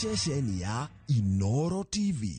Ceceni ya Inoro TV.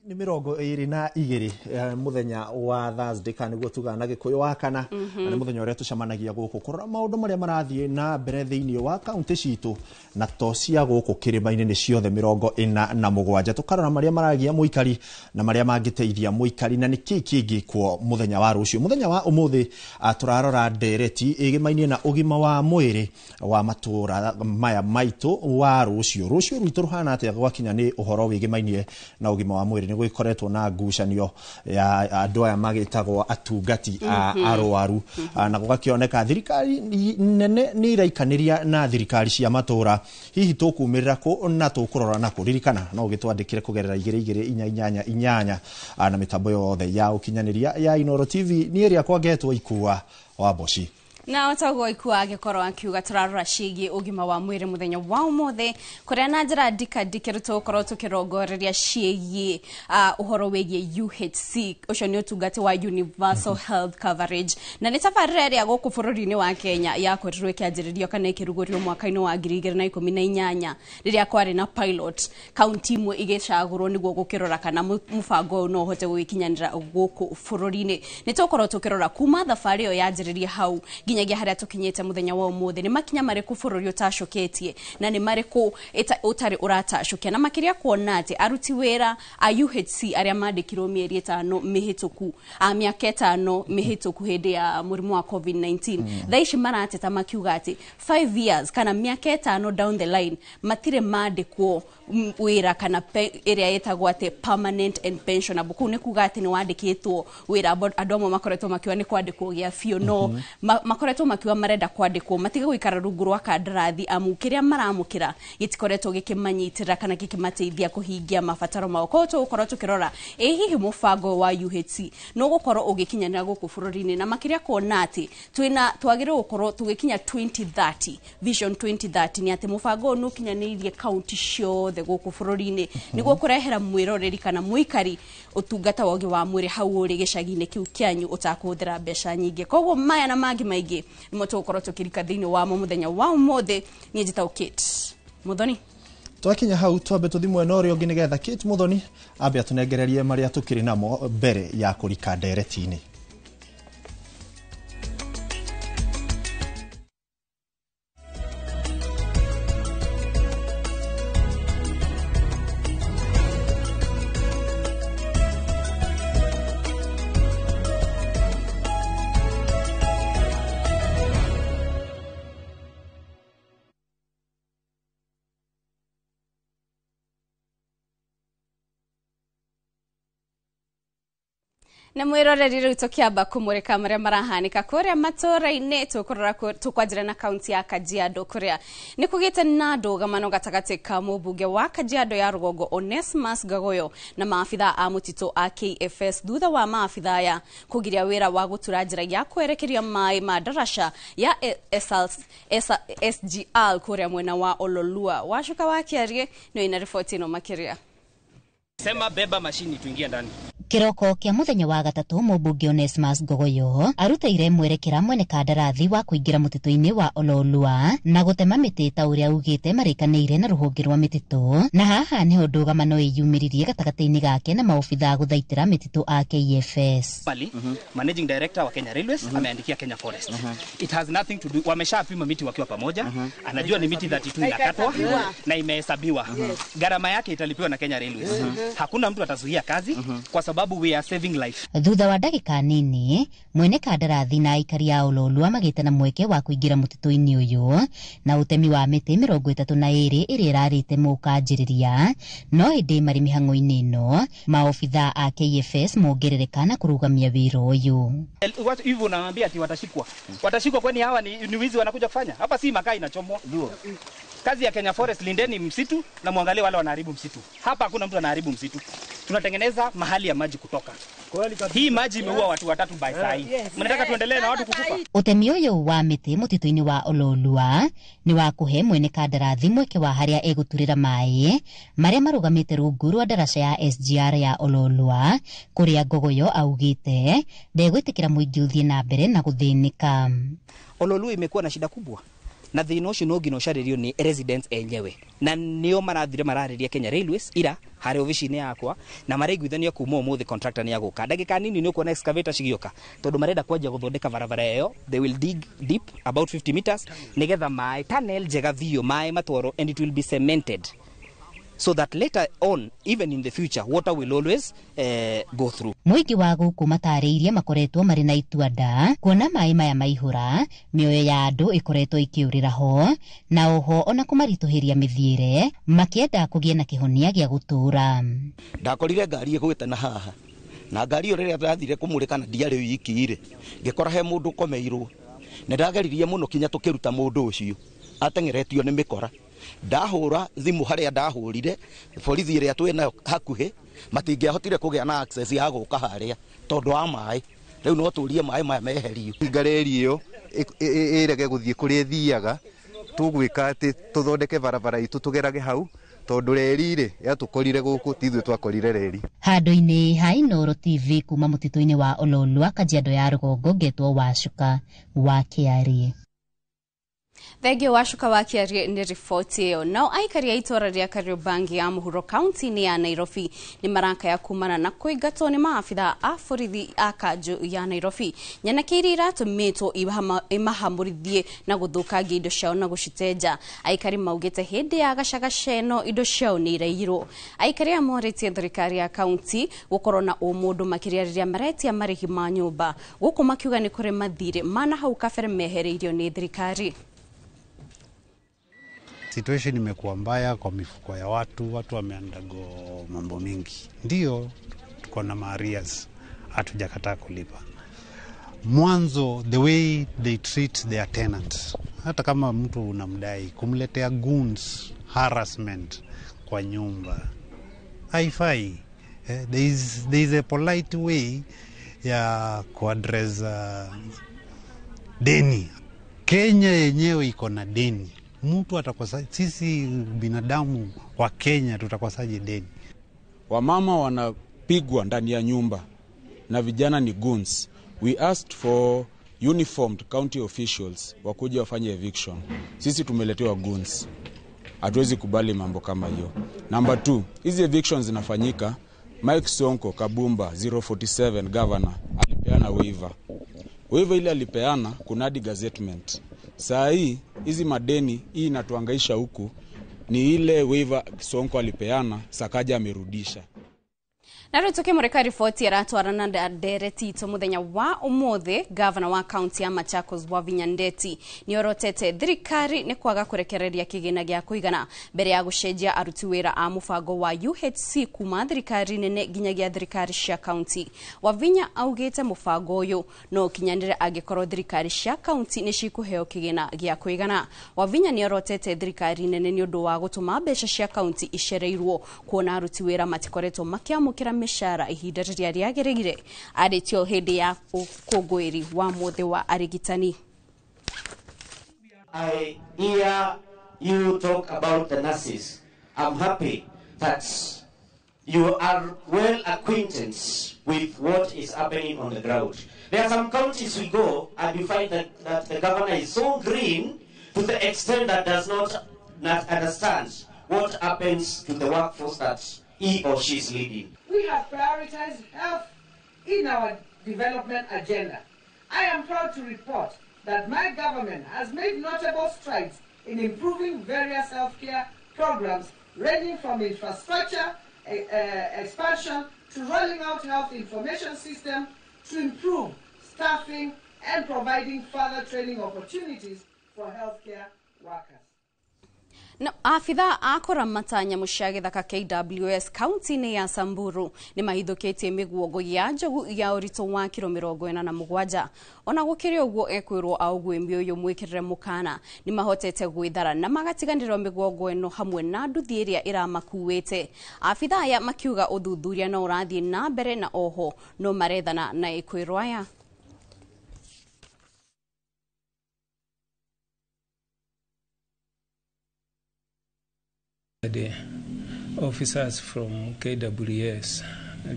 Nĩ 22 mũthenya wa Thursday kana nĩguo tugaga na Gĩkũyũ wa kana, na nĩ mũthenya ũrĩa tũcemanagia gũkũ kũrora maũndũ marĩa marathiĩ na mbere thĩinĩ wa kaunti citũ na to cia gũkũ kĩrĩma-inĩ nĩ ciothe 47, tũkarora marĩa maragia mũikari na marĩa mangĩteithia mũikari na nĩkĩĩ kĩngĩkwo mũthenya wa rũciũ. Mũthenya wa ũmũthĩ tũrarora ndereti ĩgĩmainie na ũgima wa mwĩrĩ wa matũra maya maitũ wa rũciũ. Rũciũ rwitũ rũhana atĩa gwakinya nĩ ũhoro wĩgĩmainie na ũgima wa mwĩrĩ? Nĩ gũkoretwo na ngucanio ya andũ aya magĩtagwo atungati a arwaru, na gũgakĩoneka thirikari nene nĩ iraikanĩria na thirikari cia matũra. Hihi tũkumĩrĩra kũ na tũkũrora na kũririkana no ũgĩtwandĩkĩre kũgerera 22488 na mĩtambo yothe ya ũkinyanĩria ya Inoro TV. Niĩ rĩakwa ngetwo Ikua wa Mboci. Na otaguo Ikua agĩkorwo akiuga tũrarora ciĩgiĩ ũgima wa mwĩrĩ mũthenya wa ũmũthĩ, kũrĩa na njĩra ndikandikĩru tũgũkorwo tũkĩrongoreria ciĩgiĩ ũhoro wĩgiĩ UHC, ũcio nĩ ũtungata wa Universal Health Coverage, na nĩ tabarĩra ĩrĩa gũkũ bũrũri-inĩ wa Kenya yakorirwo ĩkĩanjĩrĩrio kana ĩkĩrugũrio mwaka-inĩ wa 2018 rĩrĩa kwarĩ na pilot kaunti imwe igĩcagũrwo nĩguo gũkĩrora kana mũbango ũyũ no ũhote gũgĩkinyanĩra gũkũ bũrũri-inĩ. Nĩ tũgũkorwo tũkĩrora kuma thabarĩ ĩyo yanjĩrĩria hau nginyagia harĩa tũkinyĩte mũthenya wa ũmũthĩ, nĩ makinya marĩkũ bũrũri ũtacũkĩtie na nĩ marĩkũ ũtarĩ ũratacũkia, na makĩria kuona atĩ aruti wĩra a UHC arĩa mandĩkirwo mĩeri 5 mĩhĩtũku, mĩaka 5 mĩhĩtũku hĩndĩ ya mũrimũ wa COVID-19, thaa ici marateta makiuga atĩ 5 years kana mĩaka 5 down the line matirĩ mandĩkwo wĩra kana ĩrĩa ĩtagwo atĩ permanent and pensionable. Kũu nĩ kuga atĩ nĩ wandĩkĩtwo wĩra, andũ amwe makoretwo makiuga nĩ kwandĩkwo gĩa biũ, no makoretwo makiuga marenda kwandĩkwo matige gũikara rungu rwa kandarathi amu kĩrĩa maramũkĩra gĩtikoretwo gĩkĩmanyitĩrĩra kana gĩkĩmateithia kũhingia mabataro mao. Koguo tũgũkorwo tũkĩrora ĩ hihi mũbango wa UHC no gũkorwo ũgĩkinyanĩra gũkũ bũrũri-inĩ, na makĩria kuona atĩ twĩna twagĩrĩirwo gũkorwo tũgĩkinya 2030 vision 2030, nĩ atĩ mũbango ũyũ nĩ ũkinyanĩirie kaunti ciothe gũkũ bũrũri-inĩ nĩguo kũrehera mwĩroreri kana mũikari ũtungata wa ũgima wa mwĩrĩ hau ũrĩ gĩcagi-inĩ kĩu kĩanyu ũtakũhũthĩra mbeca nyingĩ. Koguo maya na mangĩ maingĩ nĩmo tũgũkorwo tũkĩrika thĩinĩ wamo mũthenya wa ũmũthĩ. Niĩ njĩtagwo Kate Muthoni. Twakinya hau twambe tũthi mwena ũrĩa ũngĩ nĩgetha Kate Muthoni ambe atũnengererie marĩa tũkĩrĩ namo mbere ya kũrika ndereti-inĩ. Na mwiroreri riu tukiamba kumurika maria marahanika kuria matura-ini, tukurora tukwanjira na kaunti ya Kajiado kuria ni kugite na ndũgamano gatagati ka mũmbunge wa Kajiado ya rũgongo Onesmus Gagoyo na maabitha a mũtitũ a KFS thutha wa maabitha aya kũgiria wĩra wa gũtura njĩra ya kwerekeria maĩ ma ndaraca ya SGR kuria mwena wa Ololua. Wacuka wa Kĩarie nĩ ina riboti ĩno makĩria. Sema beba mashini tuingie ndani. Kiroko kia muthenya wa gatatu mũmbunge Onesmus Ngogoyo arutĩire mwerekera mwene kandarathi wa kũingĩra mũtitũ-inĩ wa Ololua na gũtema mĩtĩ ta ũrĩa augĩte marĩkanĩire na rũhonge rwa mĩtitũ, na haha nĩho ndũgamano ĩyumĩririe gatagatĩ-inĩ gake na maobitha gũthaitĩra mĩtitũ a KFS. Pali, Managing Director wa Kenya Railways ameandikia Kenya Forest. It has nothing to do, wameshapima miti wakiwa pamoja. Anajua ni miti 32 inakatwa na imehesabiwa. Gharama yake italipiwa na Kenya Railways. Hakuna mtu atazuia kazi kwa sababu we are saving life. Thutha wa ndagĩka nini mwene kandarathi na aikari a Ololua magĩte na mweke wa kũingĩra mũtitũ-inĩ ũyũ na ũtemi wa mĩtĩ 32 ĩrĩa ĩrarĩte mũkanjĩrĩria, no ĩndĩ marĩ mĩhang'o-inĩ ĩno maobitha a KFS mongerereka na kũrũgamia wĩra ũyũ. Hivyo unawaambia ati watashikwa. Watashikwa kwani hawa ni wizi wanakuja kufanya? Hapa si makaa inachomwa. Kazi ya Kenya Forest, lindeni msitu na muangalie wale wanaharibu msitu. Hapa hakuna mtu anaharibu msitu. Tunatengeneza mahali ya maji kutoka. Hii maji imeua watu watatu by saa hii. Mnataka tuendelee na watu kukufa? Utemi ũyũ wa mĩtĩ mũtitũ-inĩ wa Ololua nĩ wa kũhe mwene kandarathi mweke wa harĩa egũturĩra maĩ marĩa marũgamĩte rungu rwa ndaraca ya SGR ya Ololua kũrĩa Ngogoyo augĩte ndegwĩtĩkĩra mũingĩ ũthiĩ na mbere na gũthĩnĩka. Ololua imekuwa na shida kubwa na thĩna ũcio no nginya ũcarĩrio nĩ residents enyewe na nĩo marathire mararĩria Kenya Railways ira harĩ obici-inĩ yakwa na maraiguithania kuma ũmũthĩ contractor nĩ agũka ndagĩka nini nĩ ũkuona excavator cigĩũka tondũ marenda kwanjia gũthondeka barabara ĩyo. They will dig deep about 50 meters nĩgetha maĩ tunnel njega biũ maĩ matwarwo and it will be cemented so that later on, even in the future, water will always go through. Mũingĩ wa gũkũ matarĩirie makoretwo marĩ na itua nda kuona maĩ maya maihũra mĩoyo ya andũ ĩkoretwo ikĩũrĩra ho na oho ona kũmaritũhĩria mĩthiĩre makĩenda kũgĩe na kĩhonia gĩa gũtũũra. Ndakorire ngari ĩgwĩte na haha na ngari ĩyo rĩrĩa ndathire kũmũrĩka na ndiarĩ wiki rĩ ngĩkora he mũndũ ũkomeirwo nĩ ndageririe mũno kinya tũkĩruta mũndũ ũcio ateng'eretio nĩ mĩkora. Ndahũra thimũ harĩa ndahũrire borithi ĩrĩa twĩ nayo hakuhĩ matingĩahotire kũgĩa na access ya gũka harĩa tondũ wa maĩ. Rĩu no tũrie maĩ maya meherio. Ngareri ĩyo ĩrege gũthiĩ kũrĩa ĩthiaga tũgwĩka atĩ tũthondeke barabara itũ tũgerage hau tondũ reri rĩ yatũkorire gũkũ ti ithuĩ twakorire reri. Handũ-inĩ ha Inooro TV kuma mũtitũ-inĩ wa Ololua Kajiado ya rũgongo ngetwo Wacuka wa Kĩarie. Thengio Wacuka wa Kĩarie nĩ riboti ĩyo. Nao aikari a itũra rĩa Kariobangi ya mũhuro kaunti-inĩ ya Nairobi nĩ marakaya kumana na kũingatwo nĩ maabitha a borithi a kanjũ ya Nairobi. Nyanake iria iratũmĩtwo imahamũrithie na gũthũkangia indo ciao na gũcitenja. Aikari maugĩte hĩndĩ ya gacagaca ĩno indo ciao nĩ iraiyirwo. Aikari aya morĩtie thirikari ya kaunti gũkorwo na ũmũndũ makĩria rĩrĩa maretia marĩhi ma nyũmba. Gũkũ makiuga nĩ kũrĩ mathirĩ mana hau kabere mehereirio nĩ thirikari. Situation imekuwa mbaya kwa mifuko ya watu, watu wameandago mambo mingi. Ndio tuko na arrears, hatujakataa kulipa. Mwanzo the way they treat their tenants, hata kama mtu unamdai kumletea goons harassment kwa nyumba haifai. There is a polite way ya kuaddress deni. Kenya yenyewe iko na deni. Mtu atakosa, sisi binadamu wa Kenya tutakosaje deni? Wamama wanapigwa ndani ya nyumba na vijana ni goons. We asked for uniformed county officials wakuja wafanye eviction. Sisi tumeletewa goons. Hatuwezi kubali mambo kama hiyo. Number 2, hizi evictions zinafanyika. Mike Sonko Kabumba 047 governor alipeana waiver. Waiver ile alipeana kunadi gazettement. Saa hii hizi madeni hii inatuangaisha huku ni ile waiver Sonko alipeana, Sakaja amerudisha. Na rĩu tũkĩmũrĩka riboti ĩratwarana na ndereti itũ mũthenya wa ũmũthĩ. Gavana wa kaunti ya Machakos Wavinya Ndeti nĩorotete thirikari nĩ kwaga kũrekereria kĩgĩna gĩa kũigana mbere ya gũcenjia aruti wĩra a mũbango wa UHC kuma thirikari nene nginyagia thirikari cia kaunti. Wavinya augĩte mũbango ũyũ no ũkinyanĩre angĩkorwo thirikari cia kaunti nĩ cikũheo kĩgĩna gĩa kũigana. Wavinya nĩorotete thirikari nene nĩ ũndũ wa gũtũma mbeca cia kaunti icereirwo kuona aruti wĩra matikoretwo makĩamũkĩra mĩcara ihinda rĩrĩa rĩagĩrĩire. Arĩtio hĩndĩ ya ũkũngũĩri wa mũthĩ wa arigitani. I hear you talk about the nurses. I'm happy that you are well acquainted with what is happening on the ground. There are some counties we go and you find that the governor is so green to the extent that does not understand what happens to the workforce that he or she is leading. We have prioritized health in our development agenda. I am proud to report that my government has made notable strides in improving various healthcare programs, ranging from infrastructure expansion to rolling out health information system to improve staffing and providing further training opportunities for healthcare workers. Na abitha a kũramata nyamũ cia gĩthaka KWS kaunti-inĩ ya Samburu nĩ mahithũkĩtie mĩguongo ya njogu ya ũritũ wa kiro 47. Ona gũkĩrĩ ũguo, ekwĩrwo a ũguĩmi ũyũ mwĩkĩrĩre mũkana nĩ mahotete gwĩthara na magatiganĩrwo mĩguongo ĩno hamwe na nduthi ĩrĩa ĩramakuĩte. Abitha aya makiuga ũthuthuria no ũrathiĩ na mbere na oho no marethana na ekwĩrwo aya. The officers from KWS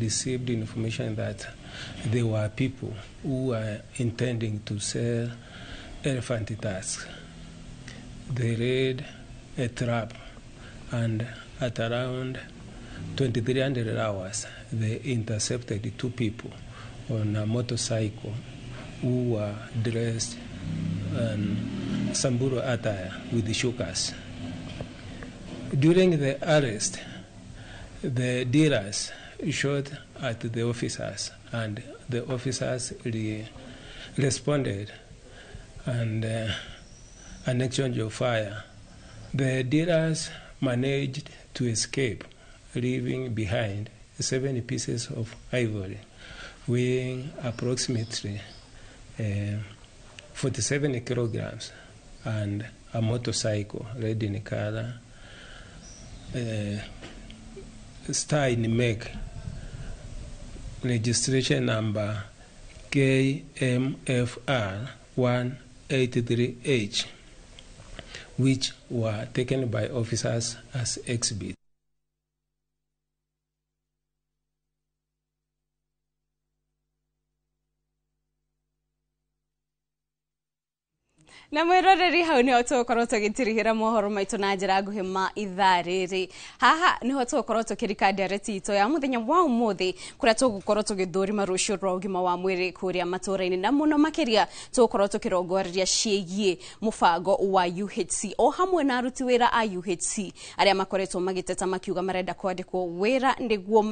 received information that there were people who were intending to sell elephant tusks. They laid a trap, and at around 2300 hours, they intercepted two people on a motorcycle who were dressed in Samburu attire with shukas. During the arrest, the dealers shot at the officers, and the officers responded, and an exchange of fire. The dealers managed to escape, leaving behind 7 pieces of ivory, weighing approximately 47 kilograms, and a motorcycle, red in color, star in make, registration number KMFR 183H, which were taken by officers as exhibits. Na mwiroreri hau niho tũgũkorwo tũgĩtirihĩra mohoro maitũ na njĩra nguhĩ ma ithaa rĩrĩ. Haha niho tũgũkorwo tũkĩrika ndereti itũ ya mũthenya wa ũmũthĩ, kũrĩa tũgũkorwo tũgĩthũrima rũciũ rwa ũgima wa mwĩrĩ kũrĩa matũũra-inĩ, na mũno makĩria tũgũkorwo tũkĩrongoreria ciĩgiĩ mũbango wa UHC o hamwe na aruti wĩra a UHC arĩa makoretwo magĩteta makiuga marenda kwandĩkwo wĩra nĩguo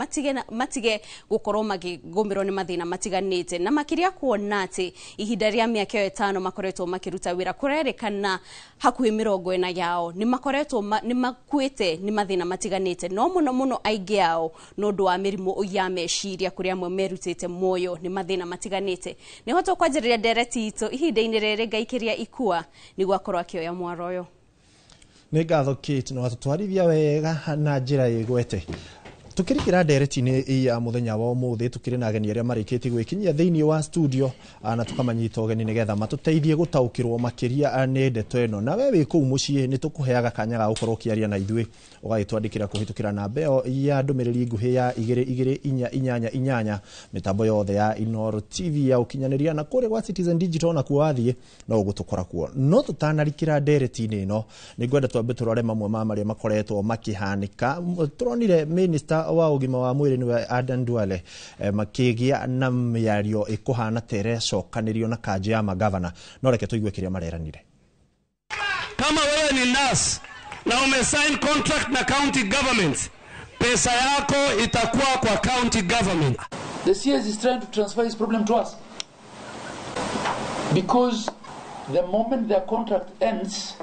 matige gũkorwo makĩgũmĩrwo nĩ mathĩna matiganĩte, na makĩria kuona atĩ ihinda rĩa mĩaka ĩyo 5 makoretwo makĩruta wĩra kũrerĩkana hakuhĩ 40 yao nĩ makoretwo nĩ makuĩte nĩ mathĩna matiganĩte, no mũno mũno aingĩ ao nĩ ũndũ wa mĩrimũ ya meciria kũrĩa amwe merutĩte muoyo nĩ mathĩna matiganĩte. Nĩho tũkwanjĩrĩria ndereti itũ ihinda-inĩ rĩrĩ ngaikĩria ikua nĩguo akorwo akĩoya mwaro ũyũ. Nĩ ngatho Kate, no atũtwarithia wega na njĩra ĩgwete. Tukirikira ndereti-inĩ ya muthenya wa umuthi tukiri na ageni aria marikitie gwikinyia thiini wa studio na tukamanyita ũgeni nigetha matuteithie gutaukirwo makiria ni ndeto ĩno. Na we wi kuu mucii ni tukuheaga kanya ga gukorwo ukiaria na ithuĩ, ũgagĩtwandĩkĩra kũhĩtũkĩra namba ĩyo ya ndũmĩrĩri nguhĩ ya 22488 mĩtambo yothe ya Inooro TV ya ũkinyanĩria, na kũrĩa gwa Citizen Digital nakuo wathiĩ no ũgũtũkora kuo. No tũtanarikĩra ndereti-inĩ ĩno nĩ ngwenda twambe tũrore mamwe ma marĩa makoretwo makĩhanĩka. Tũronire minister wa ũgima wa mwĩrĩ nĩwe Adan Duale makĩgĩa na mĩario ĩkũhana ta ĩrecokanĩrio na kanjũ ya magavana, no reke tũigue kĩrĩa mareranire. Kama wewe ni nurse na umesign contract na county government, pesa yako itakuwa kwa county government. The CS is trying to transfer his problem to us, because the moment their contract ends,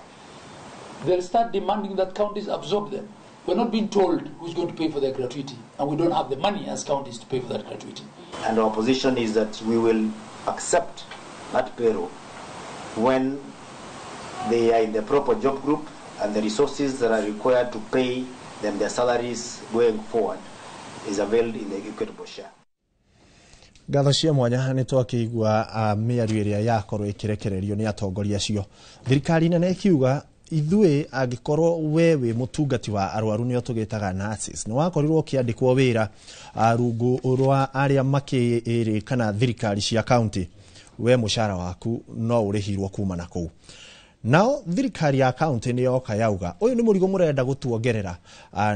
they'll start demanding that counties absorb them. We're not being told who's going to pay for their gratuity, and we don't have the money as counties to pay for that gratuity. And our position is that we will accept that payroll when they are in the proper job group and the resources that are required to pay them their salaries going forward is availed in the equitable share. Ngatho cia mwanya nĩ twakĩigua mĩario ĩrĩa yakorwo ĩkĩrekererio nĩ atongoria acio. Thirikari nene ĩkiuga ithuĩ angĩkorwo we wĩ mũtungati wa arwaru nĩo tũgĩtaga nurses, nĩ wakorirwo ũkĩandĩkwo wĩra rungu rwa arĩa makĩrĩ kana thirikari cia county, we mũcara waku no ũrĩhirwo kuma na kũu. Nao thirikari ya county nĩ yoka yauga ũyũ nĩ mũrigo mũrenda gũtuongerera,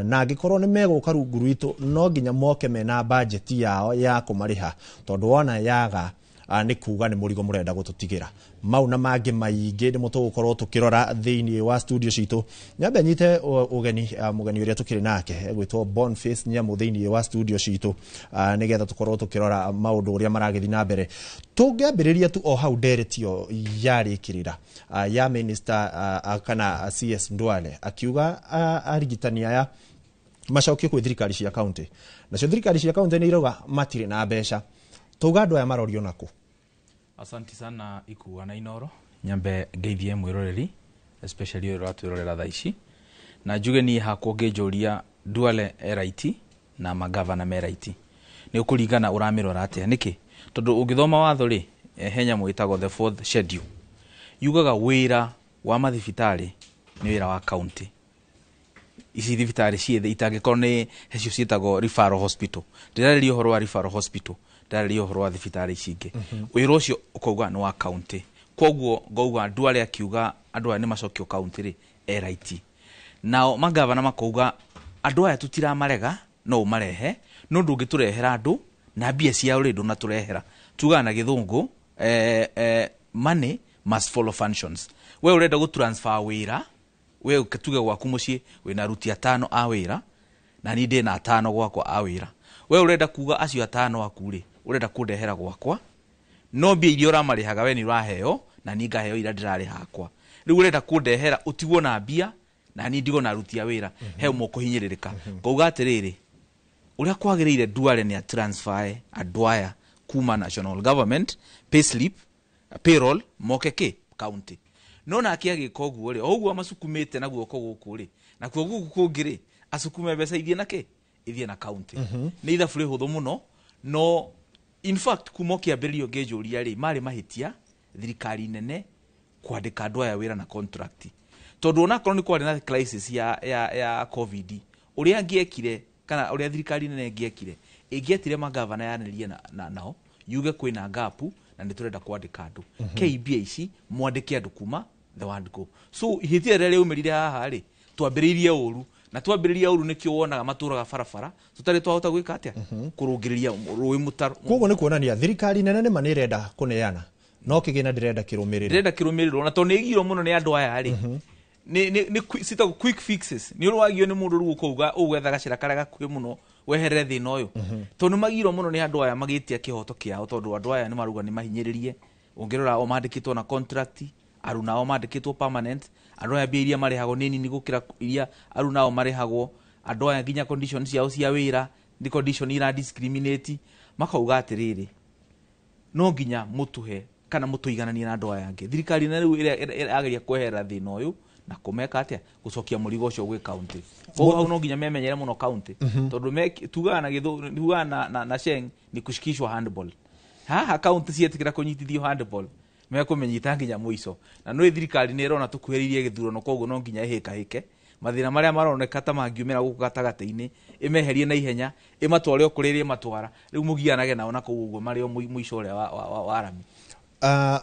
na angĩkorwo nĩ megũka rungu rwitũ no nginya moke mena budget yao ya kũmarĩha, tondũ wona yaga Nĩ kuga nĩ mũrigo mũrenda gũtũtigĩra. Mau na mangĩ maingĩ nĩmo tũgũkorwo tũkĩrora thĩinĩ wa studio citũ. Nyambe nyite ũgeni mũgeni ũrĩa tũkĩrĩ nake egwĩtwo Boniface Nyamu thĩinĩ wa studio citũ, nĩgetha tũkorwo tũkĩrora maũndũ ũrĩa maragĩthiĩ na mbere. Tũngĩambĩrĩria tu o hau nderetio yarĩkĩrĩra ya minister kana CS Ndwale akiuga arigitani aya macokio kwĩ thirikari cia county, nacio thirikari cia county nĩ irauga matirĩ na mbeca. Tauga andũ aya marorio nakũ? Asanti sana Ikuwa na Inoro. Nyambe ngeithie mwiroreri, especially ũyũ ũratwĩrorera thaa ici, na njuge niĩ hakwa ngĩnjũria Duale e right na magavana me right, nĩ ũkũringana ũramĩrora atĩa. Nĩkĩ? Tondũ ũngĩthoma watho rĩ, he nyamũ ĩtagwo the fourth schedule, yugaga wĩra wa mathibitarĩ nĩ wĩra wa county. Ici thibitarĩ ciethe itangĩkorwo nĩ hecio ciĩtagwo referral hospital, ndĩrarĩria ũhoro wa referral hospital, ndĩrarĩria ũhoro wa thibitarĩ ici ingĩ. Wĩra ũcio ũkauga nĩ wa county. Koguo ngauga Duale akiuga andũ aya nĩ macokio county rĩ, e right. Nao magavana makauga andũ aya tũtiramarega, no ũmarehe, no ndũngĩtũrehera andũ na mbia ciao rĩ ndũnatũrehera. Tugaga na gĩthũngũ money must follow functions. We ũrenda gũ transfer wĩra, we tuge gwaku mũciĩ wĩna aruti atano a wĩra na niĩ ndĩna atano gwakwa a wĩra, we ũrenda kuga acio atano aku rĩ ũrenda kũndehera gwakwa, no mbia iria ũramarĩhaga we nĩ ũraheo na niĩ ngaheo iria ndĩrarĩha akwa. Rĩu ũrenda kũndehera ũtigwo na mbia na niĩ ndigwo na aruti a wĩra, he ũmwe ũkũhinyĩrĩrĩka. Ngauga atĩrĩrĩ, ũrĩa kwagĩrĩire Duale nĩ atransfer andũ aya kuma national government payslip payroll moke kĩ county. No nake agĩka ũguo rĩ, o ũguo amacukumĩte na guoko gũkũ rĩ, nakuo gũkũ kũngĩ rĩ, acukume mbeca ithiĩ na kĩ, ithiĩ na county. Nĩ ithabu rĩhũthũ mũno, no in fact kuma ũkĩambĩrĩrio ngĩnjũria rĩ, marĩ mahĩtia thirikari nene kwandĩka andũ aya wĩra na contract, tondũ onakorwo nĩ kwarĩ na crisis ya COVID, ũrĩa angĩekire kana ũrĩa thirikari nene ĩngĩekire, ĩngĩetire magavana yanĩrie nao yuge kwĩna gap na nĩ tũrenda kwandĩka andũ. KBA ici mwandĩke andũ kuma the word go. So ihĩtia rĩrĩa rĩaumĩrire haha rĩ, twambĩrĩirie ũru, na twambĩrĩria ũru nĩkĩo wonaga matũraga barabara tũtarĩ twahota gwĩka atĩa, kũrũngĩrĩria rũĩ mũtaro. Koguo nĩ kuonania thirikari nene nĩma nĩ ĩrenda kũneana, no kĩgĩna ndĩrenda kĩrũmĩrĩrwo. Ndĩrenda kĩrũmĩrĩrwo, na tondũ nĩ ĩgirwo mũno nĩ andũ aya rĩ, nĩ citagwo quick fixes. Nĩ ũrwagio nĩ mũndũ rĩu ũkauga ũgwetha gacĩra karĩa gakuhĩ mũno weherere thĩna ũyũ, tondũ nĩ magirwo mũno nĩ andũ aya magĩtia kĩhoto kĩao, tondũ andũ aya nĩ maruga nĩ mahinyĩrĩrie. Ũngĩrora o mandĩkĩtwo na contract, aruna ao mandĩkĩtwo permanent, andũ aya mbia iria marĩhagwo nĩ nini gũkĩra iria aruna ao marĩhagwo, andũ aya nginya condition ciao cia wĩra nĩ condition ira discriminate. Makauga atĩrĩrĩ, no nginya mũtũhe kana mũtũigananie na andũ aya angĩ. Thirikari na rĩu ĩrĩa ĩrageria kweherera thĩna ũyũ na kũmeka atĩa, gũcokia mũrigo ũcio gwĩ county. Koguo hau no nginya memenyere mũno county, tondũ tugaga na gĩthũ, tugaga na Sheng ni kushikishwa handball. Haha county cietĩkĩra kũnyitithio handball, mekũmenyita nginya mũico. Na nĩ thirikari nĩ ĩrona tũkuhĩrĩirie gĩthurano, koguo no nginya ĩhĩkahĩke mathĩna marĩa maroneka ta mangiumĩra gũkũ gatagatĩ-inĩ, ĩmeherie na ihenya, ĩmatware o kũrĩa ĩrĩmatwara. Rĩu mũgianage nao na kũu ũguo marĩ o mũico ũrĩa wa rami.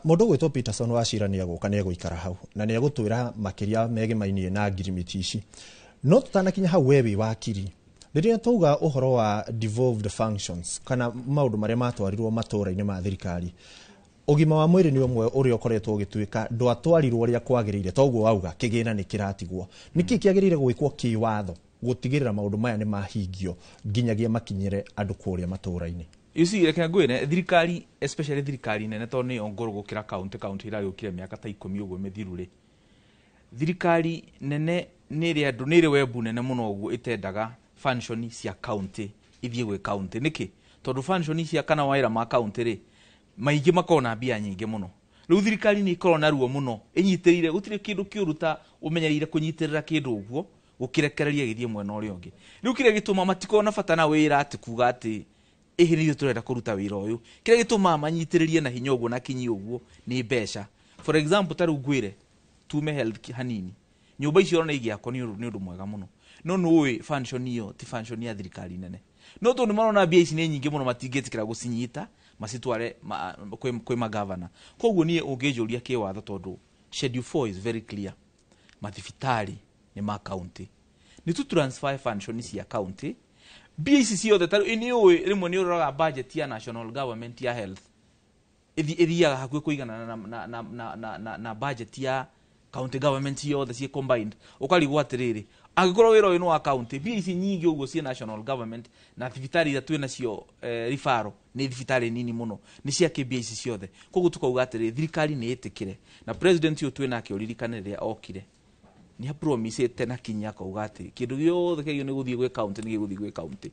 Mũndũ ũgwĩtwo Peterson wa Cira nĩ egũka, nĩ egũikara hau na nĩ egũtwĩra makĩria megemainie na ngirimiti ici. No tũtanakinya hau, we wĩ wakiri, rĩrĩa twauga ũhoro wa devolved functions kana maũndũ marĩa matwarirwo matũũra-inĩ ma thirikari, ũgima wa mwĩrĩ nĩ ũmwe ũrĩa ũkoretwo ũgĩtuĩka ndwatwarirwo ũrĩa kwagĩrĩire, toguo wauga kĩgĩna nĩ kĩratigwo. Nĩkĩ kĩagĩrĩire gwĩkwo kĩwatho gũtigĩrĩra maũndũ maya nĩ mahingio nginyagia makinyĩre andũ kũrĩa matũũra-inĩ? You see, reke ngwĩre, thirikari, especially thirikari nene, tondũ nĩyo ngũrũ gũkĩra county, county iragĩũkire mĩaka ta 10 ũguo mĩthiru rĩ, thirikari nene nĩ ĩrĩ andũ, nĩ ĩrĩ webu nene mũno ũguo ĩtendaga function cia county ithiĩ gwĩ county. Nĩkĩ? Tondũ function cia kana wĩra ma county rĩ, maingĩ makoragwo na mbia nyingĩ mũno. Rĩu thirikari nĩ ĩkoragwo na ruo mũno ĩnyitĩrĩire, gũtirĩ kĩndũ kĩũru ta ũmenyereire kũnyitĩrĩra kĩndũ ũguo gũkĩrekereria gĩthiĩ mwena ũrĩa ũngĩ. Rĩu kĩrĩa gĩtũma matikorwo na bata na wĩra atĩ kuga atĩ ĩhĩ nĩ ithuĩ tũrenda kũruta wĩra ũyũ, kĩrĩa gĩtũmaga manyitĩrĩrie na hinya ũguo na kinyi ũguo nĩ mbeca. For example, ta rĩu ngwĩre tume health hanini, nyũmba icio ũrona igĩakwo nĩ ũndũ mwega mũno, no nĩũĩ function ĩyo ti function ya thirikari nene, no tondũ nĩmarona mbia ici nĩ nyingĩ mũno matingĩtĩkĩra gũcinyita macitware kwĩ magavana. Koguo niĩ ũngĩnjũria kĩwatho, tondũ schedule 4 is very clear, mathibitarĩ nĩ ma county, nĩ tu transfer function cia county mbia ici ciothe. Ta rĩu nĩ ũĩ rĩmwe nĩ ũroraga budget ya national government ya health, Ĩthiaga hakuhĩ kũiganana na budget ya county government yothe ciĩ combined. Ũkarigwo atĩrĩrĩ, angĩkorwo wĩra ũyũ nĩ wa county, mbia ici nyingĩ ũguo ciĩ national government, na thibitarĩ iria twĩ nacio referral nĩ thibitarĩ nini mũno, nĩ ciakĩ mbia ici ciothe? Koguo tukauga atĩrĩrĩ, thirikari nĩ ĩtĩkĩre, na president ũyũ twĩ nake, ũririkane rĩrĩa okire nĩ apromisĩte na kinya akauga atĩ kĩndũ gĩothe kĩagĩrĩirwo nĩ gũthiĩ gwĩ county nĩ gĩgũthiĩ gwĩ county.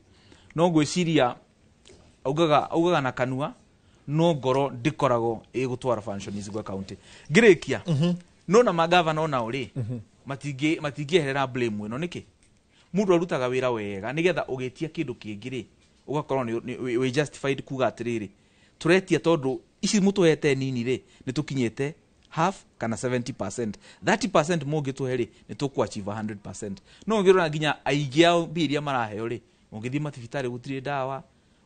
No ngwĩciria augaga na kanua, no ngoro ndĩkoragwo ĩgũtwara functions gwĩ county. Ngĩrĩkia, no na magavana onao rĩ, matingĩeherera blame ĩno. Nĩkĩ mũndũ arutaga wĩra wega nĩgetha ũgĩtia kĩndũ kĩngĩ rĩ, ũgakorwo wĩ justified kuga atĩrĩrĩ, tũretia tondũ ici mũtũhete nini rĩ, nĩ tũkinyĩte half kana 70%, 30% mũngĩtũhe rĩ, nĩ tũkũ achieve 100%. No ũngĩrora nginya aingĩ ao mbia iria maraheo rĩ, ũngĩthiĩ mathibitarĩ gũtirĩ ndawa.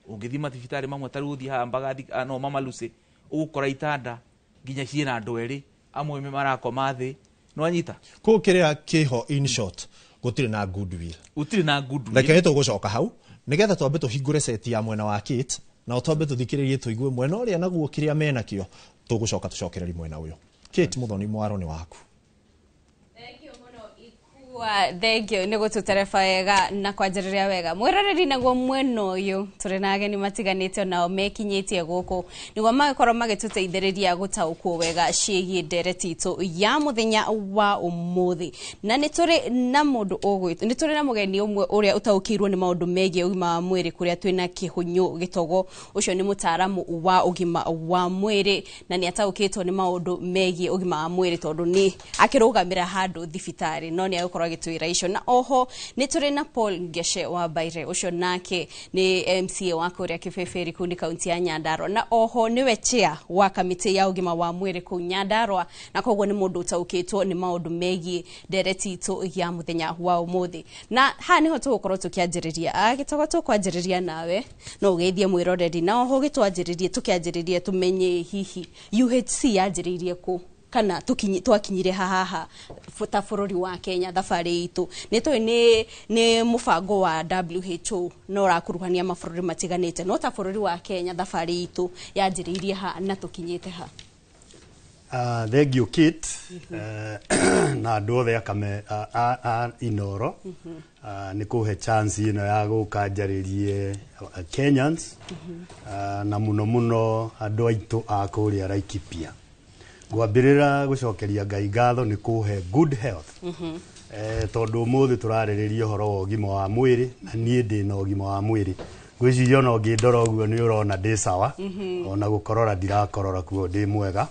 Ũngĩthiĩ mathibitarĩ mamwe, ta rĩu ũthiĩ haha Mbagathi, no Mama Lucy, ũgũkora itanda nginya ciĩna andũ erĩ, amwe marakoma thĩ. Nĩwanyita? Kũu kĩrĩa kĩho, in short, gũtirĩ na goodwill. Gũtirĩ na goodwill. Reke nĩ tũgũcoka hau nĩgetha twambe tũhingũre seti ya mwena wa Kate, na twambe tũthikĩrĩrie tũigue mwena ũrĩa naguo kĩrĩa menakĩo. Tũgũcoka tũcokererie mwena ũyũ. Kate Muthoni, mwaro nĩ waku. Wa thengio nĩ gũtũtereba wega na kwanjĩrĩria wega, mwĩroreri. Naguo mwena ũyũ tũrĩ na ageni matiganĩte, onao mekinyĩtie gũkũ nĩguo magĩkorwo magĩtũteithĩrĩria gũtaũkwo wega ciĩgiĩ ndereti itũ ya mũthenya wa ũmũthĩ. Na nĩ tũrĩ na mũndũ ũgwĩtwo, nĩ tũrĩ na mũgeni ũmwe ũrĩa ũtaũkĩirwo nĩ maũndũ megiĩ ũgima wa mwĩrĩ, kũrĩa twĩna Kĩhũnyũ Gĩtogo. Ũcio nĩ mũtaaramu wa ũgima wa mwĩrĩ na nĩ ataũkĩtwo nĩ maũndũ megiĩ ũgima wa mwĩrĩ tondũ nĩ akĩrũgamĩra handũ thibitarĩ, no nĩ agũkorwo agĩtwĩra icio. Na oho nĩ tũrĩ na Paul Ngeshe wa Mbaire, ũcio nake nĩ MCA wa kũrĩa Kĩbĩbĩri, kũu nĩ kaunti ya Nyandarua, na oho nĩwe chair wa kamĩtĩ ya ũgima wa mwĩrĩ kũu Nyandarua, na koguo nĩ mũndũ ũtaũkĩtwo nĩ maũndũ megiĩ ndereti itũ ya mũthenya wa ũmũthĩ. Na haha nĩho tũgũkorwo tũkĩanjĩrĩria. Gĩtogo, tũkwanjĩrĩria nawe, no ũgeithie mwĩroreri na oho gĩtwanjĩrĩrie, tũkĩanjĩrĩrie tũmenye hihi UHC yanjĩrĩirie kũ kana twakinyire hahaha ta bũrũri wa Kenya. Thabarĩ itũ nĩ tũĩ nĩ mũbango wa WHO na ũrakuruhania mabũrũri matiganĩte, no ta bũrũri wa Kenya thabarĩ itũ yanjĩrĩirie ha na tũkinyĩte ha? Thank you, Kate, na andũ othe akame a Inoro nĩ kũhe chance ĩno ya gũka njarĩrie Kenyans, na mũno mũno andũ aitũ a kũrĩa Laikipia. Ngwambĩrĩra gũcokeria Ngai ngatho nĩ kũhe good health, tondũ ũmũthĩ tũrarĩrĩria ũhoro wa ũgima wa mwĩrĩ na niĩ ndĩ na ũgima wa mwĩrĩ. Ngwĩciria ona ũngĩndora ũguo nĩ ũrona ndĩ sawa, ona gũkorora ndirakorora, kuo ndĩ mwega.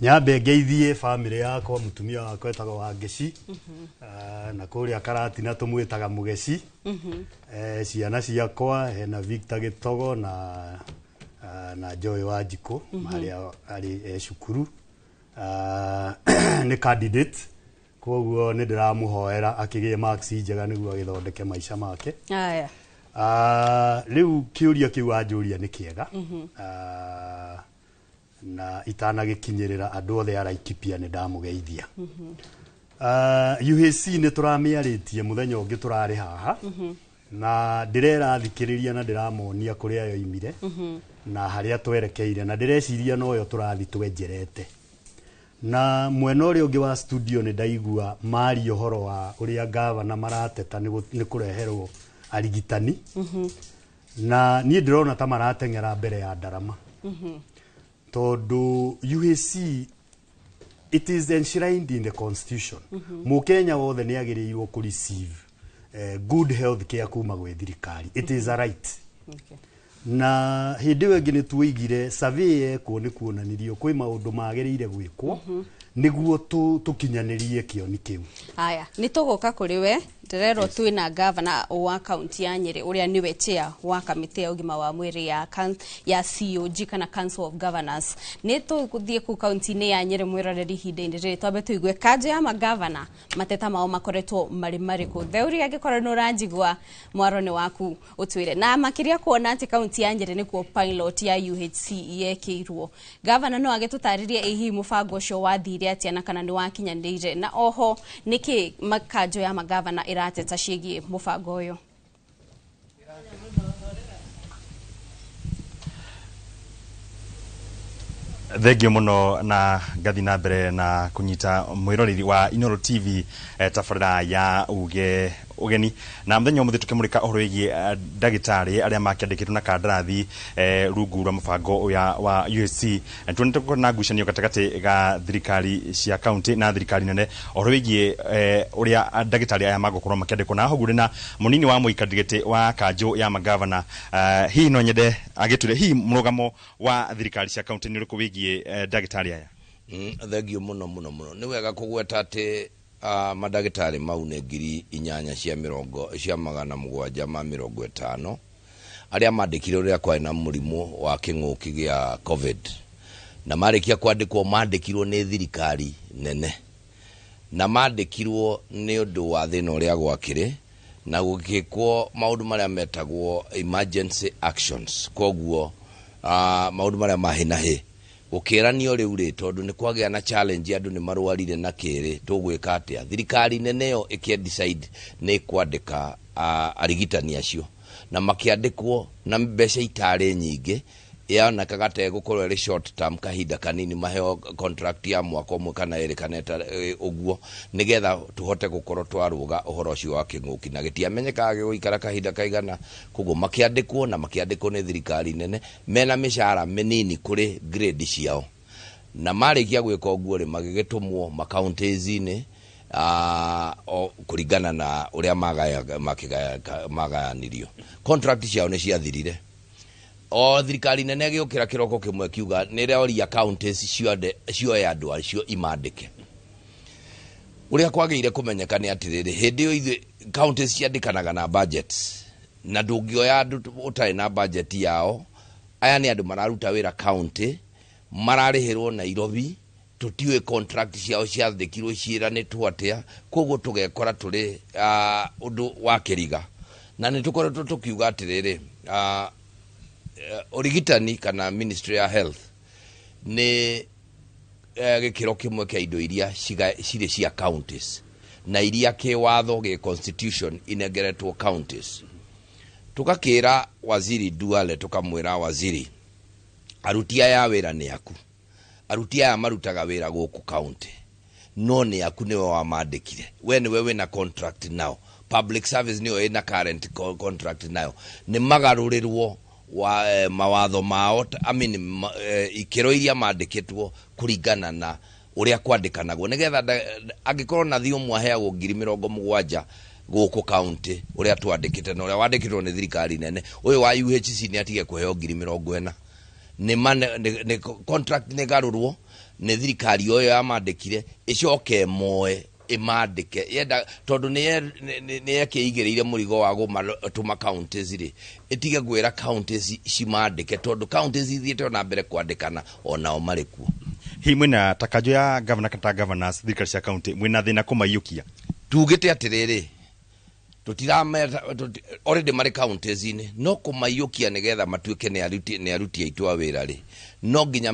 Nyambe ngeithie bamĩrĩ yakwa, mũtumia wakwa etagwo Wangeci, na kũrĩa Karatina tũmwĩtaga Mũgeci. Ciana ciakwa hena Victor Gĩtogo na Joy Wanjikũ harĩa arĩ e cukuru. Nĩ candidate, koguo nĩ ndĩramũhoera akĩgĩe marks njega nĩguo agĩthondeke maica make. Aya. Rĩu kĩũria kĩu wanjũria nĩ kĩega. Na itanagĩkinyĩrĩra, andũ othe a Laikipia nĩ ndamũgeithia. UHC nĩ tũramĩarĩtie mũthenya ũngĩ tũrarĩ haha, na ndĩrera thikĩrĩria na ndĩramonia kũrĩa yoimire na harĩa twerekeire, na ndĩreciria noyo tũrathi twenjerete. Na mwena ũrĩa ũngĩ wa studio nĩ ndaigua maria ũhoro wa ũrĩa gavana marateta nĩ kũreherwo arigitani, na niĩ ndĩrona ta marateng'era mbere ya ndarama, tondũ UHC, it is enshrined in the constitution. Mũkenya wothe nĩ agĩrĩirwo kũ receive good health care kuma gwĩ thirikari. It is a right. Na hĩndĩ ĩyo ĩngĩ nĩ tuoigire survey yekwo nĩ kuonanirio kwĩ maũndũ magĩrĩire gwĩkwo nĩguo tũkinyanĩrie kĩoni kĩu. Aya, nĩ tũgũka kũrĩ we. Ndĩrerwo twĩna gavana wa kaunti ya Nyĩrĩ, ũrĩa nĩwe chair wa kamĩtĩ ya ũgima wa mwĩrĩ ya COG kana Council of Governors. Nĩ tũgũthiĩ kũu kaunti-inĩ ya Nyĩrĩ, mwĩroreri. Ihinda-inĩ rĩrĩ twambe tũigue kanjũ ya magavana mateta mao makoretwo marĩ marĩkũ. Theuri, angĩkorwo nĩ ũranjigua, mwaro nĩ waku, ũtwĩre, na makĩria kuona atĩ kaunti ya Nyĩrĩ nĩkuo pilot ya UHC yekĩirwo. Gavana no agĩtũtarĩrie ĩ hihi mũbango ũcio wathire atĩa na kana nĩ wakinyanĩire, na oho nĩkĩ makanjũ ya magavana ĩrateta ciĩgiĩ mũbango ũyũ? Thengio muno na ngathi na mbere na kunyita mwiroreri wa Inooro TV tabarĩra ya uge ugeni na muthenya umuthi tukimurika uhoro wigie ndagitari aria makiandikitwo na kandarathi rungu rwa mubango uya wa UHC. Tuonete gukorwo na ngucanio gatagati ga thirikari cia county na thirikari nene uhoro wigie uria ndagitari aya magukorwo makiandikwo na hau na munini wa muikarĩri wa kanjũ ya magavana. Hihi no nyende agĩtwĩre hihi mũrũgamo wa thirikari cia county nĩ ũrĩkũ wĩgiĩ ndagĩtarĩ aya? Thengio muno muno muno. Nĩ wega kũgweta atĩ mandagĩtarĩ mau nĩ 8,750 arĩa mandĩkirwo rĩrĩa kwarĩ na mũrimũ wa kĩng'ũki gĩa COVID, na marĩkia kwandĩkwo mandĩkirwo nĩ thirikari nene na mandĩkirwo nĩ ũndũ wa thĩna ũrĩa gwakĩrĩ na gũgĩkwo maũndũ marĩa metagwo emergency actions, koguo maũndũ marĩa ma hi na hi gũkĩranio rĩu rĩ tondũ nĩ kwagĩa na challenge andũ nĩ marwarire na kĩrĩ tũgwĩka atĩa. Thirikari nene yo ĩkĩ decide nĩ kwandĩka arigitani acio na makĩandĩkwo na mbeca itarĩ nyingĩ yonekaga ta ĩgũkorwo ĩrĩ short term, kahinda kanini, maheo contract ya mwaka ũmwe kana ĩrĩ kana ũguo nĩgetha tũhote gũkorwo twarũga ũhoro ũcio wa kĩng'ũki na gĩtiamenyekaga gĩgũikara kahinda kaigana. Koguo makĩandĩkwo na makĩandĩkwo nĩ thirikari nene mena mĩcara mĩnini kũrĩ grade ciao, na marĩkia gwĩka ũguo rĩ magĩgĩtũmwo makaunti-inĩ kũringana na ũrĩa magayanirio. Contract ciao nĩ ciathirire. O thirikari nene gĩũkĩra kĩroko kĩmwe kiuga nĩ ĩroria counties ciothe cioe andũ acio imandĩke. Ũrĩa kwagĩire kũmenyeka nĩ atĩrĩrĩ, hĩndĩ ĩyo ithuĩ counties ciandĩkanaga na budgets na ndũngĩoya andũ ũtarĩ na budget yao. Aya nĩ andũ mararuta wĩra county, mararĩhĩrwo Nairobi, tũtiũĩ contract ciao ciandĩkirwo ciĩranĩtwo atĩa, koguo tũgekora tũrĩ ũndũ wa kĩriga. Na nĩ tũkoretwo tũkiuga atĩrĩrĩ, ũrigitani kana Ministry ya Health nĩ gĩkĩro kĩmwe kĩa indo iria cirĩ cia counties na iria kĩwatho gĩ constitution inengeretwo counties. Tũgakĩra Waziri Duale, tũkamwĩra waziri, aruti aya a wĩra nĩ aku, aruti aya marutaga wĩra gũkũ county no nĩ aku, nĩwe wamandĩkire, we nĩwe wĩna contract nao, public service nĩyo ĩna current contract nayo, nĩ magarũrĩrwo wa mawatho mao, I mean, ikĩro iria mandĩkĩtwo kũringana na ũrĩa kwandĩkanagwo, nĩgetha angĩkorwo nathi ũmwe aheagwo 70,000 gũkũ county ũrĩa twandĩkĩte na ũrĩa wandĩkĩtwo nĩ thirikari nene, ũyũ wa UHC nĩ atige kũheo 40,000. Nĩ contract nĩ garũrwo nĩ thirikari ũyũ yamandĩkire ĩcoke ĩmoe ĩmandĩke yenda, tondũ nĩ yekĩigĩrĩire mũrigo wa gũmatũma counties rĩ, ĩtige gwĩra counties cimandĩke tondũ counties ithiĩte ona mbere kwandĩkana onao marĩ kuo. Hihi mwĩna ta kanjũ ya governor kana governors thirikari cia county mwĩna thĩna kũmaiyũkia? Tugĩte atĩrĩrĩ, tũtirameta already marĩ counties-inĩ, no kũmaiyũkia nĩgetha matuĩke nĩ aruti aitũ a wĩra rĩ, no nginya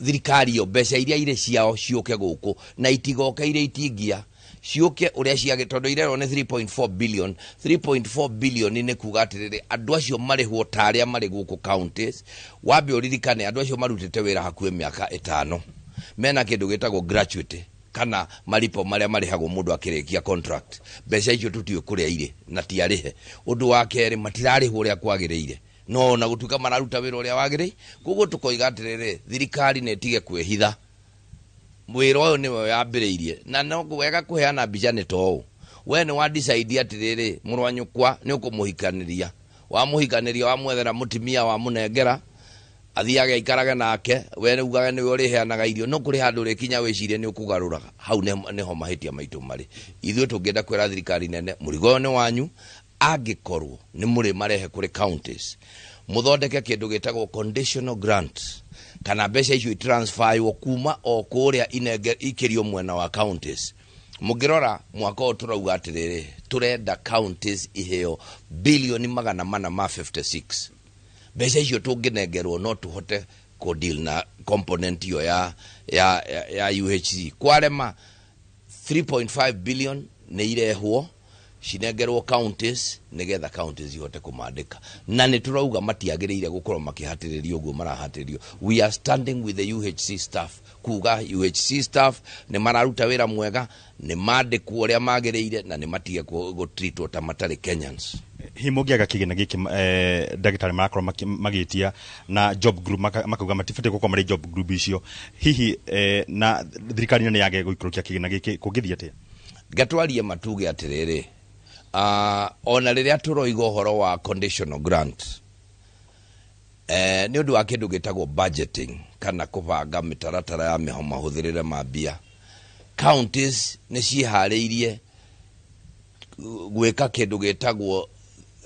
thirikari ĩyo mbeca iria irĩ ciao ciũke gũkũ na itigoke irĩ itingia, ciũke ũrĩa ciagĩ, tondũ irerwo nĩ 3.4 billion. 3.4 billion nĩ kuga atĩrĩrĩ, andũ acio marĩhwo ta arĩa marĩ gũkũ counties. Wambe ũririkane andũ acio marutĩte wĩra hakuhĩ mĩaka 5, mena kĩndũ gĩtagwo gratuity kana maripo marĩa marĩhagwo mũndũ akĩrĩkia contract. Mbeca icio tũtiũĩ kũrĩa irĩ na ti arĩhe. Ũndũ wa kerĩ, matirarĩhwo ũrĩa kwagĩrĩire, no ona gũtuĩka mararuta wĩra ũrĩa wagĩrĩire. Koguo tũkoiga atĩrĩrĩ, thirikari nĩ ĩtige kwĩhitha, wĩra ũyũ nĩwe yambĩrĩirie, na no wega kũheana mbica nĩ ta ũũ, we nĩ wa decide atĩrĩrĩ, mũrũ wa nyũkwa nĩ ũkũmũhikanĩria, wamũhikanĩria wamwethera mũtumia wamũnengera athiage aikarage nake, we nĩ ugage nĩwe ũrĩheanaga irio, no kũrĩ handũ ũrĩkinya wĩcirie nĩ ũkũgarũraga. Hau nĩho mahĩtia maitũ marĩ. Ithuĩ tũngĩenda kwĩra thirikari nene, mũrigo ũyũ nĩ wanyu, angĩkorwo nĩ mũrĩ marehe kũrĩ counties, mũthondeke kĩndũ gĩtagwo conditional grant, kana mbeca icio itransferwo kuma o kũrĩa ikĩrio mwena wa counties. Mũngĩrora mwaka ũyũ tũrauga atĩrĩrĩ, tũrenda counties iheo bilioni 456. Mbeca icio tũngĩnengerwo no tũhote kũ deal na component ĩyo ya UHC. Kwarema 3.5 billion nĩ irehwo Cinengerwo counties nigetha counties ihote kũmandĩka, na nĩ tũrauga matiagĩrĩire gũkorwo makĩhatĩrĩrio ũguo marahatĩrĩrio. We are standing with the UHC staff, kuga UHC staff nĩ mararuta wĩra mwega, nĩ mandĩkwo ũrĩa magĩrĩire na nĩ matige gũtreatwo ta matarĩ Kenyans. Hihi mũngĩaga kĩgĩna gĩkĩ ndagĩtarĩ marakorwo magĩtia na job group, makauga matibatiĩ gũkorwo marĩ job group icio, hihi na thirikari nene yage gũikũrũkia kĩgĩna gĩkĩ, kũngĩthiĩ atĩa? Ngatwarie matuge atĩrĩrĩ, ona rĩrĩa tũroiga ũhoro wa conditional grant, nĩ ũndũ wa kĩndũ gĩtagwo budgeting kana kũbanga mĩtaratara ya mahũthĩrĩre ma mbia, counties nĩ ciĩharĩirie gwĩka kĩndũ gĩtagwo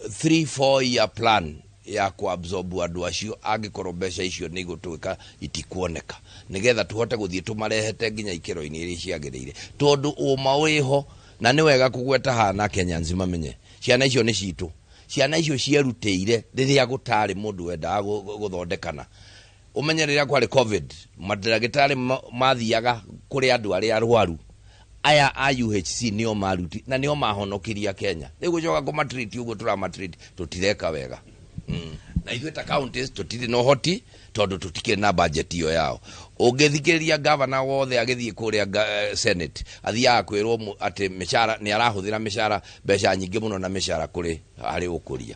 3-4 year plan ya kuabsorb andũ acio angĩkorwo mbeca icio nĩ igũtuĩka itikuoneka, nĩgetha tũhote gũthiĩ tũmarehete nginya ikĩro-inĩ iria ciagĩrĩire, tondũ ũma wĩho. Na nĩ wega kũgweta haha na Kenyans mamenye ciana icio nĩ citũ, ciana icio cierutĩire rĩrĩa gũtarĩ mũndũ wendaga gũthondekana. Ũmenye rĩrĩa kwarĩ COVID, mandagĩtarĩ mathiaga kũrĩ andũ arĩa arwaru, aya a UHC nĩo maruti na nĩo mahonokirie Kenya. Rĩu gũcoka kũmatreat ũguo tũramatreat, tũtireka wega. Na ithuĩ ta counties tũtirĩ na ũhoti tondũ tũtikĩrĩ na budget ĩyo yao. Ũngĩthikĩrĩria governor wothe agĩthiĩ kũrĩa Senate, athiaga kwĩrwo atĩ mĩcara nĩ arahũthĩra mĩcara mbeca nyingĩ mũno na mĩcara kũrĩ harĩ ũkũria.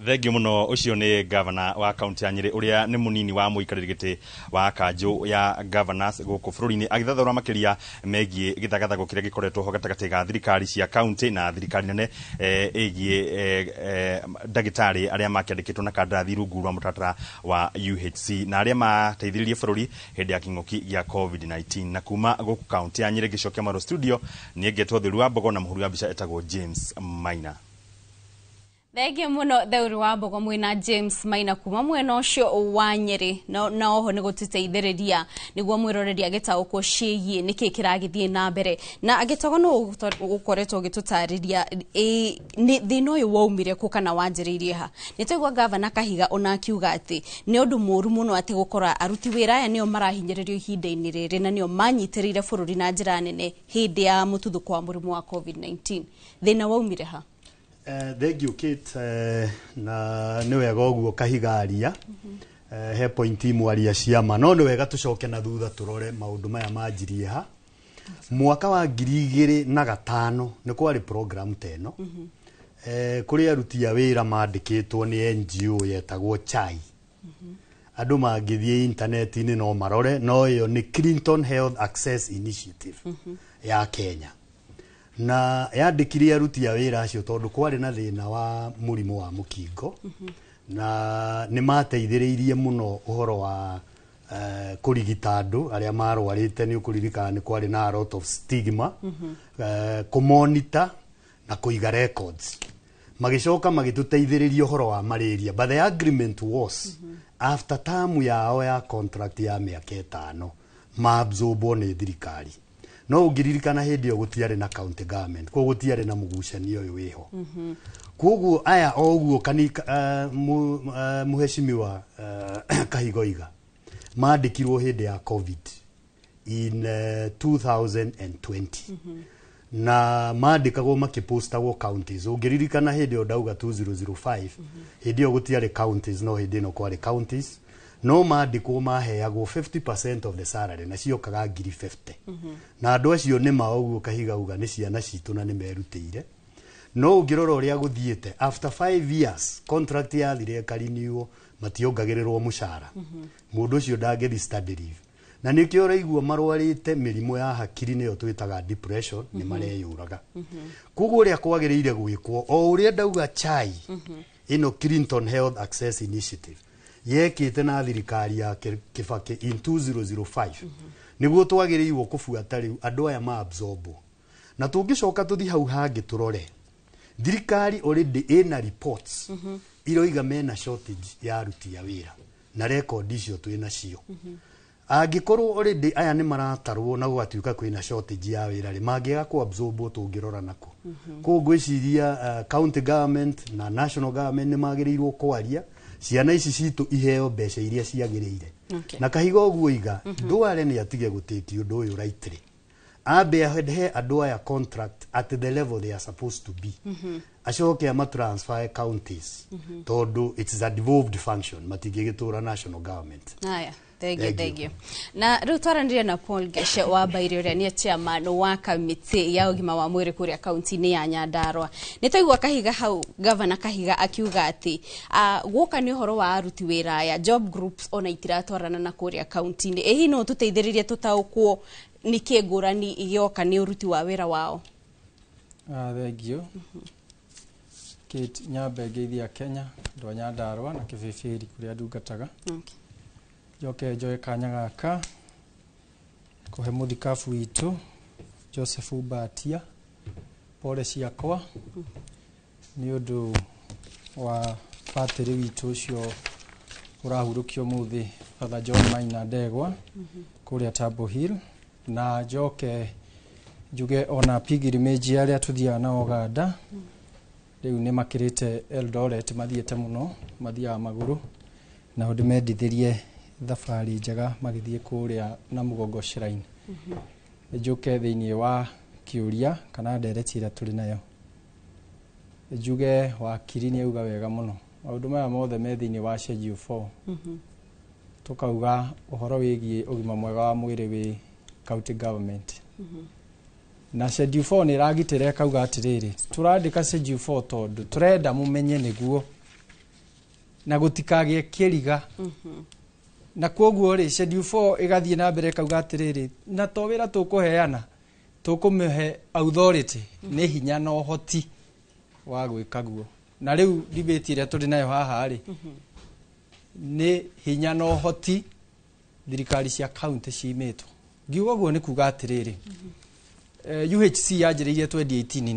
Thengiũ mũno. Ũcio nĩ gavana wa kaunti ya Nyĩrĩ, ũrĩa nĩ mũnini wa mũikarĩri gĩtĩ wa kanjũ ya governors gũkũ bũrũri-inĩ, agĩthathaũra makĩria megiĩ gĩthagathago kĩrĩa gĩkoretwo ho gatagatĩ ga thirikari cia kaunti na thirikari nene ĩgiĩ ndagĩtarĩ arĩa makĩandĩkĩtwo na kandarathi rungu rwa mũtaratara wa UHC na arĩa mateithĩrĩirie bũrũri hĩndĩ ya kĩng'ũki gĩa COVID-19. Na kuma gũkũ kaunti ya Nyĩrĩ ngĩcokia Maro studio, niĩ ngetwo Theru wa Mbogo na mũhuri wa mbica etagwo James Maina. Thengiũ mũno Theuri wa Mbogo mwĩna James Maina kuma mwena ũcio wa Nyĩrĩ, na oho nĩ gũtũteithĩrĩria nĩguo mwĩroreri agĩtaũkwo ciĩgiĩ nĩkĩ kĩragĩthiĩ na mbere. Na agĩtogo no ũkoretwo ũgĩtũtarĩria nĩ thĩna ũyũ waumire kũ kana wanjĩrĩirie ha. Nĩ twaigua gavana Kahiga ona akiuga atĩ nĩ ũndũ mũũru mũno atĩ gũkora aruti wĩra aya nĩo marahinyĩrĩrio ihinda-inĩ rĩrĩ na nĩo manyitĩrĩire bũrũri na njĩra nene hĩndĩ ya mũtuthũko wa mũrimũ wa COVID-19. Thĩna waumire ha? Thank you Kate, na nĩ wega ũguo Kahiga aria. He point imwe aria ciama, no nĩ wega tũcoke na thutha tũrore maũndũ maya manjirie ha. Mwaka wa 2005 nĩ kwarĩ program ta ĩno. Kũrĩ aruti a wĩra mandĩkĩtwo nĩ NGO yetagwo CHAI. Andũ mangĩthiĩ intaneti-inĩ no marore, no ĩyo nĩ Clinton Health Access Initiative ya Kenya, na yandĩkire aruti a wĩra acio tondũ kwarĩ na thĩna wa mũrimũ wa mũkingo, na nĩ mateithĩrĩirie mũno ũhoro wa kũrigita andũ arĩa marwarĩte. Nĩ ũkũririkana nĩ kwarĩ na a lot of stigma, kũmonita na kũiga records. Magĩcoka magĩtũteithĩrĩria ũhoro wa malaria, but the agreement was after term yao ya contract ya mĩaka 5 maabsorbwo nĩ thirikari. No ũngĩririkana hĩndĩ ĩyo gũtiarĩ na county government, koguo gũtiarĩ na mũgucanio ũyũ wĩho. Koguo aya o ũguo mũheshimiwa Kahigoiga mandĩkirwo hĩndĩ ya COVID in 2020, na mandĩkagwo makĩpostagwo counties. Ũngĩririkana hĩndĩ ĩyo ndauga 2005, hĩndĩ ĩyo gũtiarĩ counties, no hĩndĩ ĩno kwarĩ counties. No mandĩkwo maheagwo 50% of the salary, na ciokaga ngiri 50. Na andũ acio nĩ ma ũguo Kahiga uga nĩ ciana citũ na nĩ merutĩire. No ũngĩrora ũrĩa gũthiĩte, after 5 years contract yathire ĩkarinio, mationgagĩrĩrwo mũcara. Mũndũ ũcio ndangĩthi study leave, na nĩkĩo ũraigua marwarĩte mĩrimũ ya hakiri, nĩyo twĩtaga depression, nĩ mareyũraga. Koguo ũrĩa kwagĩrĩire gwĩkwo, o ũrĩa ndauga, CHAI ĩno, Clinton Health Access Initiative, yekĩte na thirikari ya Kibaki in 2005, nĩguo twagĩrĩirwo kũbuata rĩu andũ aya ma absorbwo. Na tũngĩcoka tũthi hau hangĩ tũrore, thirikari already ĩna reports iroiga mena shortage ya aruti a wĩra, na record icio twĩ nacio. Angĩkorwo already aya nĩ maratarwo na gũgatuĩka kwĩna shortage ya wĩra rĩ, mangĩaga kũ absorbwo tũngĩrora nako? Koguo ngwĩciria county government na national government nĩ magĩrĩirwo kwaria, ciana ici citũ iheo mbeca iria ciagĩrĩire. Na Kahiga ũguo iga, ndware nĩ atige gũtĩki ũndũ ũyũ rightly. Ambe ahe andũ aya contract at the level they are supposed to be, acoke amatransfer counties, tondũ it's a devolved function, matingĩgĩtũra national government. Haya, thank you. Thank Thank you. Na rĩu twaranĩria na Paul Geshe wa Mbaire, ũrĩa nĩ chairman wa kamĩtĩ ya ũgima wa mwĩrĩ kũrĩa kaunti-inĩ ya Nyandarua. Nĩ twaigua Kahiga hau, Gavana Kahiga akiuga atĩ gũka nĩ ũhoro wa aruti wĩra aya, job groups ona itiratwarana na kũrĩa kaunti-inĩ. Ĩ hihi no tũteithĩrĩrie tũtaũkwo nĩkĩ ngũrani igĩoka nĩ ũruti wa wĩra wao? Ah, thank you. Kate, nyambe ngeithia Kenya, andũ a Nyandarua na Kĩbĩbĩri kũrĩa ndungataga. Njoke njoe kanya gaka kũhe mũthikabu witũ Joseph Mbatia pole ciakwa nĩ ũndũ wa batĩrĩ witũ ũcio ũrahurũkio mũthĩ, Father John Maina Ndegwa, kũrĩa Table Hill. Na njoke njuge ona pilgrimage arĩa tũthiaga nao Uganda rĩu nĩ makĩrĩte Eldoret, mathiĩte mũno, mathiaga magũrũ, nao ndĩmendithĩrie thabarĩ njega magĩthiĩ kũrĩa na Mugongo Shrine. Njuke thĩinĩ wa kĩũria kana ndereti ĩrĩa tũrĩ nayo, njuge wakiri nĩ auga wega mũno, maũndũ maya mothe me thĩinĩ wa Schedule 4. Tukauga ũhoro wĩgiĩ ũgima mwega wa mwĩrĩ wĩ county government, na Schedule 4 nĩ ĩragitĩra, ĩkauga atĩrĩrĩ, tũrandĩka Schedule 4 tondũ tũrenda mũmenye nĩguo na gũtikagĩe kĩriga. Na kwoguo rĩ, Schedule 4 ĩgathiĩ na mbere ĩkauga atĩrĩrĩ, na to wĩra tũkũheana, tũkũmĩhe authority, nĩ hinya na ũhoti wa gwĩka guo. Na rĩu debate ĩrĩa tũrĩ nayo haha rĩ, nĩ hinya na ũhoti thirikari cia county cimĩtwo. Ngiuga ũguo nĩ kuga atĩrĩrĩ, UHC yanjĩrĩirie 2018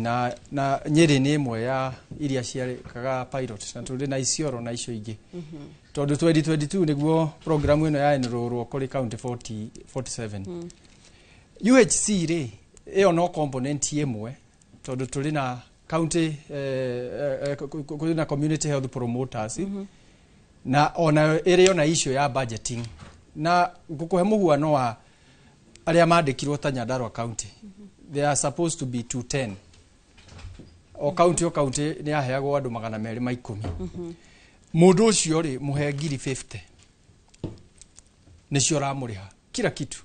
na Nyĩrĩ nĩ ĩmwe ya iria ciarĩkaga pilot, na tũrĩ na Isiolo na icio ingĩ, tondũ 2022 nĩguo program ĩno ya enrollwo kũrĩ county 40, 47. UHC rĩ, ĩyo no component ĩmwe, tondũ tũrĩ na county kũrĩ na community health promoters, na ona ĩrĩ ona issue ya budgeting. Na ngũkũhe mũhuano wa arĩa mandĩkirwo ta Nyandarua County, they are supposed to be 210 o county. O county nĩ yaheagwo andũ 210. Mũndũ ũcio rĩ, mũhe ngiri 50 nĩcio ũramũrĩha kila kitu.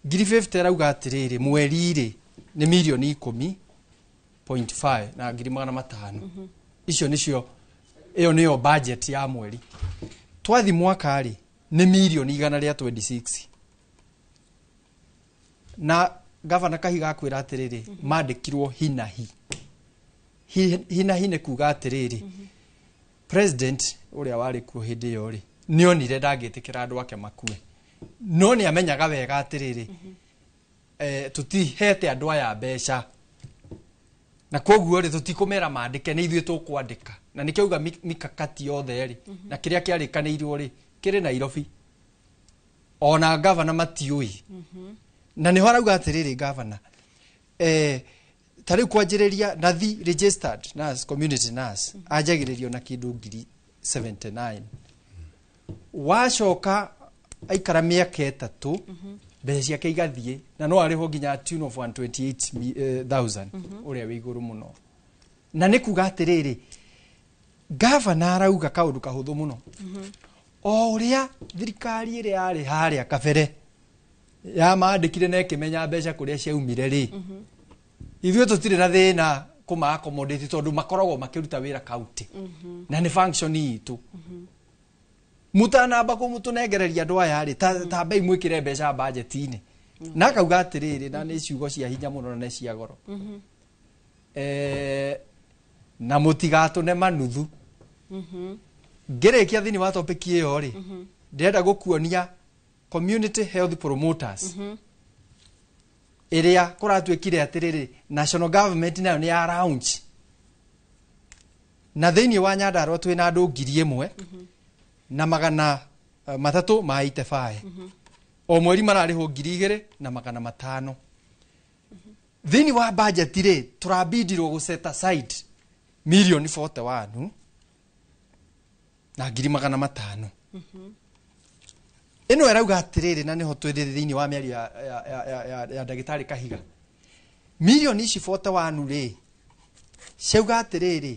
Ngiri 50 arauga atĩrĩrĩ, mweri rĩ nĩ mirioni 10.5 na ngiri 500. Icio nĩcio, ĩyo nĩyo budget ya mweri. Twathi mwaka rĩ, nĩ mirioni 126. Na Gavana Kahiga akwĩra atĩrĩrĩ, mandĩkirwo hinahi. Hinahi nĩ kuga atĩrĩrĩ, president ũrĩa warĩ kuo hĩndĩ ĩyo rĩ, nĩonire ndangĩtĩkĩra andũ ake makue, no nĩ amenyaga wega atĩrĩrĩ, tũtihete andũ aya mbeca, na koguo rĩ, tũtikũmera mandĩke, nĩ ithuĩ tũkwandĩka. Na nĩkĩo auga mikakati yothe rĩ, na kĩrĩa kĩarĩkanĩirwo rĩ, kĩrĩ Nairobi, ona gavana matiũĩ. Na nĩho arauga atĩrĩrĩ, gavana, ta rĩu kwanjĩrĩria nathi registered nurse, community nurse, anjagĩrĩrio na kĩndũ ngiri 79. Wacoka aikara mĩaka 3, mbeca ciake igathiĩ na no arĩhwo nginya tune of 128,000, ũrĩa wĩ igũrũ mũno. Na nĩ kuga atĩrĩrĩ, gavana arauga kaũndũ kahũthũ mũno, o ũrĩa thirikari ĩrĩa yarĩ harĩa kabere yamandĩkire na ĩkĩmenya mbeca kũrĩa ciaumire rĩ, ithuĩ tũtirĩ na thĩna kũma accommodate, tondũ makoragwo makĩruta wĩra county na nĩ function itũ. Mutanamba kũmũtũnengereria andũ aya rĩ, tambai mwĩkĩre mbeca budget-inĩ. Na akauga atĩrĩrĩ, na nĩ ciugo cia hinya mũno na nĩ cia goro, na mũtigatũne manuthu. Ngĩrĩkia thĩinĩ wa topic ĩyo rĩ, ndĩrenda gũkuonia community health promoters ĩrĩa kũratuĩkire atĩrĩrĩ, national government nayo nĩ ya launch, na thĩinĩ wa Nyandarua twĩna andũ 1385. O mweri mararĩhwo 2500. Thĩinĩ wa budget rĩ, tũrabindirwo gũ set aside mirioni 41 na ngiri 500. Ĩno ĩrauga atĩrĩrĩ, na nĩho twĩ thĩinĩ wa mĩario ya ndagĩtarĩ Kahiga, mirioni ici 41 rĩ, ciauga atĩrĩrĩ,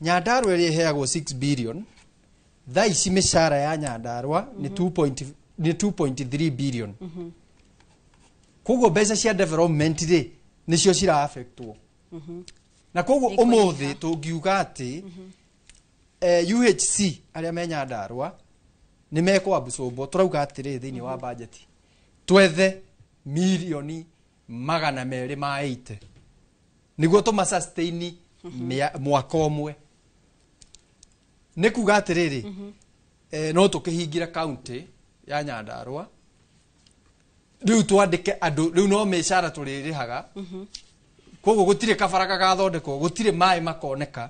Nyandarua ĩrĩa ĩheagwo 6 billion thaa ici, mĩcara ya Nyandarua nĩ 2 nĩ 2.3 billion. Koguo mbeca cia development rĩ, nĩcio cira affectwo. Na koguo ũmũthĩ tũngiuga atĩ UHC arĩa me Nyandarua nĩ mekwambucũmbwo, tũrauga atĩrĩ, thĩinĩ wa budget twethe mirioni 280 nĩguo tũma sustain mwaka ũmwe. Nĩ kuga atĩrĩrĩ, no tũkĩhingĩre kaunti ya Nyandarua rĩu, twandĩke andũ rĩu no mĩcara tũrĩrĩhaga. Koguo gũtirĩ kabara gagathondekwo, gũtirĩ maĩ makoneka.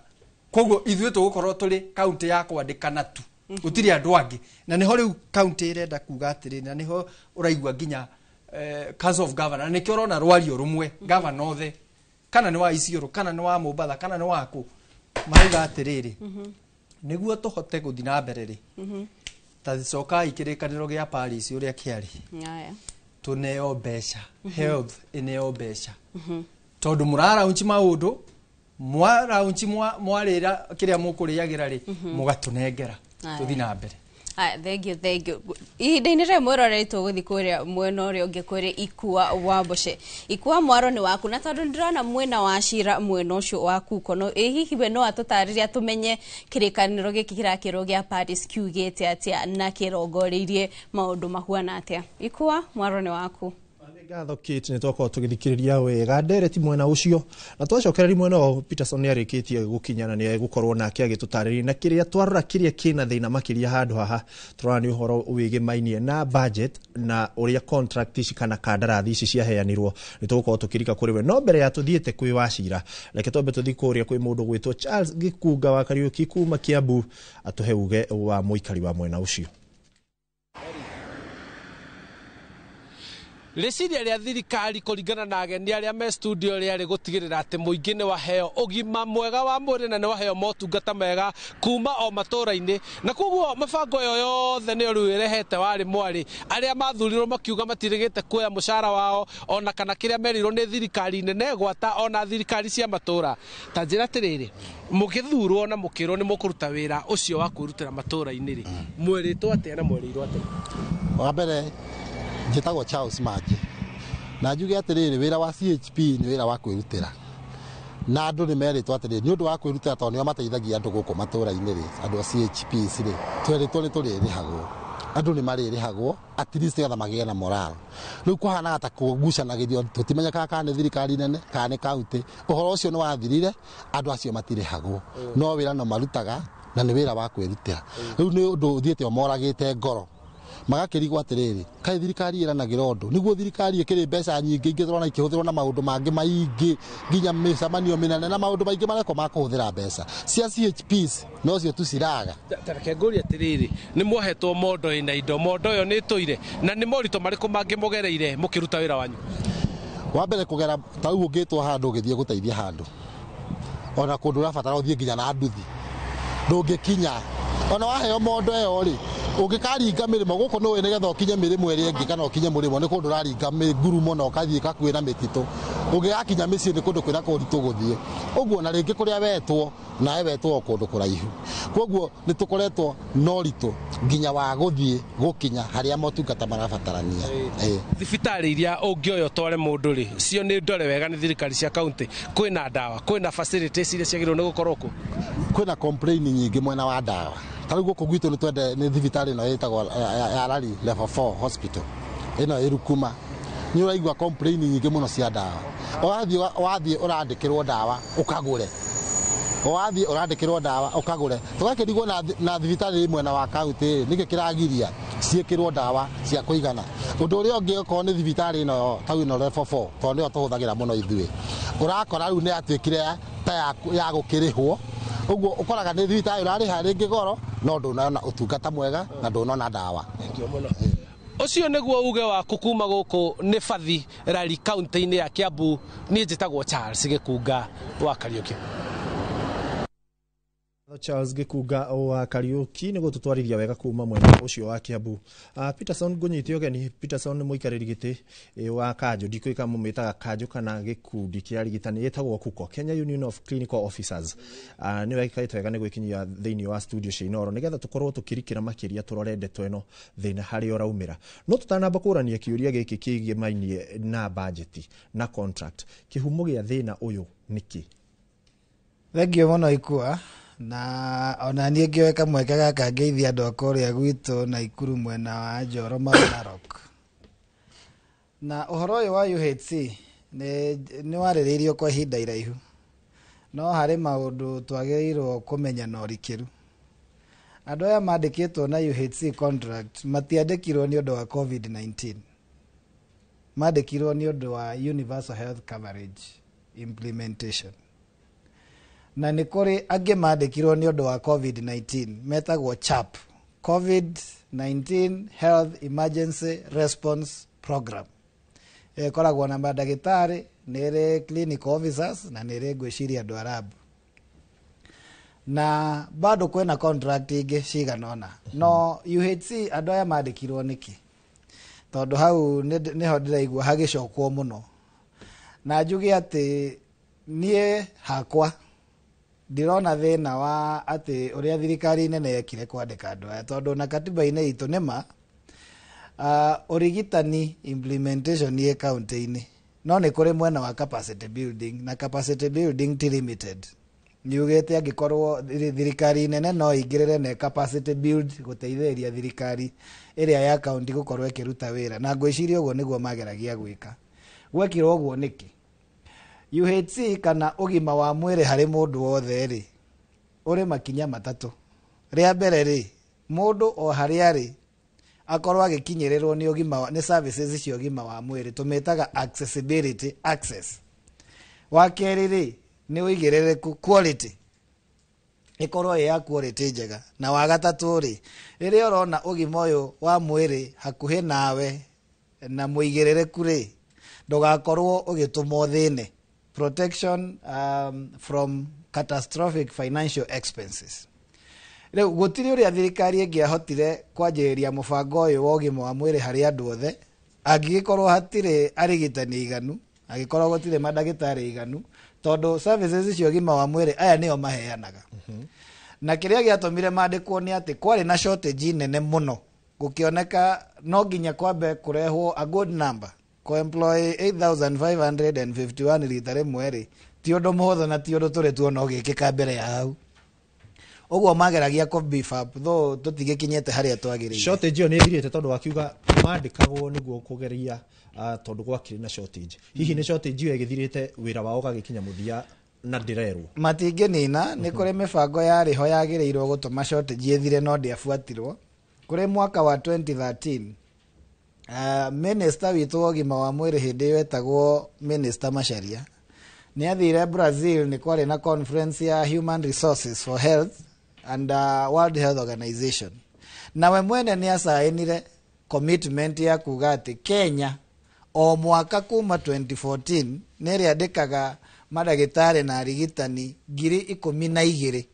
Koguo ithuĩ tũgũkorwo tũrĩ kaunti ya kwandĩkana tu, gũtirĩ andũ angĩ. Na nĩho rĩu kaunti ĩrenda kuga atĩrĩ, na nĩho ũraigua nginya Council of Governor, na nĩkĩo ũrona rwario rũmwe governor othe, kana nĩ wa Isiolo, kana nĩ wa Mombatha, kana nĩ wa kũ, marauga atĩrĩrĩ, nĩguo tũhote gũthiĩ na mbere rĩ, ta cokai kĩrĩkanĩro gĩa Paris ũrĩa kĩarĩ, tũneo mbeca, health ĩneo mbeca, tondũ mũraraunchi maũndũ, mwaraunchi mwarĩra kĩrĩa mũkũrĩagĩra rĩ, mũgatũnengera tũthiĩ na mbere. Aya, thank you, thank you. Ihinda-inĩ rĩrĩ mwĩroreri, tũgũthiĩ kũrĩa mwena ũrĩa ũngĩ kũrĩ Ikua wa Mbũce. Ikua, mwaro nĩ waku, na tondũ ndĩrona mwena wa cira mwena ũcio waku kono, ĩ hihi we no atũtarĩria tũmenye kĩrĩkanĩro gĩkĩ kĩrakĩrwo gĩa Paris kiugĩte atĩa na kĩrongoreirie maũndũ mahuana atĩa? Ikua, mwaro nĩ waku. Ngatho Kate, nĩ twakorwo tũgĩthikĩrĩria wega ndereti mwena ũcio, na twacokereria mwena wa Peterson nĩ arĩkĩtie gũkinya na nĩ egũkorwo nake agĩtũtarĩria. Na kĩrĩa twarora, kĩrĩa kĩna thĩna makĩria handũ haha tũrona nĩ ũhoro wĩgĩmainie na budget na ũrĩa contract ici kana kandarathi ici ciaheanirwo. Nĩ tũgũkorwo tũkĩrika kũrĩ we, no mbere ya tũthiĩte kwĩ Wacira, reke twambe tũthiĩ kũrĩa kwĩ mũndũ gwĩtwo Charles Gĩkunga wa Kariũki kuma Kiambu, atũhe uge wa mũikari wa mwena ũcio. Rĩciria rĩa thirikari kũringana na ageni arĩa me studio rĩarĩ gũtigĩrĩra atĩ mũingĩ nĩ waheo ũgima mwega wa mwĩrĩ na nĩ waheo motungata mega kuma o matũũra-inĩ, na koguo mĩbango ĩyo yothe nĩyo rĩu ĩrehete warĩ mwarĩ arĩa mathurirwo makiuga matirĩgĩte kuoya mũcara wao ona kana kĩrĩa merirwo nĩ thirikari nene gwata ona thirikari cia matũũra. Ta njĩra atĩrĩrĩ, mũgĩthurwo na mũkĩrwo nĩ mũkũruta wĩra ũcio wa kwĩrutĩra matũũra-inĩ rĩ, mwerĩtwo atĩa na mwerĩirwo atĩa? Wa mbere njĩtagwo Charles Manji, na njuge atĩrĩrĩ, wĩra wa CHP nĩ wĩra wa kwĩrutĩra, na andũ nĩ merĩtwo atĩrĩrĩ, nĩ ũndũ wa kwĩrutĩra tondũ nĩo mateithagia andũ gũkũ matũũra-inĩ rĩ, andũ a CHPs rĩ, twerĩtwo nĩ tũrĩrĩhagwo. Andũ nĩ marĩrĩhagwo at least nĩgetha magĩe na moral. Rĩu kũhanaga ta kũgucanagĩrio, tũtimenyekaga kana nĩ thirikari nene kana nĩ kaunti. Ũhoro ũcio nĩ wathirire, andũ acio matirĩhagwo, no wĩra no marutaga na nĩ wĩra wa kwĩrutĩra. Rĩu nĩ ũndũ ũthiĩte ũmoragĩte ngoro, magakĩrigwo atĩrĩrĩ, kaĩ thirikari ĩranagĩra ũndũ nĩguo thirikari ĩkĩrĩ mbeca nyingĩ ingĩ tũrona ikĩhũthĩrwo na maũndũ mangĩ maingĩ, nginya mĩcemanio mĩnene na maũndũ maingĩ marekwo ma kũhũthĩra mbeca cia CHPs, nocio tu ciraga. Ta reke ngũrie atĩrĩrĩ, nĩ mwahetwo mondo ĩna indo, mondo ĩyo nĩ ĩtũire, na nĩ moritũ marĩkũ mangĩ mũgereire mũkĩruta wĩra wanyu? Wa mbere, kũgera ta rĩu ũngĩtwo handũ ũgĩthiĩ gũteithia handũ, ona kũndũ ũrabatara ũthiĩ nginya na nduthi, ndũngĩkinya ona waheo mondo ĩyo rĩ. Ũngĩkaringa mĩrĩmo gũkũ nĩũĩ, nĩgetha ũkinye mĩrĩmo ĩrĩa ĩngĩ kana ũkinye mũrĩmo, nĩ kũndũ ũraringa ngurumo na ũkathiĩ kakuĩ na mĩtitũ. Ũngĩgakinya mĩciĩ nĩ kũndũ kwĩna kũritũ gũthiĩ ũguo, na rĩngĩ kũrĩa wetwo nawe wetwo o kũndũ kũraihu. Koguo nĩ tũkoretwo na ũritũ nginya wa gũthiĩ gũkinya harĩa motungata marabatarania. Ĩĩ. Thibitarĩ iria ũngĩoya ũtware mũndũ rĩ, cio nĩ ndore wega nĩ thirikari cia kaunti? Kwĩna ndawa, kwĩna facilities iria ciagĩrĩirwo nĩ gũkorwo kuo? Kwĩna complain nyingĩ mwena wa ndawa. Ta rĩu gũkũ gwitũ nĩ twende nĩ thibitarĩ ĩno ĩtagwo ya Rari Level 4 Hospital ĩno ĩrukuma, nĩ ũraigua complain nyingĩ mũno cia ndawa. Ũrathiĩ wathiĩ ũrandĩkĩrwo ndawa ũkagũre, wathiĩ ũrandĩkĩrwo ndawa ũkagũre. Tũgakĩrigwo na thibitarĩ ĩ mwena wa kaunti rĩ, nĩkĩ kĩragiria ciĩkĩrwo ndawa cia kũigana? Ũndũ ũrĩa ũngĩ, okorwo nĩ thibitarĩ ĩno tau ĩno level 4, tondũ nĩyo tũhũthagĩra mũno ithuĩ, ũrakora rĩu nĩ yatuĩkire ta ya gũkĩrĩhwo. Ũguo ũkoraga nĩ thibitarĩ ũrarĩha rĩngĩ goro, no ndũnona ũtungata mwega na ndũnona ndawa. Ũcio nĩguo uge waku kuma gũkũ nĩ Bathi Rari, kaunti-inĩ ya Kiambu. Niĩ njĩtagwo Charles Gĩkunga wa Kariũki. Charles Gĩkunga wa Kariuki nĩ gũtũtwarithia wega kuma mwena ũcio wa Kiambu. Peterson, ngũnyite ũgeni. Peterson nĩ mũikarĩri gĩtĩ wa kanjũ, ndikũĩ kana mũmĩtaga kanjũ kana gĩkundi kĩa arigitani ĩtagwo KUCO, Kenya Union of Clinical Officers. Nĩ wekĩte wega nĩ gwĩkinyia thĩinĩ wa studio cia Inooro nĩgetha tũkorwo tũkĩrikĩra makĩria tũrore ndeto ĩno thĩna harĩa ũraumĩra. No tũtanamba kũrania kĩũria gĩkĩ kĩgĩmainie na bajeti na contract, kĩhumo gĩa thĩna ũyũ nĩkĩ? Thengiũ mũno Ikua, na ona niĩ ngĩoe kamweke gaka ngeithia andũ a kũrĩa gwitũ Naikuru mwena wa Njoro Narok. Na ũhoro ũyũ wa UHC nĩ warĩrĩirio kwa ihinda iraihu, no harĩ maũndũ twagĩrĩirwo kũmenya na ũrikĩru. Andũ aya mandĩkĩtwo na UHC contract matiandĩkirwo nĩ ũndũ wa COVID-19, mandĩkirwo nĩ ũndũ wa universal health coverage implementation. Na nĩ kũrĩ angĩ mandĩkirwo nĩ ũndũ wa COVID-19 metagwo CHAP, COVID-19 Health Emergency Response Program. Ĩkoragwo na mandagĩtarĩ, nĩ ĩrĩ clinical officers na nĩ ĩrĩ ngwĩciria andũ a lab. Na bado kwĩna contract ingĩ cigana ũna. No UHC andũ aya mandĩkirwo nĩkĩ? Tondũ hau nĩho ndĩraigua hagĩcokwo mũno. Na njuge atĩ niĩ hakwa ndirona thĩna wa atĩ ũrĩa thirikari nene yekire kwandĩka andũ aya, tondũ na katiba-inĩ itũ nĩma ũrigitani implementation ĩ kaunti-inĩ, no nĩ kũrĩ mwena wa capacity building, na capacity building ti limited. Nĩugĩte angĩkorwo thirikari nene no ĩingĩrĩre na capacity build gũteithĩrĩria thirikari ĩrĩa ya kaunti gũkorwo ĩkĩruta wĩra, na ngwĩciria ũguo nĩguo mageragia gwĩka. Gwekirwo ũguo nĩkĩ? UHC kana ũgima wa mwĩrĩ harĩ mũndũ wothe rĩ, ũrĩ makinya matatũ. Rĩa mbere rĩ, mũndũ o harĩa arĩ akorwo agĩkinyĩrĩrwo nĩ ũgima nĩ services cia ũgima wa mwĩrĩ, tũmĩtaga accessibility, access. Wa kerĩ rĩ, nĩ ũigĩrĩrĩku, quality, ĩkorwo ĩ ya quality njega. Na wa gatatũ rĩ, rĩrĩa ũrona ũgima ũyũ wa mwĩrĩ hakuhĩ nawe na mũigĩrĩrĩku rĩ, ndũgakorwo ũgĩtũma ũthĩne. Protection from catastrophic financial expenses. Rĩu gũtirĩ ũrĩa thirikari ĩngĩahotire kwanjĩrĩria mũbango ũyũ wa ũgima wa mwĩrĩ harĩ andũ othe angĩgĩkorwo hatirĩ arigitani aiganu, angĩkorwo gũtirĩ mandagĩtarĩ aiganu, tondũ services cia ũgima wa mwĩrĩ aya nĩo maheanaga. Na kĩrĩa gĩatũmire mandĩkwo nĩ atĩ kwarĩ na shortage nene mũno, gũkĩoneka no nginya kwambe kũrehwo a good number. Kũ-employ 8551 rita rĩmwe rĩ, ti ũndũ mũhũthũ na ti ũndũ tũrĩ tuona ũgĩkĩka mbere ya hau. Ũguo mageragia kũ beef up, though tũtigĩkinyĩte harĩa twagĩrĩire. Shortage ĩyo nĩ ĩthirĩte tondũ wakiuga mandĩkagwo nĩguo kũgeria, tondũ gwakĩrĩ na shortage. Hihi nĩ shortage ĩyo ĩgĩthirĩte, wĩra wao ũgagĩkinya mũthia na ndĩrerwo? Matingĩnina. Nĩ kũrĩ mĩbango yarĩ ho yagĩrĩirwo gũtũma shortage ĩthire, no ndĩabuatirwo. Kũrĩ mwaka wa 2013, minister witũ wa ũgima wa mwĩrĩ hĩndĩ ĩyo etagwo Minister Macharia nĩ athire Brazil, nĩ kwarĩ na conference ya Human Resources for Health and World Health Organization, nawe mwene nĩ acainire commitment ya kuga atĩ Kenya o mwaka kuma 2014 nĩ ĩrĩandĩkaga mandagĩtarĩ na arigitani 12,000,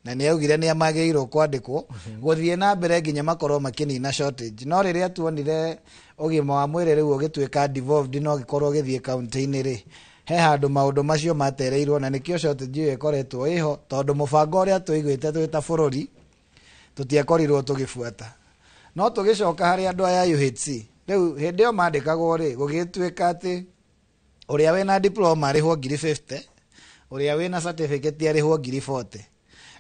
na nĩ augire nĩ magĩrĩirwo kwandĩkwo gũthiĩ na mbere nginya makorwo makĩnina shortage. No rĩrĩa tuonire ũgima wa mwĩrĩ rĩu ũgĩtuĩka devolved no ũgĩkorwo ũgĩthiĩ kaunti-inĩ rĩ, he handũ maũndũ macio matereirwo, na nĩkĩo shortage ĩyo ĩkoretwo ĩho, tondũ mũbango ũrĩa tũiguĩte twĩ ta bũrũri tũtiakorirwo tũgĩbuata. No tũgĩcoka harĩ andũ aya UHC, rĩu hĩndĩ ĩyo mandĩkagwo rĩ, gũgĩtuĩka atĩ ũrĩa wĩna diploma arĩhwo 50,000, ũrĩa wĩna certificate arĩhwo 40,000.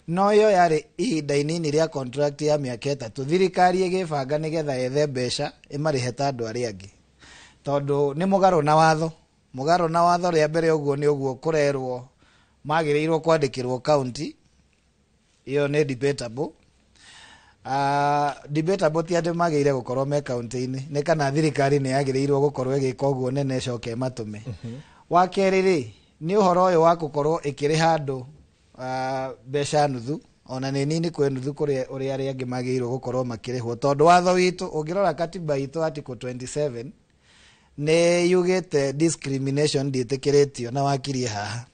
No ĩyo yarĩ ihinda inini rĩa contract ya mĩaka 3. Thirikari ĩgĩbanga nĩgetha yethe mbeca ĩmarĩhe ta andũ arĩa angĩ, tondũ nĩ mũgarũ na watho. Mũgarũ na watho rĩa mbere ũguo nĩ ũguo kũrerwo magĩrĩirwo kwandĩkĩrwo county, ĩyo nĩ debatable. Debatable ti atĩ magĩrĩire gũkorwo me kaunti-inĩ, nĩ kana thirikari nĩ yagĩrĩirwo gũkorwo ĩgĩka ũguo nene ĩcoke ĩmatũme. Wa kerĩ rĩ, nĩ ũhoro ũyũ wa gũkorwo ĩkĩrĩha andũ mbeca nuthu, ona nĩ nini kwĩ nuthu kũrĩ ũrĩa arĩa angĩ magĩrĩirwo gũkorwo makĩrĩhwo, tondũ watho witũ ũngĩrora katiba itũ article 27 nĩ yugĩte discrimination ndĩtĩkĩrĩtio na wakirie haha.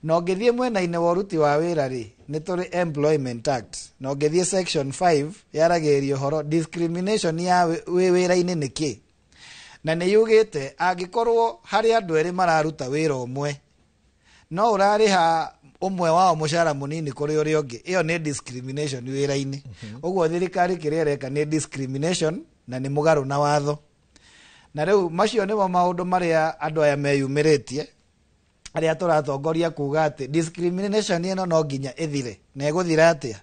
Na ũngĩthiĩ mwena-inĩ wa ũruti wa wĩra rĩ, nĩ tũrĩ Employment Act, na ũngĩthiĩ section 5 yaragĩrĩria ũhoro discrimination ya wĩ wĩra-inĩ nĩ kĩ, na nĩ yugĩte angĩkorwo harĩ andũ erĩ mararuta wĩra ũmwe no ũrarĩha ũmwe wao mũcara mũnini kũrĩ ũrĩa ũngĩ, ĩyo nĩ discrimination wĩra-inĩ. Ũguo thirikari kĩrĩa ĩreka nĩ discrimination na nĩ mũgarũ na watho. Na rĩu macio nĩmo maũndũ marĩa andũ aya meyumĩrĩtie, arĩa tũratongoria kuga atĩ discrimination ĩno no nginya ĩthire. Na ĩgũthira atĩa?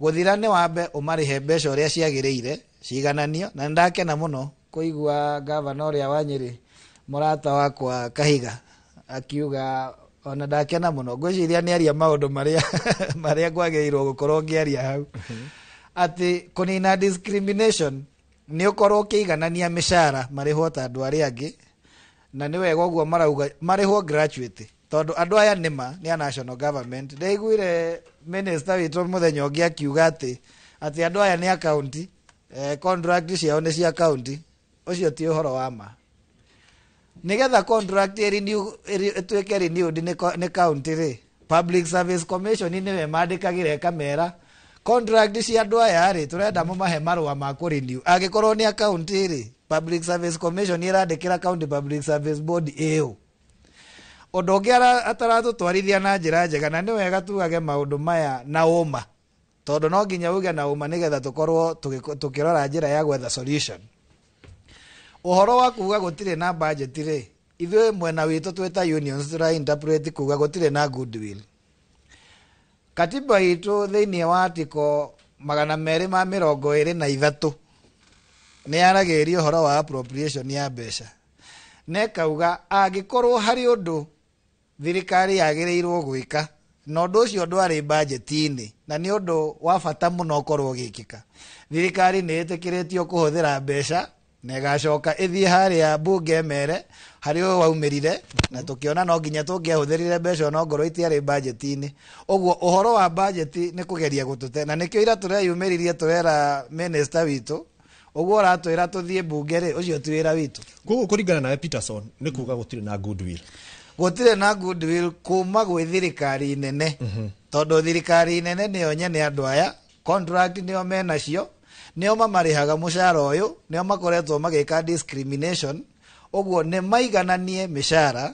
Gũthira nĩ wambe ũmarĩhe mbeca ũrĩa ciagĩrĩire cigananio. Na nĩndakena mũno kũigua gavana ũrĩa wa Nyĩrĩ, mũrata wakwa Kahiga, akiuga ona ndakena mũno, ngwĩciria nĩ aria maũndũ marĩa marĩa kwagĩrĩirwo gũkorwo ngĩaria hau, atĩ kũnina discrimination nĩ ũkorwo ũkĩiganania mĩcara marĩhwo ta andũ arĩa angĩ. Na nĩ wega ũguo marauga marĩhwo gratuity, tondũ andũ aya nĩma nĩ a national government. Ndaiguire minister witũ mũthenya ũngĩ akiuga atĩ andũ aya nĩ a county, contract ciao nĩ cia county. Ũcio ti ũhoro wa ma. Nĩgetha contract ĩtuĩke renewed nĩ county rĩ, Public Service Commission nĩwe mandĩkagĩra ĩkamera contract cia andũ aya rĩ, tũrenda mũmahe marũa ma kũ renew. Angĩkorwo nĩ a county rĩ, Public Service Commission ĩrandĩkĩra County Public Service Board ĩũ. Ũndũ ũngĩ ataratũtwarithia na njĩra njega, na nĩ wega tugage maũndũ maya na ũma, tondũ no nginya uge na ũma nĩgetha tũkorwo tũkĩrora njĩra ya gwetha solution. Ũhoro wa kuga gũtirĩ na budget rĩ, ithuĩ mwena witũ twĩ ta unions tũra interpret kuga gũtirĩ na goodwill. Katiba itũ thĩinĩ wa article 223 nĩ yaragĩrĩria ũhoro wa appropriation ya mbeca, na ĩkauga angĩkorwo harĩ ũndũ thirikari yagĩrĩirwo gwĩka na ũndũ ũcio ndwarĩ budget-inĩ, na nĩ ũndũ wa bata mũno ũkorwo ũgĩkĩka, thirikari nĩ ĩtĩkĩrĩtio kũhũthĩra mbeca na ĩgacoka ĩthiĩ harĩa mbunge ĩmere harĩ ũyũ waumĩrire, na tũkĩona no nginya tũngĩahũthĩrire mbeca ona ongorwo itiarĩ budget-inĩ. Ũguo ũhoro wa budget nĩ kũgeria gũtũte, na nĩkĩo ira tũreyumĩririe tũrera minister witũ ũguo ũratwĩra tũthiĩ mbunge rĩ, ũcio ti wĩra witũ. Koguo kũringana nawe Peterson, nĩ kuga gũtirĩ na goodwill. Gũtirĩ na goodwill kuma gwĩ thirikari nene, tondũ thirikari nene nĩyo nyene andũ aya, contract nĩo menacio, nĩo mamarĩhaga mũcara ũyũ, nĩo makoretwo magĩka discrimination. Ũguo nĩ maigananie mĩcara,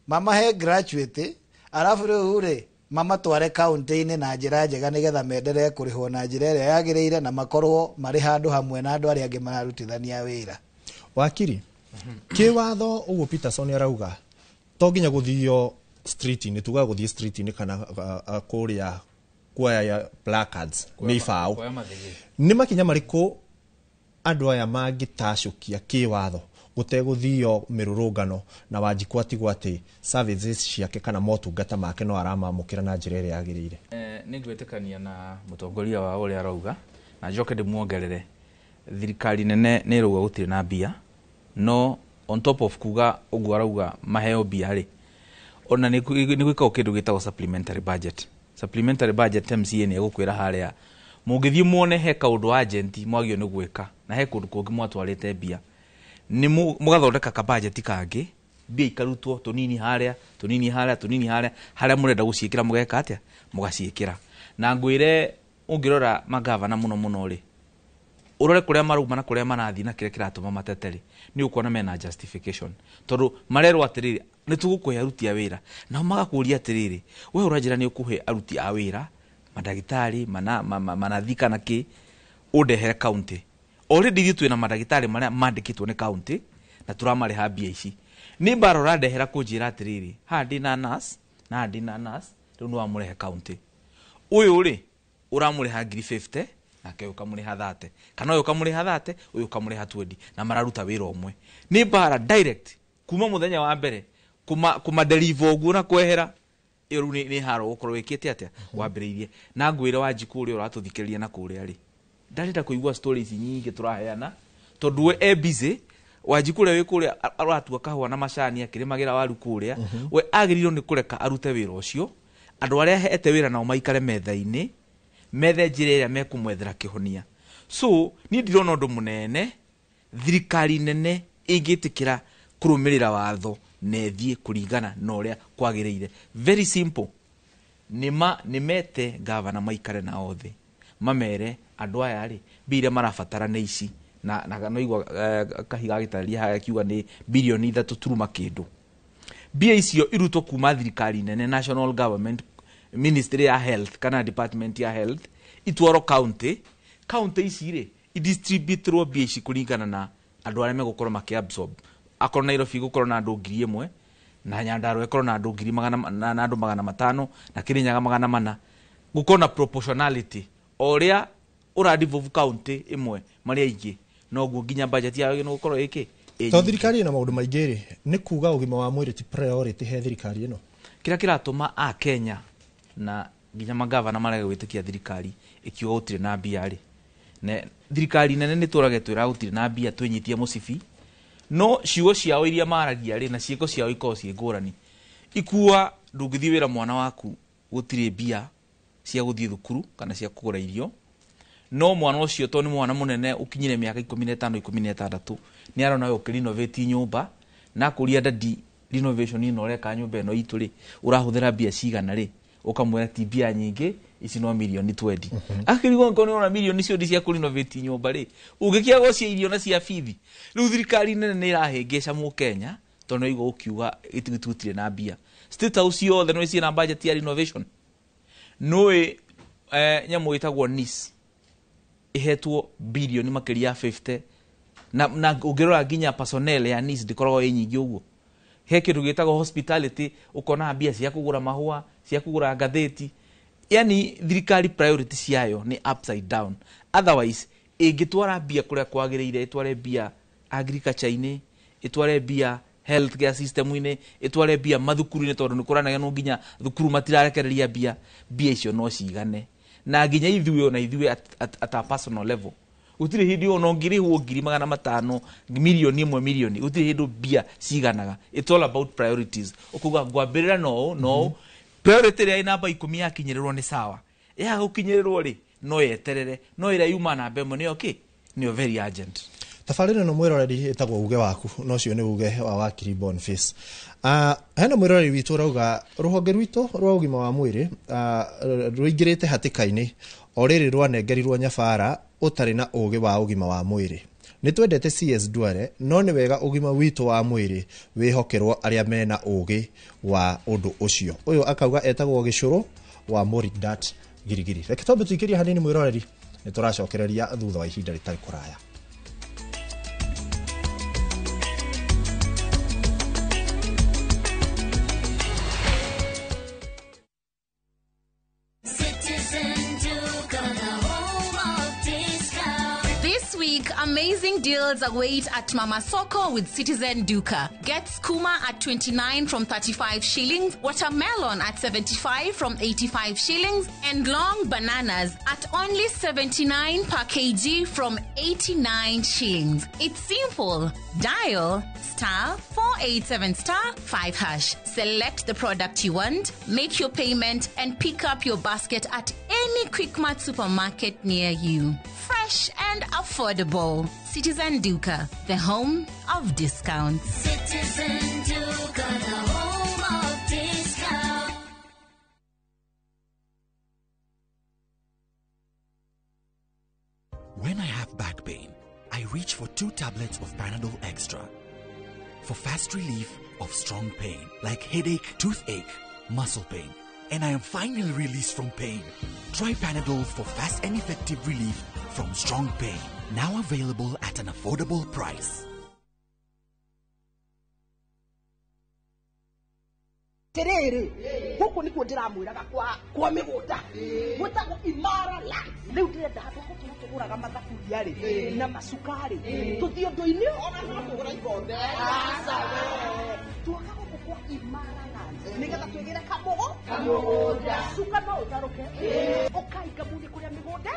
mamahe gratuity, arabu rĩu rĩ mamatware county-inĩ na njĩra njega nĩgetha menderee kũrĩhwo na njĩra ĩrĩa yagĩrĩire na makorwo marĩ handũ hamwe na andũ arĩa angĩ mararutithania wĩra. Wakiri, kĩwatho ũguo Peterson arauga to nginya gũthio street-inĩ, tugaga gũthiĩ street-inĩ kana kũrĩa kuoya placards nĩ ibaũ. Kuoya mathĩgĩ. Nĩ makinya marĩkũ andũ aya mangĩtacũkia kĩwatho gũtegũthio mĩrũrũngano na Wanjikũ atigwo atĩ services ciake kana motungata make no aramamũkĩra na njĩra ĩrĩa yagĩrĩire? Nĩ ngwĩtĩkania na mũtongoria wa ũrĩa arauga, na njoke ndĩmuongerere thirikari nene nĩ ĩrauga gũtirĩ na mbia, no on top of kuga ũguo arauga maheo mbia rĩ, ona nĩ gwĩkagwo kĩndũ gĩtagwo supplementary budget. Supplementary budget MCA nĩ egũkwĩra harĩa mũngĩthiĩ muone he kaũndũ agent mwagio nĩ gwĩka na he kũndũ kũngĩ mwatwarĩte mbia, nĩ mũgathondeka ka budget kangĩ, mbia ikarutwo tũnini harĩa tũnini harĩa tũnini harĩa, harĩa mũrenda gũciĩkĩra mũgeka atĩa, mũgaciĩkĩra. Na ngwĩre ũngĩrora magavana mũno mũno rĩ, ũrore kũrĩa marauma na kũrĩa marathiĩ na kĩrĩa kĩratũma matete rĩ, nĩ ũkuona mena justification, tondũ marerwo atĩrĩrĩ nĩ tũgũkũhe aruti a wĩra, nao magakũria atĩrĩrĩ we ũranjĩra nĩ ũkũhe aruti a wĩra mandagĩtarĩ manathi kana kĩ, ũndehere county. Already ithuĩ twĩna mandagĩtarĩ marĩa mandĩkĩtwo nĩ county na tũramarĩha mbia ici. Nĩ mbara ũrandehera kũnjĩra atĩrĩrĩ haha ndĩna nurse na haha ndĩna nurse, rĩu nĩ wamũrehe county. Ũyũ rĩ ũramũrĩha ngiri 50 nake ũyũ ũkamũrĩha 30, kana ũyũ ũkamũrĩha 30, ũyũ ũkamũrĩha 20, na mararuta wĩra ũmwe. Nĩ mbara direct kuma mũthenya wa mbere kuma deliver ũguo na kwehera ĩyo rĩu nĩ haro gũkorwo wĩkĩte atĩa, wambĩrĩirie. Na ngwĩre Wanjikũ ũrĩa ũratũthikĩrĩria na kũrĩa rĩ, ndarenda kũigua stories nyingĩ tũraheana, tondũ we e busy. Wanjikũ ũrĩa wĩ kũrĩa aratua kahũa na macani akĩrĩmagĩra waru kũrĩa, we agĩrĩirwo nĩ kũreka arute wĩra ũcio, andũ arĩa ahete wĩra nao maikare metha-inĩ, methe njĩra ĩrĩa mekũmwethera kĩhonia. So niĩ ndirona ũndũ mũnene thirikari nene ĩngĩtĩkĩra kũrũmĩrĩra watho na ĩthiĩ kũringana na ũrĩa kwagĩrĩire. Very simple, nĩ mete gavana maikare na othe mamere andũ aya rĩ mbia iria marabatara nĩ ici na no igua Kahiga agĩtarĩria haha akiuga nĩ birioni 3 turuma kĩndũ. Mbia icio irutwo kuma thirikari nene, national government, ministry ya health kana department ya health, itwarwo county. County ici rĩ idistributirwo mbia ici kũringana na andũ arĩa megũkorwo makĩabsorb. Akorwo Nairobi gũkorwo na andũ 1,000 na Nyandarua ĩkorwo na andũ ngiri magana na andũ 500 na Kirinyaga 400, gũkorwo na proportionality o ũrĩa ũradevolve county ĩmwe marĩa ingĩ noguo nginya budget yayo nĩ gũkorwo ĩkĩ To thirikari ĩna maũndũ maingĩ rĩ, nĩ kuga ũgima wa mwĩrĩ ti priority he thirikari ĩno. Kĩrĩa kĩratũma a Kenya na nginya magavana marege gwĩtĩkia thirikari ĩkiuga gũtirĩ na mbia rĩ, ne thirikari nene nĩ tũrage twĩra gũtirĩ na mbia twĩnyitie mũcibi, no ciugo ciao iria maragia rĩ na ciĩko ciao ikoragwo ciĩ ngũrani. Ikua ndũngĩthiĩ wĩra mwana waku gũtirĩ mbia cia gũthiĩ thukuru kana cia kũgũra irio, no mwana ũcio to nĩ mwana mũnene ũkinyire mĩaka 15 16 nĩ arona we ũkĩrenovate nyũmba na akũria dadi renovation ĩno ũreka nyũmba ĩno itũ rĩ ũrahũthĩra mbia cigana rĩ, ũkamwĩra ti mbia nyingĩ ici no mirioni 20. Akĩrigwo angĩkorwo nĩ ũrona mirioni cio cia kũrenovate nyũmba rĩ ũngĩkĩaga cia irio na cia bithi. Rĩu thirikari nene nĩ ĩrahĩngĩca mũkenya tondũ nĩ waigua ũkiuga gũtirĩ na mbia. State House yothe no ĩciĩ na budget ya renovation. Nũĩ nyamũ ĩtagwo NIS ĩhetwo birioni makĩria ya 50 na ũngĩrora nginya personnel ya NIS ndĩkoragwo ĩ nyingĩ ũguo. He kĩndũ gĩtagwo hospitality, ũkona mbia cia kũgũra mahũa, cia kũgũra ngathĩti. Yani thirikari priority ciayo nĩ upside down. Otherwise ĩngĩtwara mbia kũrĩa kwagĩrĩire, ĩtware mbia agriculture-inĩ, ĩtware mbia healthcare system-inĩ, ĩtware mbia mathukuru-inĩ tondũ nĩ kũranegenwo nginya thukuru matirarekereria mbia, mbia icio no cigane. Na nginya ithuĩ ona ithuĩ at a personal level gũtirĩ hĩndĩ ona ũngĩrĩhwo 500,000 mirioni 1 mirioni gũtirĩ hĩndĩ mbia ciganaga. It's all about priorities. Ũkuga ngwambĩrĩra no priority ĩrĩa ĩ namba 10 yakinyĩrĩrwo nĩ sawa, ya gũkinyĩrĩrwo rĩ no yeterere, no ĩrĩa yuma namba 1 nĩyo kĩ nĩyo very urgent. Tabarĩra ĩno mwĩroreri ĩtagwo uge waku, no ũcio nĩ uge wa wakiri Boniface. Hena mwĩroreri witũ ũrauga rũhonge rwitũ rwa ũgima wa mwĩrĩ rũingĩrĩte hatĩka-inĩ o rĩrĩ rwanengerirwo nyabara ũtarĩ na ũgĩ wa ũgima wa mwĩrĩ. Nĩ twendete CS Duale, no nĩ wega ũgima witũ wa mwĩrĩ wĩhokerwo arĩa mena ũgĩ wa ũndũ ũcio. Ũyũ akauga etagwo Gĩcũrũ wa Moridat Girigiri. Reke twambe tũikĩrie hanini mwĩroreri, nĩ tũracokereria thutha wa ihinda rĩtarĩ kũraya. Amazing deals await at Mama Soko with Citizen Duka. Get skuma at 29 from 35 shillings, watermelon at 75 from 85 shillings, and long bananas at only 79 per kg from 89 shillings. It's simple. Dial *487*5#. Select the product you want, make your payment, and pick up your basket at any Quickmart supermarket near you. Fresh and affordable. Citizen Duka, the home of discounts. Citizen Duka, the home of discounts. When I have back pain, I reach for 2 tablets of Panadol Extra. For fast relief of strong pain, like headache, toothache, muscle pain. And I am finally released from pain. Try Panadol for fast and effective relief from strong pain. Now available at an affordable price. Terere, guku nikuo ndiramwiraga kwa migunda gwitagwo Imara Land. Riu ndirenda handu ha gukorwo tuguraga mathaburia ri na macukari tuthie undu-ini ona no kugura ikombe. Aca we tuoka guku kwa Imara Land nigetha twigire kamugunda cuka no utaruke ukainga muthie kuria migunda.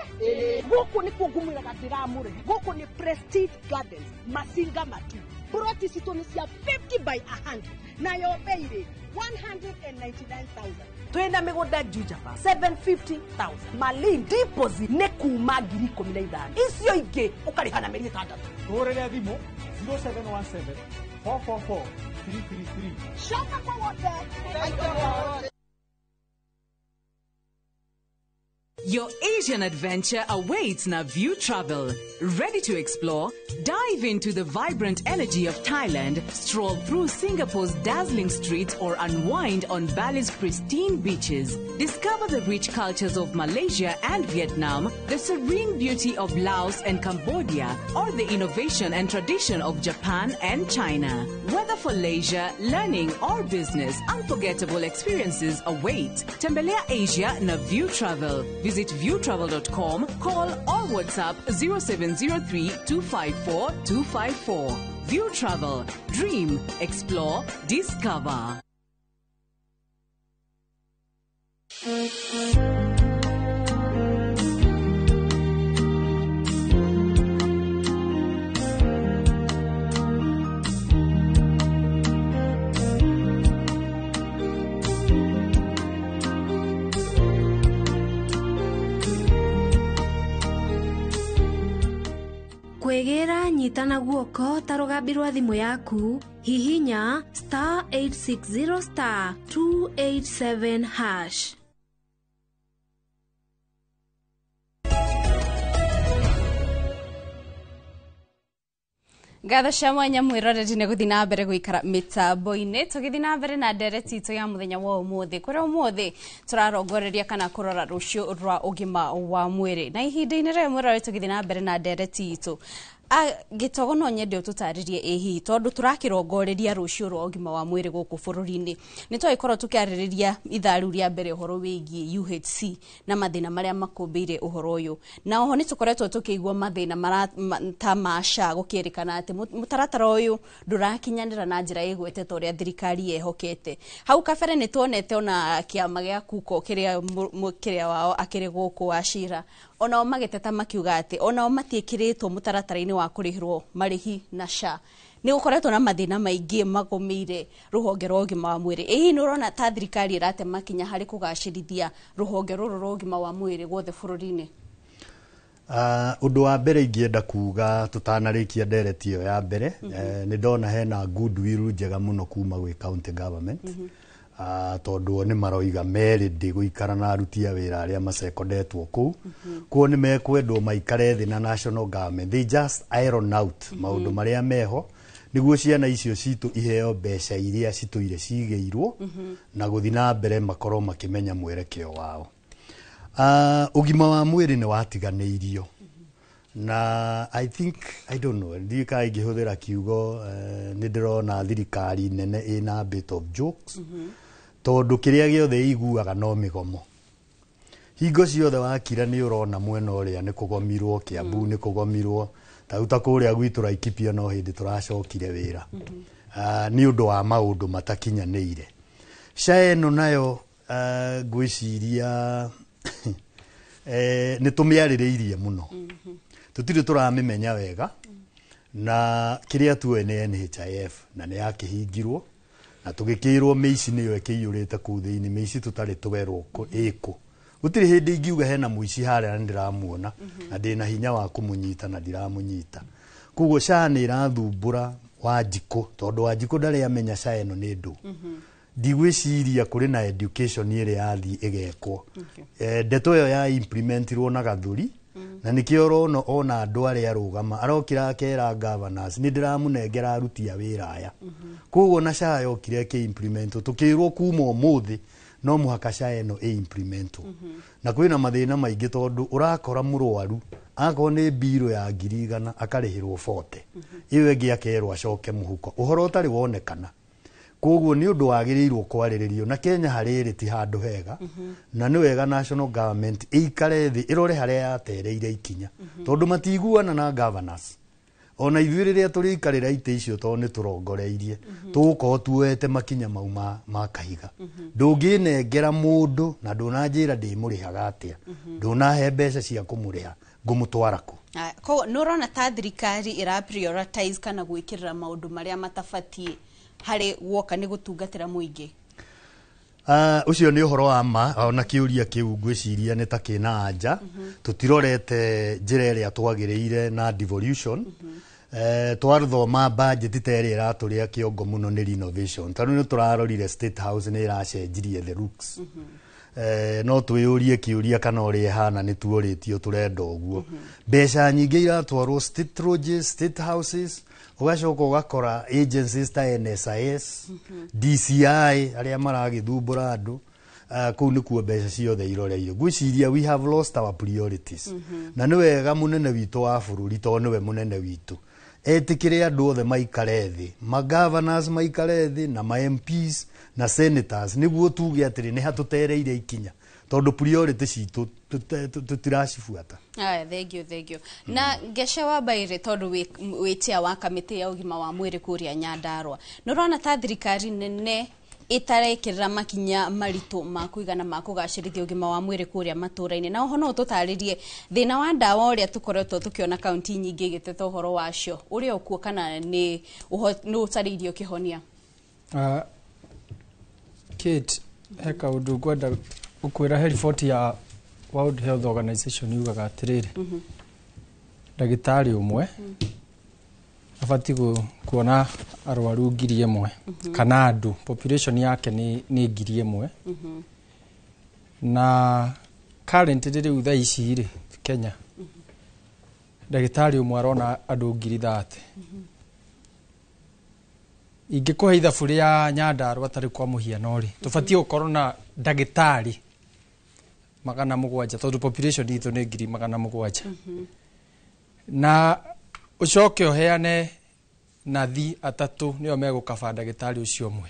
Guku nikuo ngumwiraga ndiramũrĩhe. Guku ni Prestige Gardens Masinga Matu. Ploti citũ nĩ cia 50 by 100 nayo bei rĩ 199,000. Twina migunda Juja 750,000. Malin deposit nĩ kuma 15,000. Icio ingĩ ũkarĩha na mĩeri 6. Tũhũrĩre thimũ 0717 444 333. Shamba kwa wote. Kwa wote. Your Asian adventure awaits Naview Travel. Ready to explore? Dive into the vibrant energy of Thailand, stroll through Singapore's dazzling streets, or unwind on Bali's pristine beaches. Discover the rich cultures of Malaysia and Vietnam, the serene beauty of Laos and Cambodia, or the innovation and tradition of Japan and China. Whether for leisure, learning, or business, unforgettable experiences await. Tembelea Asia na View Travel. Visit viewtravel.com, call or WhatsApp 0703 254 254. View Travel. Dream, explore, discover. Kwĩgĩra nyitana guoko ta rũgambi rwa thimũ yaku hihinya star 860 star 287 hash. Ngatho cia mwanya mwĩroreri nĩ gũthiĩ na mbere gũikara mĩtambo-inĩ tũgĩthiĩ na mbere na ndereti itũ ya mũthenya wa ũmũthĩ kũrĩa ũmũthĩ tũrarongoreria kana kũrora rũciũ rwa ũgima wa mwĩrĩ na ihinda-inĩ rĩrĩ mwĩroreri tũgĩthiĩ na mbere na ndereti itũ. Gĩtogo no nyende ũtũtarĩrie ĩ hihi tondũ tũrakĩrongoreria rũciũ rwa ũgima wa mwĩrĩ gũkũ bũrũri-inĩ nĩ twagĩkorwo tũkĩarĩrĩria ithaa rĩu rĩa mbere ũhoro wĩgiĩ UHC na mathĩna marĩa makũmbĩire ũhoro ũyũ na oho nĩ tũkoretwo tũkĩigua mathĩna ta ma SHA gũkĩrĩkana atĩ mũtaratara ũyũ ndũrakinyanĩra na njĩra ĩgwete ta ũrĩa thirikari yehokete. Hau kabere nĩ tuonete ona kĩama gĩa kuko kĩrĩa wao akĩrĩ gũkũ Wachira onao magĩteta makiuga atĩ onao matiĩkĩrĩtwo mũtaratara-inĩ wa kũrĩhĩrwo marĩhi na SHA. Nĩ gũkoretwo na mathĩna maingĩ magũmĩire rũhonge rwa ũgima wa mwĩrĩ. Ĩ hihi nĩ ũrona ta thirikari ĩrate makinya harĩ kũgacĩrithia rũhonge rũrũ rwa ũgima wa mwĩrĩ guothe bũrũri-inĩ? Ũndũ wa mbere ingĩenda kuga tũtanarĩkia ndereti ĩyo ya mbere, nĩ ndona hena goodwill njega mũno kuma gwĩ county government. Tondũ o nĩ maroiga merĩ ndĩgũikara na aruti a wĩra arĩa macekondetwo kũu. Kuo nĩ mekwendwo maikare thĩ na national government, they just iron out maũndũ marĩa meho nĩguo ciana icio citũ iheo mbeca iria citũire cigĩirwo na gũthiĩ na mbere makorwo makĩmenya mwerekeo wao. Ũgima wa mwĩrĩ nĩ watiganĩirio na I think, I don't know, ndiũĩ kana ingĩhũthĩra kiugo, nĩ ndĩrona thirikari nene ĩna a bit of jokes tondũ kĩrĩa gĩothe ĩiguaga no mĩgomo. Hingo ciothe wakira nĩ ũrona mwena ũrĩa nĩ kũgomirwo, Kiambu nĩ kũgomirwo, ta rĩu ta kũrĩa gwitũ Laikipia no hĩndĩ tũracokire wĩra nĩ ũndũ wa maũndũ matakinyanĩire. SHA ĩno nayo ngwĩciria nĩ tũmĩarĩrĩirie mũno, tũtirĩ tũramĩmenya wega na kĩrĩa tuoĩ nĩ NHIF na nĩ yakĩhingirwo na tũgĩkĩrwo mĩici nĩyo ĩkĩiyũrĩte kũu thĩinĩ, mĩici tũtarĩ twerwo ĩkũ. Gũtirĩ hĩndĩ ingiuga hena mũici harĩa na nĩndĩramuona na ndĩna hinya wa kũmũnyita na ndiramũnyita. Koguo SHA nĩ ĩrathumbũra Wanjikũ tondũ Wanjikũ ndarĩ amenya SHA ĩno nĩ ndũ. Ndigwĩciria kũrĩ na education ĩrĩa yathiĩ ĩgekwo. Ndeto ĩyo ya implementirwo na gathuri na nĩkĩo ũrona ona andũ arĩa arũgama arokĩra akera governors nĩ ndĩramũnengera aruti a wĩra aya. Koguo na SHA yokire ĩkĩ-implementwo tũkĩrwo kuma ũmũthĩ no mũhaka SHA ĩno ĩ-implementwo. Na kwĩna mathĩna maingĩ tondũ ũrakora mũrwaru akorwo nĩ mbirũ ya 100,000 akarĩhĩrwo 40, ĩyo ĩngĩ akerwo acoke mũhuko, ũhoro ũtarĩ wonekana. Koguo nĩ ũndũ wagĩrĩirwo kwarĩrĩrio na Kenya harĩrĩ ti handũ hega na nĩ wega national government ĩikare thĩ ĩrore harĩa yatereire ikinya tondũ matiguana na governors. Ona ithuĩ rĩrĩa tũrĩikarĩra itĩ icio tondũ nĩ tũrongoreirie tũgũkorwo tuoete makinya mau ma kahiga. Ndũngĩnengera mũndũ na ndũnanjĩra ndĩmũrĩhaga atĩa, ndũnahe mbeca cia kũmũrĩha, ngũmũtwara kũ? Koguo nĩ ũrona ta thirikari ĩra prioritize kana gwĩkĩrĩra maũndũ marĩa matabatiĩ harĩ guoka nĩ gũtungatĩra mũingĩ? Ũcio nĩ ũhoro wa ma, ona kĩũria kĩu ngwĩciria nĩ ta kĩna anja. Tũtirorete njĩra ĩrĩa twagĩrĩire na devolution. Twathoma budget ta ĩrĩa ĩratũrĩa kĩongo mũno nĩ renovation, tondũ nĩ tũrarorire State House nĩ ĩracenjirie the looks. No twĩyũrie kĩũria kana ũrĩa ĩhana nĩ tuorĩtio tũrenda ũguo. Mbeca nyingĩ iratwarwo state lodges, state houses, ũgacoka ũgakora agencies ta NSIS, DCI, arĩa maragĩthumbũra andũ, kũu nĩkuo mbeca ciothe iroreirio. Ngwĩciria we have lost our priorities. Na nĩ wega mũnene witũ wa bũrũri, tondũ nĩwe mũnene witũ, etĩkĩre andũ othe maikare thĩ, magovernors maikare thĩ na ma MPs na senators, nĩguo tuge atĩrĩ nĩ hatũtereire ikinya, tondũ priority citũ tũtiracibuata. Aya, thank you, thank you. Na Ngece wa Mbaire, tondũ wĩ chair wa kamĩtĩ ya ũgima wa mwĩrĩ kũrĩa Nyandarũa, nĩ ũrona ta thirikari nene ĩtarekĩrĩra makinya maritũ ma kũigana ma kũgacĩrithia ũgima wa mwĩrĩ kũrĩa matũra-inĩ? Na oho no ũtũtarĩrie thĩna wa ndawa ũrĩa tũkoretwo tũkĩona kaunti nyingĩ igĩteta ũhoro wacio, ũrĩa ũkuo kana nĩ ũtarĩirio kĩhonia? Kate, he kaũndũ ngwenda gũkwĩra. He riboti ya World Health Organization yugaga atĩrĩrĩ, ndagĩtarĩ ũmwe abatiĩ kuona arwaru 1,000, kana andũ population yake nĩ 1,000. Na currently rĩu thaa ici rĩ, Kenya ndagĩtarĩ ũmwe arona andũ 30,000. Ingĩkũhe ithabu rĩa Nyandarũa tarĩ kwa mũhiano rĩ, tũbatiĩ gũkorwo na ndagĩtarĩ 700, tondũ population itũ nĩ 700,000, na ũcoke ũheane nathi atatũ nĩo megũkaba ndagĩtarĩ ũcio ũmwe.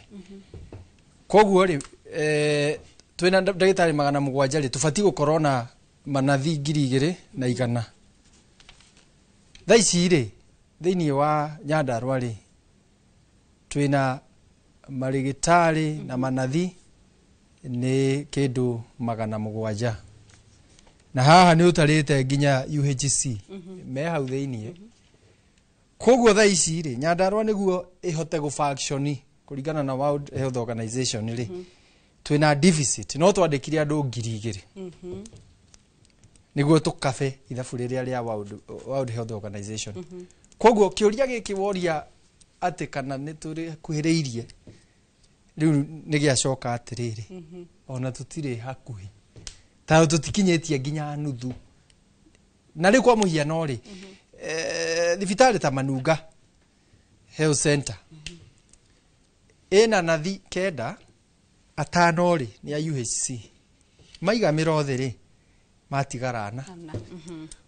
Koguo rĩ, twĩna ndagĩtarĩ 700 rĩ, tũbatiĩ gũkorwo na manathi 2,100. Thaa ici rĩ, thĩinĩ wa Nyandarũa rĩ, twĩna marĩgĩtarĩ na manathi nĩ kĩndũ 700, na haha nĩ ũtarĩte nginya UHC me hau thĩiniĩ. Koguo thaa ici rĩ, Nyandarũa nĩguo ĩhote gũfunction kũringana na World Health Organization rĩ, twĩna deficit, no twandĩkire andũ 2,000 nĩguo tũkabe ithabu rĩrĩa rĩa World Health Organization. Koguo kĩũria gĩkĩ woria atĩ kana nĩ tũrĩ kuhĩrĩirie, rĩu nĩ gĩacoka atĩrĩrĩ, ona tũtirĩ hakuhĩ, tondũ tũtikinyĩtie nginya nuthu. Na rĩu kwa mũhiano rĩ, thibitarĩ ta Manunga Health Center ĩna nathi kenda, atano rĩ nĩ a UHC, maiga mĩrothe rĩ matigara ana.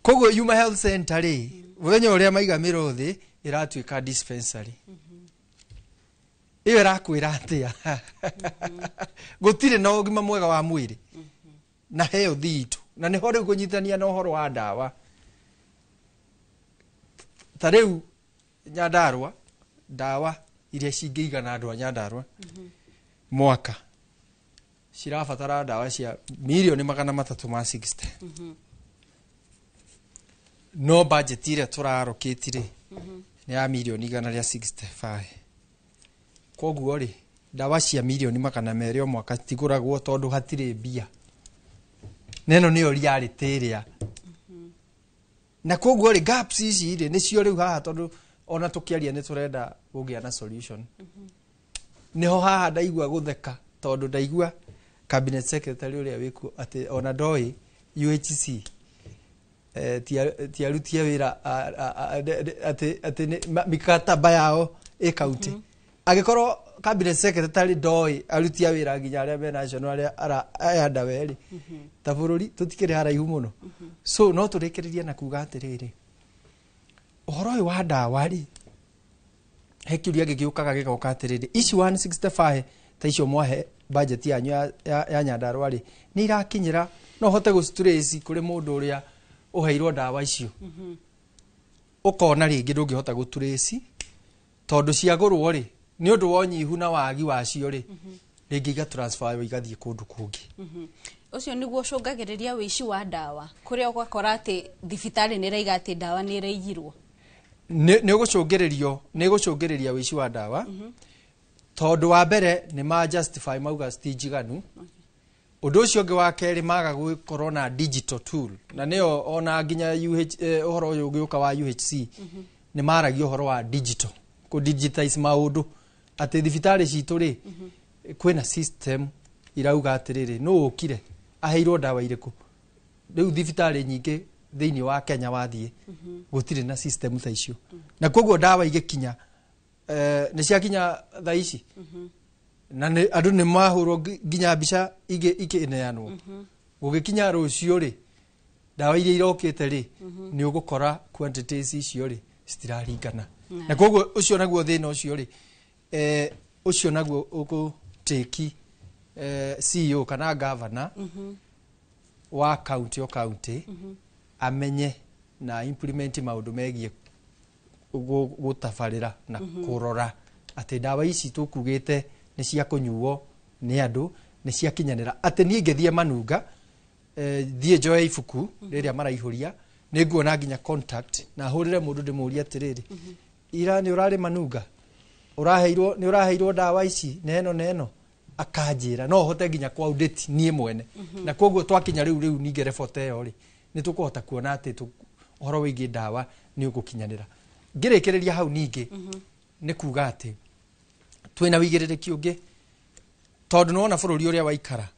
Koguo Yuma Health Center rĩ, mũthenya ũrĩa maiga mĩrothe ĩratuĩka dispensary. Ĩyo ĩrakwĩra atĩa? Gũtirĩ na ũgima mwega wa mwĩrĩ na health itũ, na nĩho rĩu kũnyitania na ũhoro wa ndawa. Ta rĩu Nyandarũa, ndawa iria cingĩigana andũ a Nyandarũa mwaka cirabatara ndawa cia mirioni 360, no budget ĩrĩa tũrarokĩti rĩ nĩ ya mirioni 165. Koguo rĩ, ndawa cia mirioni 200 o mwaka citigũragwo tondũ hatirĩ mbia, na ĩno nĩyo reality ĩrĩa. Na koguo rĩ, gaps ici rĩ nĩcio rĩu haha, tondũ ona tũkĩaria nĩ tũrenda kũgĩa na solution. Nĩho haha ndaigua gũtheka, tondũ ndaigua cabinet secretary ũrĩa wĩkuo atĩ ona ndoĩ UHC ti aruti a wĩra atĩ mikataba yao ĩ kaunti. Angĩkorwo cabinet secretary ndoĩ aruti a wĩra nginya arĩa me national, arĩa aya ndawe rĩ, ta bũrũri tũtikĩrĩ haraihu mũno. So no tũrĩkĩrĩrie na kuga atĩrĩrĩ, ũhoro ũyũ wa ndawa rĩ, he kĩũria gĩgĩũkaga gĩgoka atĩrĩrĩ, ici 165 ta icio mwahe budget yanyu ya Nyandarũa rĩ, nĩ irakinyĩra? No hote gũcitrace kũrĩ mũndũ ũrĩa ũheirwo ndawa icio? Ũkona rĩngĩ ndũngĩhota gũtrace, tondũ ciagũrwo rĩ, nĩ ũndũ wa ũnyihu na wagi wacio rĩ, rĩngĩ iga transfer igathiĩ kũndũ kũngĩ. Ũcio nĩguo ũcũngagĩrĩria wĩici wa ndawa, kũrĩa ũgakora atĩ thibitarĩ nĩ ĩraiga atĩ ndawa nĩ ĩraiyirwo. Nĩ gũcũngĩrĩria wĩici wa ndawa, tondũ wa mbere nĩ ma justify mauga ti njiganu. Ũndũ ũcio ũngĩ wa kerĩ, maga gũkorwo na digital tool, na nĩyo ona nginya UH, ũhoro ũyũ ũgĩũka wa UHC. Nĩ maragia ũhoro wa digital, kũ digitize maũndũ, atĩ thibitarĩ citũ rĩ, kwĩna system irauga atĩrĩrĩ, nũ ũkire, aheirwo ndawa irĩkũ. Rĩu thibitarĩ nyingĩ thĩinĩ wa Kenya wathiĩ, gũtirĩ na system ta icio, na koguo ndawa igĩkinya, nĩ ciakinya thaa ici, na andũ nĩ mahũrwo nginya mbica ikĩneanwo. Gũgĩkinya rũciũ rĩ, ndawa iria irokĩte rĩ, nĩ ũgũkora quantities icio rĩ citiraringana. Na koguo ũcio naguo thĩna ũcio rĩ, ũcio naguo ũgũtĩki CEO kana governor wa county o county amenye na implement maũndũ megiĩ gũtabarĩra na kũrora atĩ ndawa ici tũkugĩte nĩ cia kũnyuo nĩ andũ nĩ ciakinyanĩra, atĩ niĩ ngĩthiĩ Manunga, thiĩ njoe ibuku rĩrĩa maraihũria, nĩ nguona nginya contact na hũrĩre mũndũ ndĩmũrie atĩrĩrĩ, ira nĩ ũrarĩ Manunga, ũraheirwo, nĩ ũraheirwo ndawa ici na ĩno na ĩno, akanjĩra no hote nginya kwa audit niĩ mwene. Na koguo twakinya rĩu ningĩ level ta ĩyo rĩ, nĩ tũkũhota kuona atĩ ũhoro wĩgiĩ ndawa nĩ ũgũkinyanĩra. Ngĩrĩkĩrĩria hau ningĩ nĩ kuga atĩ twĩna wĩigĩrĩrĩki ũngĩ, tondũ nĩwona bũrũri ũrĩa waikara,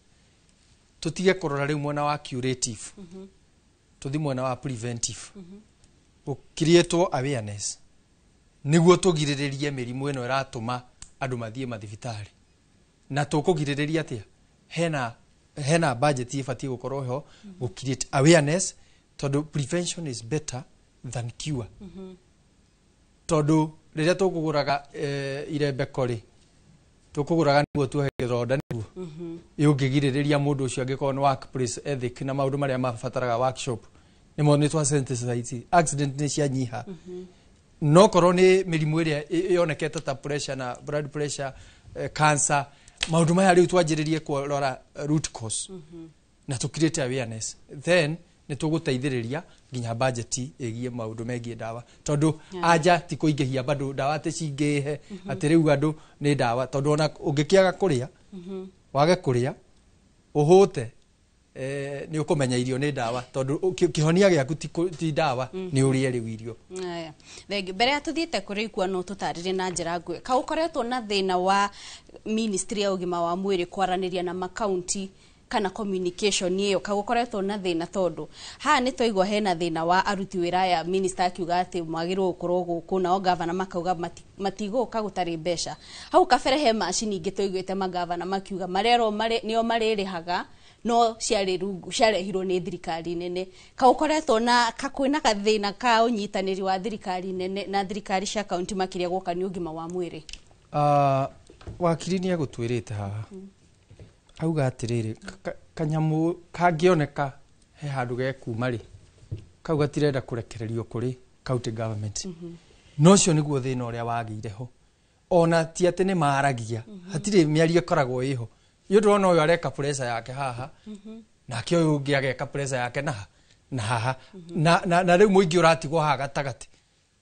tũtige kũrora rĩu mwena wa curative, tũthi mwena wa preventive, gũkiriĩtwo awareness nĩguo tũgirĩrĩrie mĩrimũ ĩno ĩratũma andũ mathiĩ mathibitarĩ. Na tũkũgirĩrĩria atĩa? Hena budget ĩbatiĩ gũkorwo ho gũ create awareness, tondũ prevention is better than cure. Tondũ rĩrĩa tũkũgũraga irembeko rĩ, tũkũgũraga nĩguo tuohe kĩronda, nĩguo ĩũngĩgirĩrĩria mũndũ ũcio angĩkorwo nĩ workplace ethic na maũndũ marĩa mabataraga workshop nĩmo nĩ twa sensitize, accident nĩ cianyiha. No korwo nĩ mĩrimũ ĩrĩa yonekete ta pressure na blood pressure, cancer, maũndũ maya rĩu twanjĩrĩrie kũrora root cause na tũ create awareness, then nĩ tũgũteithĩrĩria nginya budget ĩgiĩ maũndũ megiĩ ndawa, tondũ anja ti kũingĩhia bado ndawa atĩ cingĩhe atĩ rĩu andũ nĩ ndawa, tondũ ona ũngĩkĩaga kũrĩa, wage kũrĩa ũhũte, nĩ ũkũmenya irio nĩ ndawa, tondũ kĩhonia gĩaku ti ndawa, nĩ ũrĩe rĩu irio. Aya. Thengiũ. Mbere ya tũthiĩte kũrĩ ikua, no tũtarĩrie na njĩra nguhĩ ka ũkoretwo na thĩna wa ministry ya ũgima wa mwĩrĩ kwaranĩria na makaunti kana communication ĩyo, ka gũkoretwo na thĩna, tondũ haha nĩ twaigua hena thĩna wa aruti wĩra aya, minister akiuga atĩ mwagĩrĩirwo gũkorwo gũkũ, nao gavana makauga matigũka gũtarĩ mbeca. Hau kabere he macini ingĩ twaiguĩte magavana makiuga marerwo nĩo marĩrĩhaga, no ciarĩ rungu ciarehirwo nĩ thirikari nene. Ka ũkoretwo na ka kwĩna gathĩna ka ũnyitanĩri wa thirikari nene na thirikari cia kaunti, makĩria gwoka nĩ ũgima wa mwĩrĩ? Wakiri nĩ egũtwĩrĩte haha, auga atĩrĩrĩ, kanyamũ kangĩoneka he handũ gekuma rĩ, kau gatirenda kũrekererio kũrĩ county government. No ũcio nĩguo thĩna ũrĩa wagĩire ho. Ona ti atĩ nĩ maragia, hatirĩ mĩario ĩkoragwo ĩho. Nĩ ũndũ ũrona ũyũ areka pressure yake haha, nake ũyũ ũngĩ ageka pressure yake na haha, na rĩu mũingĩ ũratigwo haha gatagatĩ,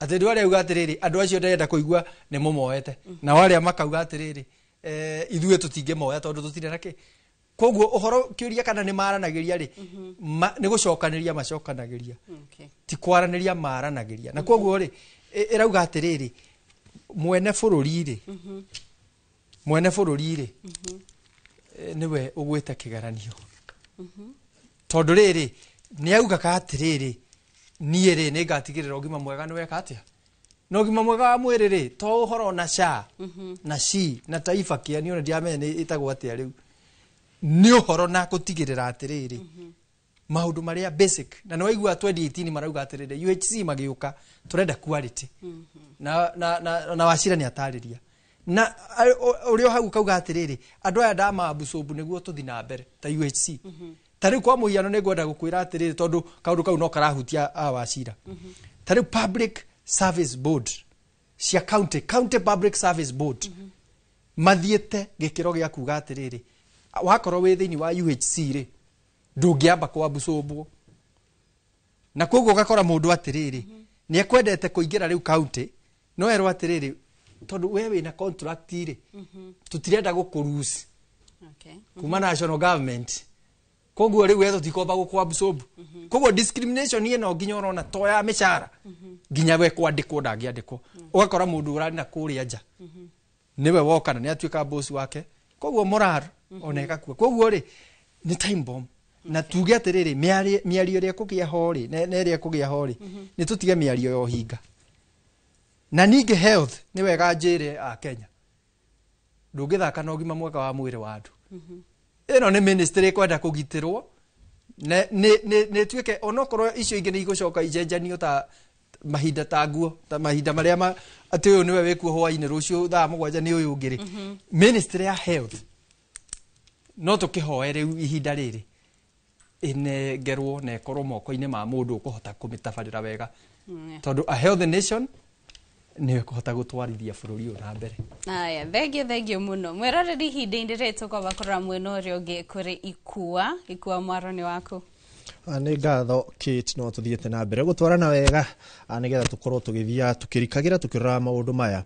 atĩ andũ arĩa auga atĩrĩrĩ, andũ acio ndĩrenda kũigua nĩ mũmoete, nao arĩa makauga atĩrĩrĩ, ithuĩ tũtingĩmoya tondũ tũtirĩ na kĩ. Koguo ũhoro kĩũria kana nĩ maranagĩria rĩ, nĩ gũcokanĩria macokanagĩria, ti kwaranĩria maranagĩria. Na koguo rĩ, ĩrauga atĩrĩrĩ, mwene bũrũri rĩ, mwene bũrũri rĩ, nĩwe ũgwĩte kĩgeranio, tondũ rĩrĩ nĩ augaga atĩrĩrĩ, niĩ rĩ nĩ ngatigĩrĩra ũgima mwega nĩ weka atĩa, na ũgima mwega wa mwĩrĩ rĩ, to ũhoro na SHA na SHI na Taifa Care, niĩ ona ndiramenya nĩ ĩtagwo atĩa rĩu, nĩ ũhoro na gũtigĩrĩra atĩrĩrĩ maũndũ marĩa basic. Na nĩ waigua 2018 marauga atĩrĩrĩ, UHC magĩũka, tũrenda quality, na Wachira nĩ atarĩria na ũrĩa hau kauga atĩrĩrĩ, andũ aya ndamambucũmbu nĩguo tũthi na mbere ta UHC. Ta rĩu kwa mũhiano nĩ ngwenda gũkwĩra atĩrĩrĩ, tondũ kaũndũ kau no karahutia a Wachira, ta rĩu public service board cia county public service board mathiĩte gĩkĩro gĩa kuga atĩrĩrĩ, wakorwo wĩ thĩinĩ wa UHC rĩ, ndũngĩamba kwambucũmbwo. Na koguo ũgakora mũndũ atĩrĩrĩ, nĩ ekwendete kũingĩra rĩu county, no erwo atĩrĩrĩ, tondũ we wĩna contract rĩ, tũtirenda gũkũruci kuma national government. Koguo rĩu we tũtikomba gũkũ absorb. Koguo discrimination ĩno nginya ũrona to ya mĩcara, nginya we kwandĩkwo ndangĩandĩkwo, ũgakora mũndũ ũrarĩ na kũrĩa nja nĩwe woka na nĩ atuĩka boss wake. Koguo moral ona ĩgakua. Koguo rĩ, nĩ time bomb. Na tuge atĩrĩrĩ, mĩario ĩrĩa ĩkũgĩa ho rĩ, na ĩrĩa ĩkũgĩa ho rĩ, nĩ tũtige mĩario ya ũhinga. Na ningĩ health, nĩ wega njĩre a Kenya, ndũngĩthaka na ũgima mwega wa mwĩrĩ wa andũ. Ĩno nĩ ministry ĩkwenda kũgitĩrwo nĩ ĩtuĩke, onokorwo icio ingĩ nĩ igũcoka icenjanio ta mahinda, ta nguo, ta mahinda marĩa atĩ ũyũ nĩwe wĩkuo hwainĩ, rũciũ thaa 7 nĩ ũyũ ũngĩ rĩ. Ministry ya health no tũkĩhoe rĩu ihinda rĩrĩ ĩnengerwo na ĩkorwo moko-inĩ ma mũndũ ũkũhota kũmĩtabarĩra wega, tondũ a healthy nation nĩyo ĩkũhota gũtwarithia bũrũri ũyũ na mbere. Aya, thengio, thengio mũno mwĩroreri. Ihinda-inĩ rĩrĩ tũkwamba kũrora mwena ũrĩa ũngĩ kũrĩ Ikua. Ikua, mwaro nĩ waku. Nĩ ngatho Kate, no tũthiĩte na mbere gũtwarana wega, nĩgetha tũkorwo tũgĩthiaga tũkĩrikagĩra tũkĩroraga maũndũ maya.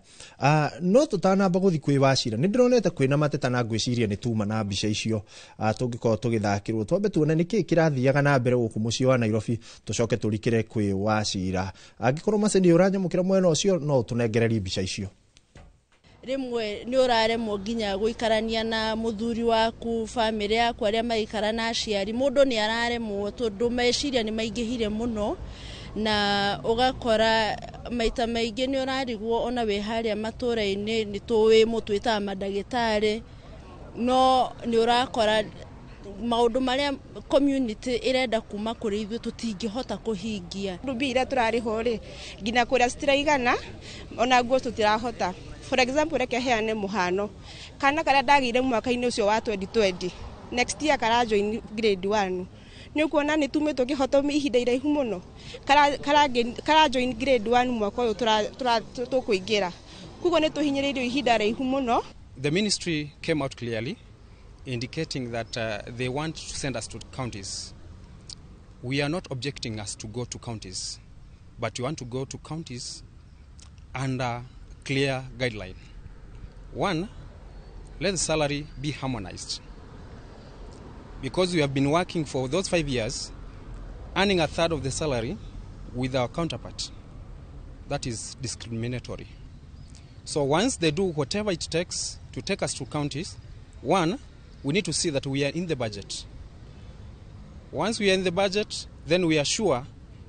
No tũtanamba gũthiĩ kwĩ Wacira, nĩ ndĩronete kwĩna mateta na ngwĩciria nĩ tuma na mbica icio, tũngĩkorwo tũgĩthakĩrwo twambe tuone nĩkĩĩ kĩrathiaga na mbere gũkũ mũciĩ wa Nairobi, tũcoke tũrikĩre kwĩ Wacira. Angĩkorwo Macĩ nĩ ũranyamũkĩra mwena ũcio, no ũtũnengererie mbica icio. Rĩmwe nĩ ũraremwo nginya gũikarania na mũthuri waku, bamĩrĩ yaku, arĩa maikara na aciari. Mũndũ nĩ araremwo tondũ meciria nĩ maingĩhire mũno, na ũgakora maita maingĩ nĩ ũrarigwo ona wĩ harĩa matũra-inĩ. Nĩ tũĩ mũtwĩtaga mandagĩtarĩ, no nĩ ũrakora maũndũ marĩa community ĩrenda kuma kũrĩ ithuĩ tũtingĩhota kũhingia. Mbia iria tũrarĩhwo rĩ, nginya kũrĩa citiraigana, ona nguo tũtirahota. For example, reke heane mũhano, kana karĩa ndagĩire mwaka-inĩ ũcio wa 2020, next year kara join grade 1. Nĩ ũkuona nĩ tumĩtwo kĩhoto ihinda iraihu mũno. Kara join grade 1 mwaka ũyũ tũkũingĩra. Koguo nĩ tũhinyĩrĩirio ihinda raihu mũno. The ministry came out clearly indicating that they want to send us to counties. We are not objecting us to go to counties, but we want to go to counties under clear guideline. One, let the salary be harmonized. Because we have been working for those 5 years, earning a third of the salary with our counterpart. That is discriminatory. So once they do whatever it takes to take us to counties, one, we need to see that we are in the budget. Once we are in the budget, then we are sure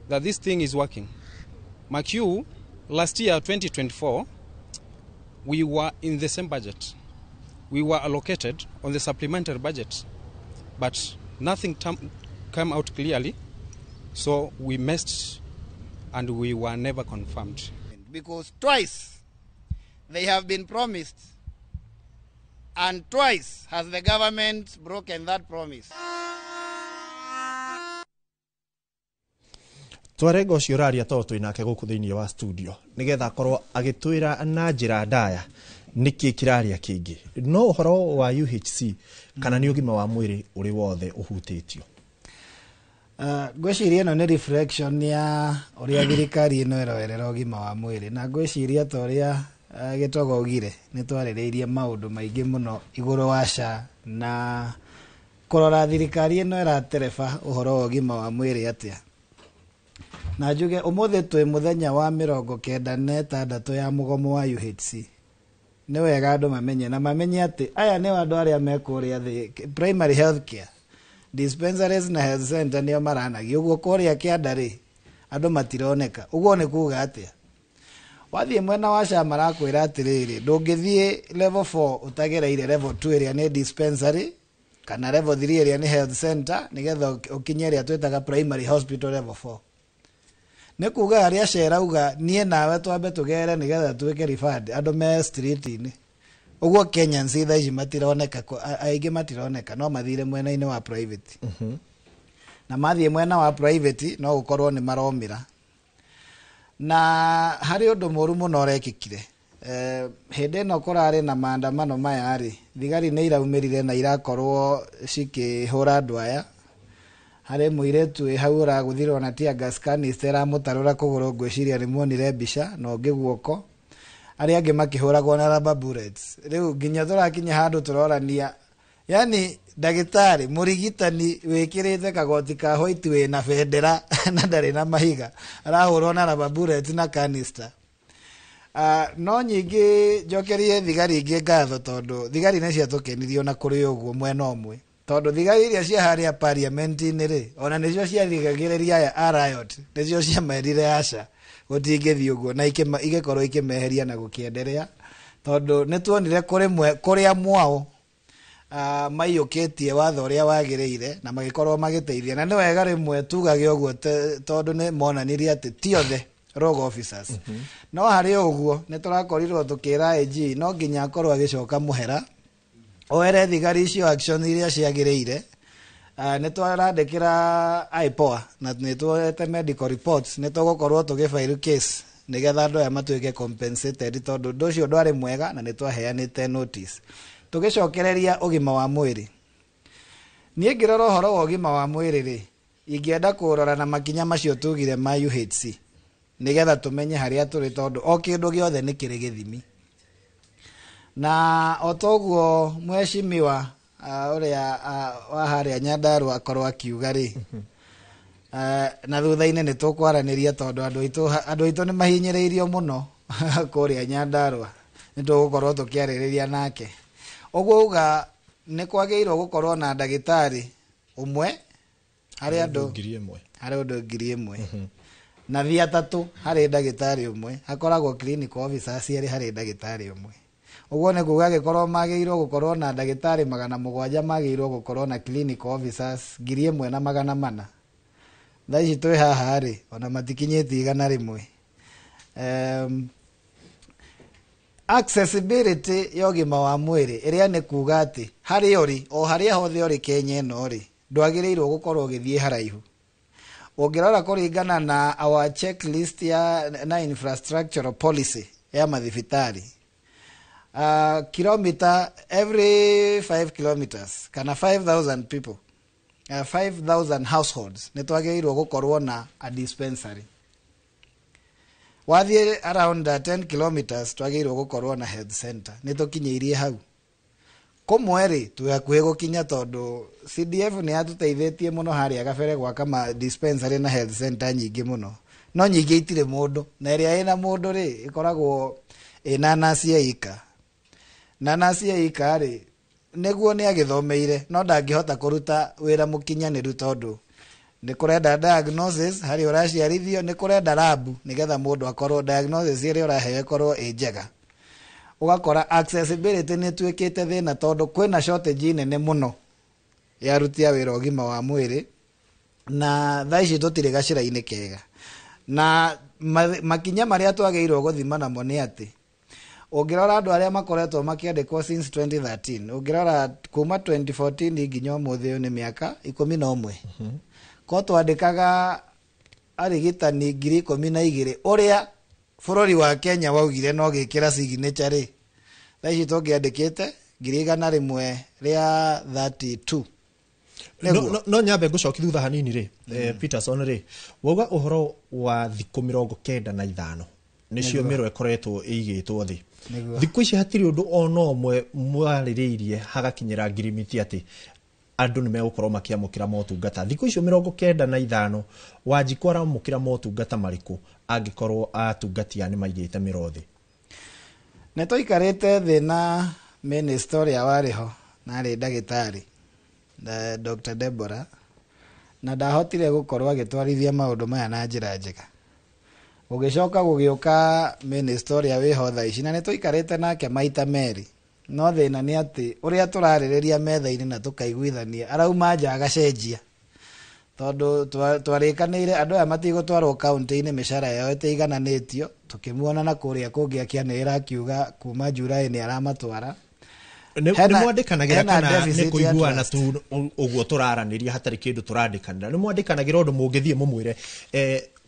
that this thing is working. Mark you, last year, 2024, we were in the same budget. We were allocated on the supplementary budget, but nothing came out clearly, so we missed and we were never confirmed. Because twice they have been promised, and twice has the government broken that promise. Twarenga ũcio ũraria tondũ twĩ nake gũkũ thĩinĩ wa studio nĩgetha akorwo agĩtwĩra na njĩra ndaya nĩkĩ kĩraria kĩngĩ, no ũhoro wa UHC kana nĩ ũgima wa mwĩrĩ ũrĩ wothe ũhutĩtio. Ngwĩciria ĩno nĩ reflection ya ũrĩa thirikari ĩno ĩroerera ũgima wa mwĩrĩ, na ngwĩciria ta ũrĩa Gĩtogo augire, nĩ twarĩrĩirie maũndũ maingĩ mũno igũrũ wa SHA na kũrora thirikari ĩno ĩratereba ũhoro wa ũgima wa mwĩrĩ atĩa. Na njuge ũmũthĩ twĩ mũthenya wa 96 ya mũgomo wa UHC. Nĩ wega andũ mamenye na mamenye atĩ aya nĩ andũ arĩa me kũrĩa thĩ, primary health care, dispensaries na health center, nĩo maranagio. Ũguo kũrĩa kĩanda rĩ, andũ matironeka. Ũguo nĩ kuga atĩa? Wathiĩ mwena wa SHA marakwĩra atĩrĩrĩ, ndũngĩthiĩ level 4 ũtagereire level 2 ĩrĩa nĩ dispensary, kana level 3 ĩrĩa nĩ health center, nĩgetha ũkinye ĩrĩa twĩtaga primary hospital level 4. Nĩ kuga arĩa SHA ĩrauga niĩ nawe twambe tũgere nĩgetha tuĩke referred, andũ me street-inĩ. Ũguo Kenyans thaa ici matironeka, aingĩ matironeka, no mathire mwena-inĩ wa private, na mathiĩ mwena wa private no gũkorwo nĩ maromĩra. Na harĩ ũndũ mũru mũno ũrekĩkire. Hĩndĩ ĩno kũrarĩ na maandamano maya rĩ, thigari nĩ iraumĩrire na irakorwo cikĩhũra andũ aya. Harĩ mũirĩtu wĩ hau ũragũthirwo na tear gas canister ĩramũtarũra kũgũrũ, ngwĩciria nĩ muonire mbica, na ũngĩ guoko, arĩa angĩ makĩhũragwo na rubber bullets. Rĩu nginya tũrakinya handũ tũrorania Yani ndagĩtarĩ mũrigitani wĩkĩrĩte kagoti ka white wĩna bendera na ndarĩ na mahiga arahũrwo na rubber bullet na canister. No nyingĩ njokerie thigari ingĩ ngatho tondũ thigari nĩ ciatũkenirie ona kũrĩ ũguo mwena ũmwe, tondũ thigari iria cia harĩa parliament-inĩ rĩ, ona nĩcio ciarigagĩrĩria aya a riot, nĩcio ciamerire aca gũtingĩthiĩ ũguo, na igĩkorwo ikĩmeheria na gũkĩenderea, tondũ nĩ tuonire kũrĩa mwao maiyũkĩtie watho ũrĩa wagĩrĩire na magĩkorwo magĩteithia. Na nĩ wega rĩmwe tugage ũguo tondũ nĩ monanirie atĩ ti othe rogue officers. No harĩ ũguo nĩ tũrakorirwo tũkĩra AG no nginya akorwo agĩcoka mũhera oere thigari icio action iria ciagĩrĩire. Nĩ twarandĩkĩra IPOA na nĩ tuoete medical reports, nĩ tũgũkorwo tũgĩ case nĩgetha andũ aya matuĩke compensated, tondũ ũndũ ũcio ndwarĩ mwega na nĩ twaheanĩte notice. Tũgĩcokereria ũgima wa mwĩrĩ, niĩ ngĩrora ũhoro wa ũgima wa mwĩrĩ rĩ, ingĩenda kũrora na makinya macio tugire ma UHC nĩgetha tũmenye harĩa tũrĩ, tondũ o kĩndũ gĩothe nĩ kĩrĩ gĩthimi. Na o toguo mheshimiwa ũrĩa wa harĩa Nyandarua akorwo akiuga rĩ, na thutha-inĩ nĩ tũkwaranĩria tondũ andũ aitũ nĩ mahinyĩrĩirio mũno kũrĩa Nyandarua, nĩ tũgũkorwo tũkĩarĩrĩria nake. Ũguo uga nĩ kwagĩrĩirwo gũkorwo na ndagĩtarĩ ũmwe harĩ andũ 1,000, harĩ andũ 1,000, na 3 harĩ ndagĩtarĩ ũmwe, hakoragwo clinical officers erĩ harĩ ndagĩtarĩ ũmwe. Ũguo nĩ kuga angĩkorwo magĩrĩirwo gũkorwo na ndagĩtarĩ 700, magĩrĩirwo gũkorwo na clinical officers 1,400. Thaa ici twĩ haha rĩ, ona matikinyĩtie 100. Accessibility ya ũgima wa mwĩrĩ ĩrĩa nĩ kuga atĩ harĩa ũrĩ, o harĩa hothe ũrĩ Kenya ĩno rĩ, ndwagĩrĩirwo gũkorwo ũgĩthiĩ haraihu. Ũngĩrora kũringana na our checklist ya na infrastructural policy ya mathibitarĩ, kilometer every 5 kilometers kana 5,000 people, 5,000 households, nĩ twagĩrĩirwo gũkorwo na a dispensary. Wathiĩ around 10 kilometers twagĩrĩirwo gũkorwo na health center. Nĩ tũkinyĩirie hau. Kũmwe rĩ, twĩ hakuhĩ gũkinya tondũ CDF nĩ yatũteithĩtie mũno harĩa gabere gwaka ma dispensary na health center nyingĩ mũno. No nyingĩ itirĩ mũndũ, na ĩrĩa ĩna mũndũ rĩ, ĩkoragwo ĩna nurse ya ika. Na nurse ya ika rĩ, nĩguo nĩ agĩthomeire, no ndangĩhota kũruta wĩra mũkinyanĩru tondũ nĩ kũrenda diagnosis harĩa ũraciarithio, nĩ kũrenda lab nĩgetha mũndũ akorwo diagnosis ĩrĩa ũraheo ĩkorwo ĩ njega. Ũgakora accessibility nĩ ĩtuĩkĩte thĩna tondũ kwĩna shortage nene mũno ya aruti a wĩra ũgima wa mwĩrĩ, na thaa ici tũtirĩ gacĩra-inĩ kega. Na makinya marĩa twagĩrĩirwo gũthima namo nĩ atĩ ũngĩrora andũ arĩa makoretwo makĩandĩkwo since 2013, ũngĩrora kuma 2014 nginya ũmũthĩ ũyũ nĩ mĩaka 11. Ko twandĩkaga arigitani 12,000 ũrĩa bũrũri wa Kenya waugire no gĩkĩra signature rĩ, thaa ici tũngĩandĩkĩte 132,000. No nyambe ngũcoki thutha hanini rĩ, Peterson rĩ, wauga ũhoro wa thikũ 95 nĩcio mĩro ĩkoretwo ĩigĩtwo thĩ. Thikũ ici hatirĩ ũndũ ona ũmwe mwarĩrĩirie hagakinyĩra ngirimiti atĩ andũ nĩ megũkorwo makĩamũkĩra motungata. Thikũ icio 95 Wanjikũ aramũkĩra motungata marĩkũ angĩkorwo atungati aya nĩ maigĩte mĩro thĩ? Nĩ tũikarĩte thĩ na minister ũrĩa warĩ ho na arĩ ndagĩtarĩ Dr. Deborah, na ndahotire gũkorwo agĩtwarithia maũndũ maya na njĩra njega. Gũgĩcoka gũgĩũka minister ũrĩa wĩho thaa ici, na nĩ tũikarĩte nake maita merĩ, no thĩna nĩ atĩ ũrĩa tũrarĩrĩria metha-inĩ na tũkaiguithania arauma nja agacenjia, tondũ twarĩkanĩire andũ aya matigũtwarwo kaunti-inĩ mĩcara yao ĩtĩigananĩtio. Tũkĩmuona na kũrĩa kũngĩ akĩanĩrĩra akiuga kuma July nĩ aramatwara. Nĩ mwandĩkanagĩra kana nĩ kũiguana tu ũguo tũraranĩria hatarĩ kĩndũ tũrandĩkanĩra? Nĩ mwandĩkanagĩra ũndũ mũngĩthiĩ mũmwĩre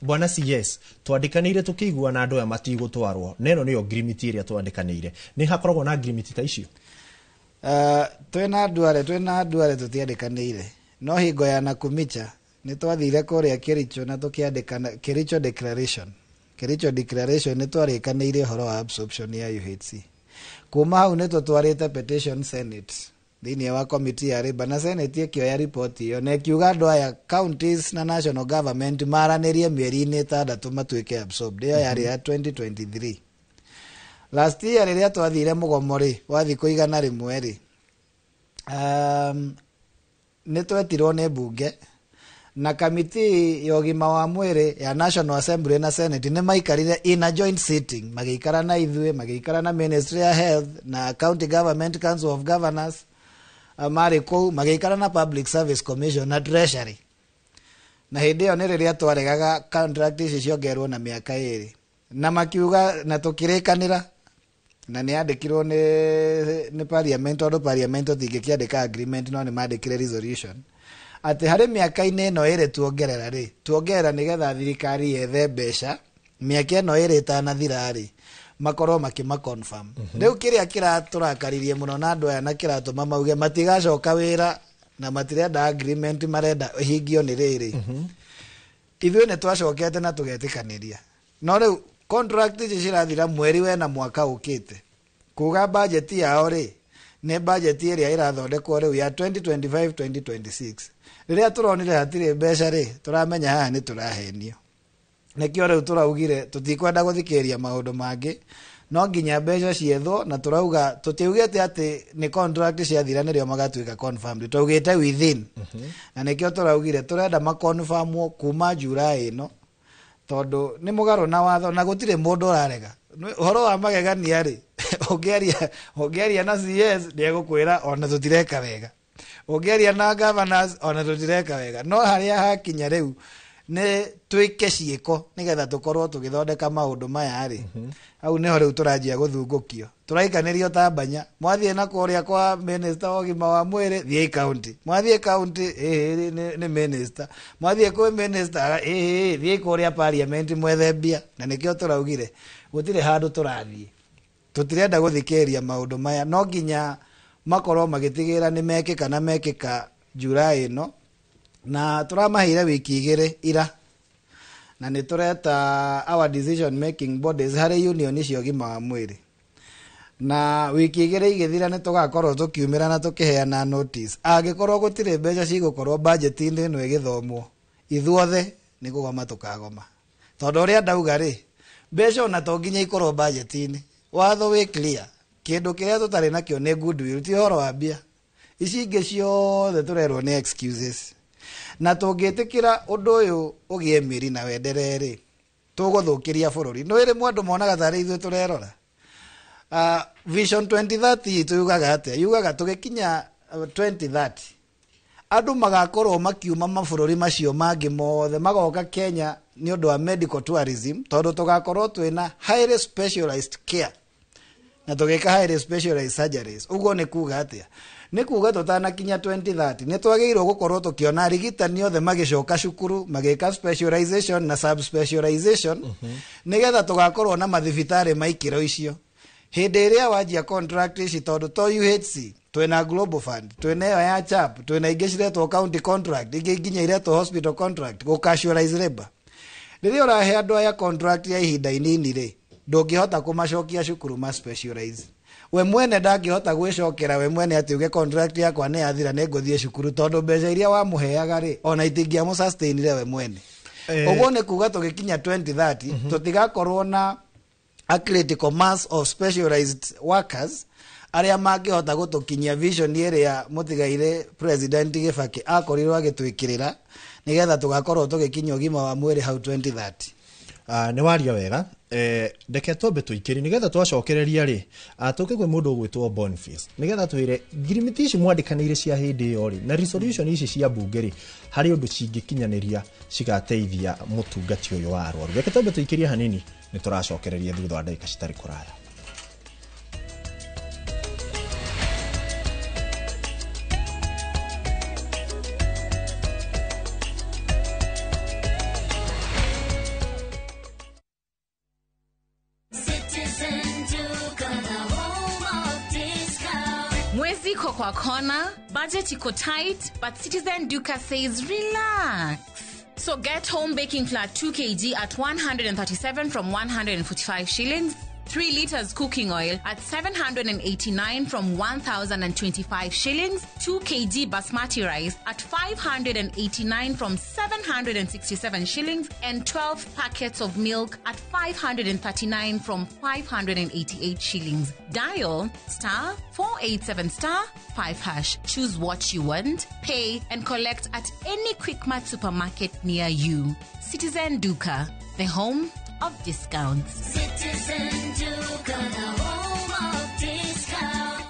bwana CS twandĩkanĩire tũkĩiguana andũ aya matigũtwarwo, na ĩno nĩyo ngirimiti ĩrĩa twandĩkanĩire. Nĩ hakoragwo na ngirimiti ta icio? Twĩna andũ arĩa tũtiandĩkanĩire, no hingo ya Nakumicha nĩ twathire kũrĩa Kericho na tũkĩandĩkana Kericho Declaration. Kericho Declaration nĩ twarĩkanĩire ũhoro wa absorption ya UHC. Kuma hau nĩ tũtwarĩte petition Senate Thĩinĩ wa committee ya Labour na Senate ĩkĩoya riboti ĩyo na ĩkiuga andũ aya counties na national government maranĩrie mĩeri-inĩ 6 matuĩke absorbed. Ĩyo yarĩ ya 2023. Last year rĩrĩa twathire mũgomo rĩ wa thikũ 100 rĩ, nĩ twetirwo nĩ mbunge na kamiti ya ũgima wa mwĩrĩ ya National Assembly na Senate nĩ maikarire in a joint sitting, magĩikara na ithuĩ, magĩikara na Ministry ya Health na County Government Council of Governors, marĩ kũu, magĩikara na Public Service Commission na Treasury. Na hĩndĩ ĩyo nĩ rĩrĩa twaregaga contract ici ciongerwo na mĩaka 2, na makiuga na tũkĩrĩkanĩra, na nĩ yandĩkirwo nĩ parliament, tondũ parliament tũtingĩkĩandĩka agreement, no nĩ mandĩkire resolution atĩ harĩ mĩaka-inĩ ĩno 2 tuongerera rĩ, tuongerera nĩgetha thirikari yethe mbeca mĩaka ĩno 2 ĩtanathira rĩ, makorwo makĩma confirm. Rĩu kĩrĩa kĩratũrakaririe mũno na andũ aya na kĩratũma mauge matigacoka wĩra na matirenda agreement, marenda ĩhingio nĩ rĩrĩ, ithuĩ nĩ twacokete na tũgetĩkanĩria, no rĩu contract ici cirathira mweri wena mwaka ũkĩte, kuga budget yao rĩ nĩ budget ĩrĩa ĩrathondekwo rĩu ya 2025 2026. Rĩrĩa tũronire hatirĩ mbeca rĩ, tũramenya haha nĩ tũrahenio. Nĩkĩo rĩu tũraugire tũtikwenda gũthikĩrĩria maũndũ mangĩ, no nginya mbeca ciethwo, na tũrauga tũtiugĩte atĩ nĩ contract ciathira nĩrĩo magatuĩka confirmed, tũraugĩte within. Na nĩkĩo tũraugire tũrenda maconfirmwo kuma July ĩno, tondũ nĩ mũgarũ na watho na gũtirĩ mũndũ ũrarega. Ũhoro wa magegania rĩ, ũngĩaria na CS nĩegũkwĩra ona tũtireka wega, ũngĩaria na governors ona tũtireka wega, no harĩa hakinya rĩu nĩ twĩke ciĩko nĩgetha tũkorwo tũgĩthondeka maũndũ maya rĩ, hau nĩho rĩu tũranjia gũthungũkio, tũraikanĩrio ta mbanya. Mwathiĩ na kũrĩa kwa minister wa ũgima wa mwĩrĩ, thiĩi county, mwathiĩ county ĩhĩ nĩ minister, mwathiĩ kwĩ minister ĩhĩ thiĩi kũrĩa parliament mwethe mbia. Na nĩkĩo tũraugire gũtirĩ handũ tũrathiĩ, tũtirenda gũthikĩrĩria maũndũ maya, no nginya makorwo magĩtigĩrĩra nĩ mekĩka na mekĩka July ĩno. Na tũramaheire wiki 2 ira, na nĩ tũreta our decision making bodies harĩ union cia ũgima wa mwĩrĩ, na wiki 2 igĩthira nĩ tũgakorwo tũkiumĩra na tũkĩheana notice. Angĩkorwo gũtirĩ mbeca cigũkorwo budget-inĩ ĩno ĩgĩthomwo, ithuothe nĩ kũgoma tũkagoma, tondũ ũrĩa ndauga rĩ, mbeca ona to nginya ikorwo budget-inĩ. Watho wĩ clear, kĩndũ kĩrĩa tũtarĩ nakĩo nĩ goodwill, ti ũhoro wa mbia. Ici ingĩ ciothe tũrerwo nĩ excuses, na tũngĩtĩkĩra ũndũ ũyũ ũgĩe mĩri na wenderee rĩ, tũgũthũkĩria bũrũri. Nĩ rĩmwe andũ monaga tarĩ ithuĩ tũrerora. Vision 2030 itũ yugaga atĩa? Yugaga tũgĩkinya 2030 andũ magakorwo makiuma mabũrũri macio mangĩ mothe magoka Kenya nĩ ũndũ wa medical tourism, tondũ tũgakorwo twĩna highly specialized care na tũgĩka highly specialized surgeries. Ũguo nĩ kuga atĩa? Nĩ kuga tũtanakinya 2030 nĩ twagĩrĩirwo gũkorwo tũkĩona arigitani othe magĩcoka cukuru magĩka specialization na subspecialization, nĩgetha tũgakorwo na mathibitarĩ ma ikĩro icio. Hĩndĩ ĩrĩa wanjia contract ici, tondũ to UHC twĩna Global Fund, twĩna ĩyo ya CHAP, twĩna ingĩ ciretwo county contract, ingĩ nginya iretwo hospital contract, gũ casualize labor. Rĩrĩa ũrahe andũ aya contract ya ihinda inini rĩ, ndũngĩhota kũmacokia cukuru ma specialize. We mwene ndangĩhota gwĩcokera we mwene atĩ uge contract yakwa nĩ yathira nĩ ngũthiĩ cukuru, tondũ mbeca iria wamũheaga rĩ, ona itingĩamũ sustainire we mwene. Ũguo nĩ kuga tũgĩkinya 2030 tũtigakorwo na a critical mass of specialized workers arĩa mangĩhota gũtũkinyia vision ĩrĩa mũtigaire President Kibaki akorirwo agĩtwĩkĩrĩra, nĩgetha tũgakorwo tũgĩkinyia ũgima wa mwĩrĩ hau 2030. Nĩ waria wega. Reke twambe tũikĩrie nĩgetha twacokereria rĩ, tũke kwĩ mũndũ ũgwĩtwo Boniface, nĩgetha twĩre ngirimiti ici mwandĩkanĩire cia hĩndĩ ĩyo rĩ, na resolution ici cia mbunge rĩ, harĩ ũndũ cingĩkinyanĩria cigateithia mũtungati ũyũ wa arwaru. Reke twambe tũikĩrie hanini, nĩ tũracokereria thutha wa ndagĩka citarĩ kũraya. Kwa corner, budget iko tight, but Citizen Duka says relax. So get home baking flour 2 kg at 137 from 145 shillings, 3 liters cooking oil at 789 from 1,025 shillings, 2 kg basmati rice at 589 from 767 shillings, and 12 packets of milk at 539 from 588 shillings. Dial star 487 star 5 hash. Choose what you want, pay, and collect at any Quickmart supermarket near you. Citizen Duka, the home of discounts. Citizen Duka, the home of discount.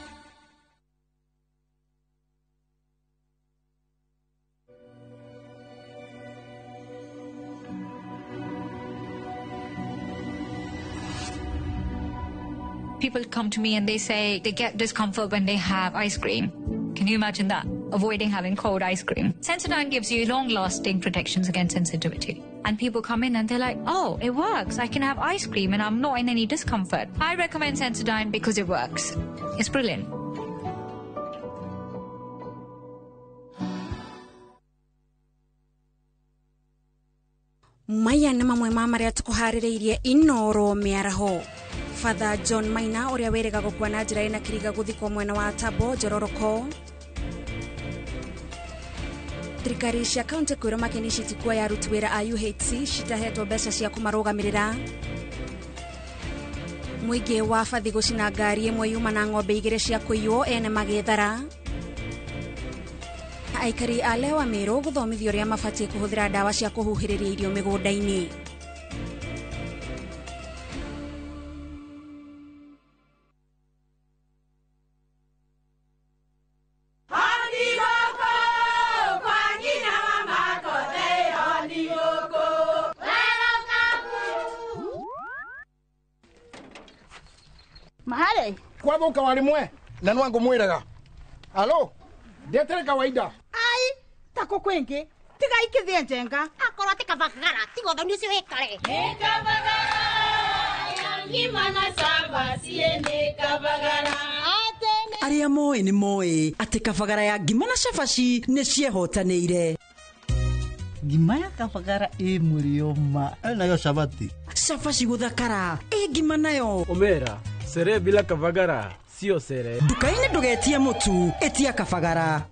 People come to me and they say they get discomfort when they have ice cream. Can you imagine that? Avoiding having cold ice cream. Sensodyne gives you long-lasting protections against sensitivity. And people come in and they're like, oh, it works. I can have ice cream and I'm not in any discomfort. I recommend Sensodyne because it works. It's brilliant. Maya nĩ mamwe ma marĩa tũkũharĩrĩirie Inoro mĩaraho. Father John Maina ũrĩa wĩrĩga gũkua na njĩra ĩna kĩriga gũthikwo mwena wa Tabo Njororoko. Thirikari cia kaunti kwĩrwo makeni citikuoya aruti wĩra a UHC citahetwo mbeca cia kũmarũgamĩrĩra. Mũingĩ wa bathi gũcina ngari ĩmwe yuma na ng'ombe igĩrĩ cia kũiywo ene magĩthara. Aikari a Lewa Meru gũthomithio ũrĩa mabatiĩ kũhũthĩra ndawa cia kũhuhĩrĩria irio mĩgũnda-inĩ. Mahare kwathuka wari mwe na nwangu mwiraga alo ndetere kawaida ai tako kwingi tiga ikithie njenga akorwo ti kabagara tiga ũthoni ũcio wĩkare nĩ kabagara ya ngima na cabaci nĩ kabagara. Arĩa moĩ nĩ moĩ atĩ kabagara ya ngima na cabaci nĩ ciehotanĩire. Ngima ya kabagara ĩ mũrĩo ma nayo cabaci cabaci gũthakara ĩ ngima nayo omera sere bila kabagara sio sere. Nduka-inĩ ndũgetie mũtu, ĩtia kabagara.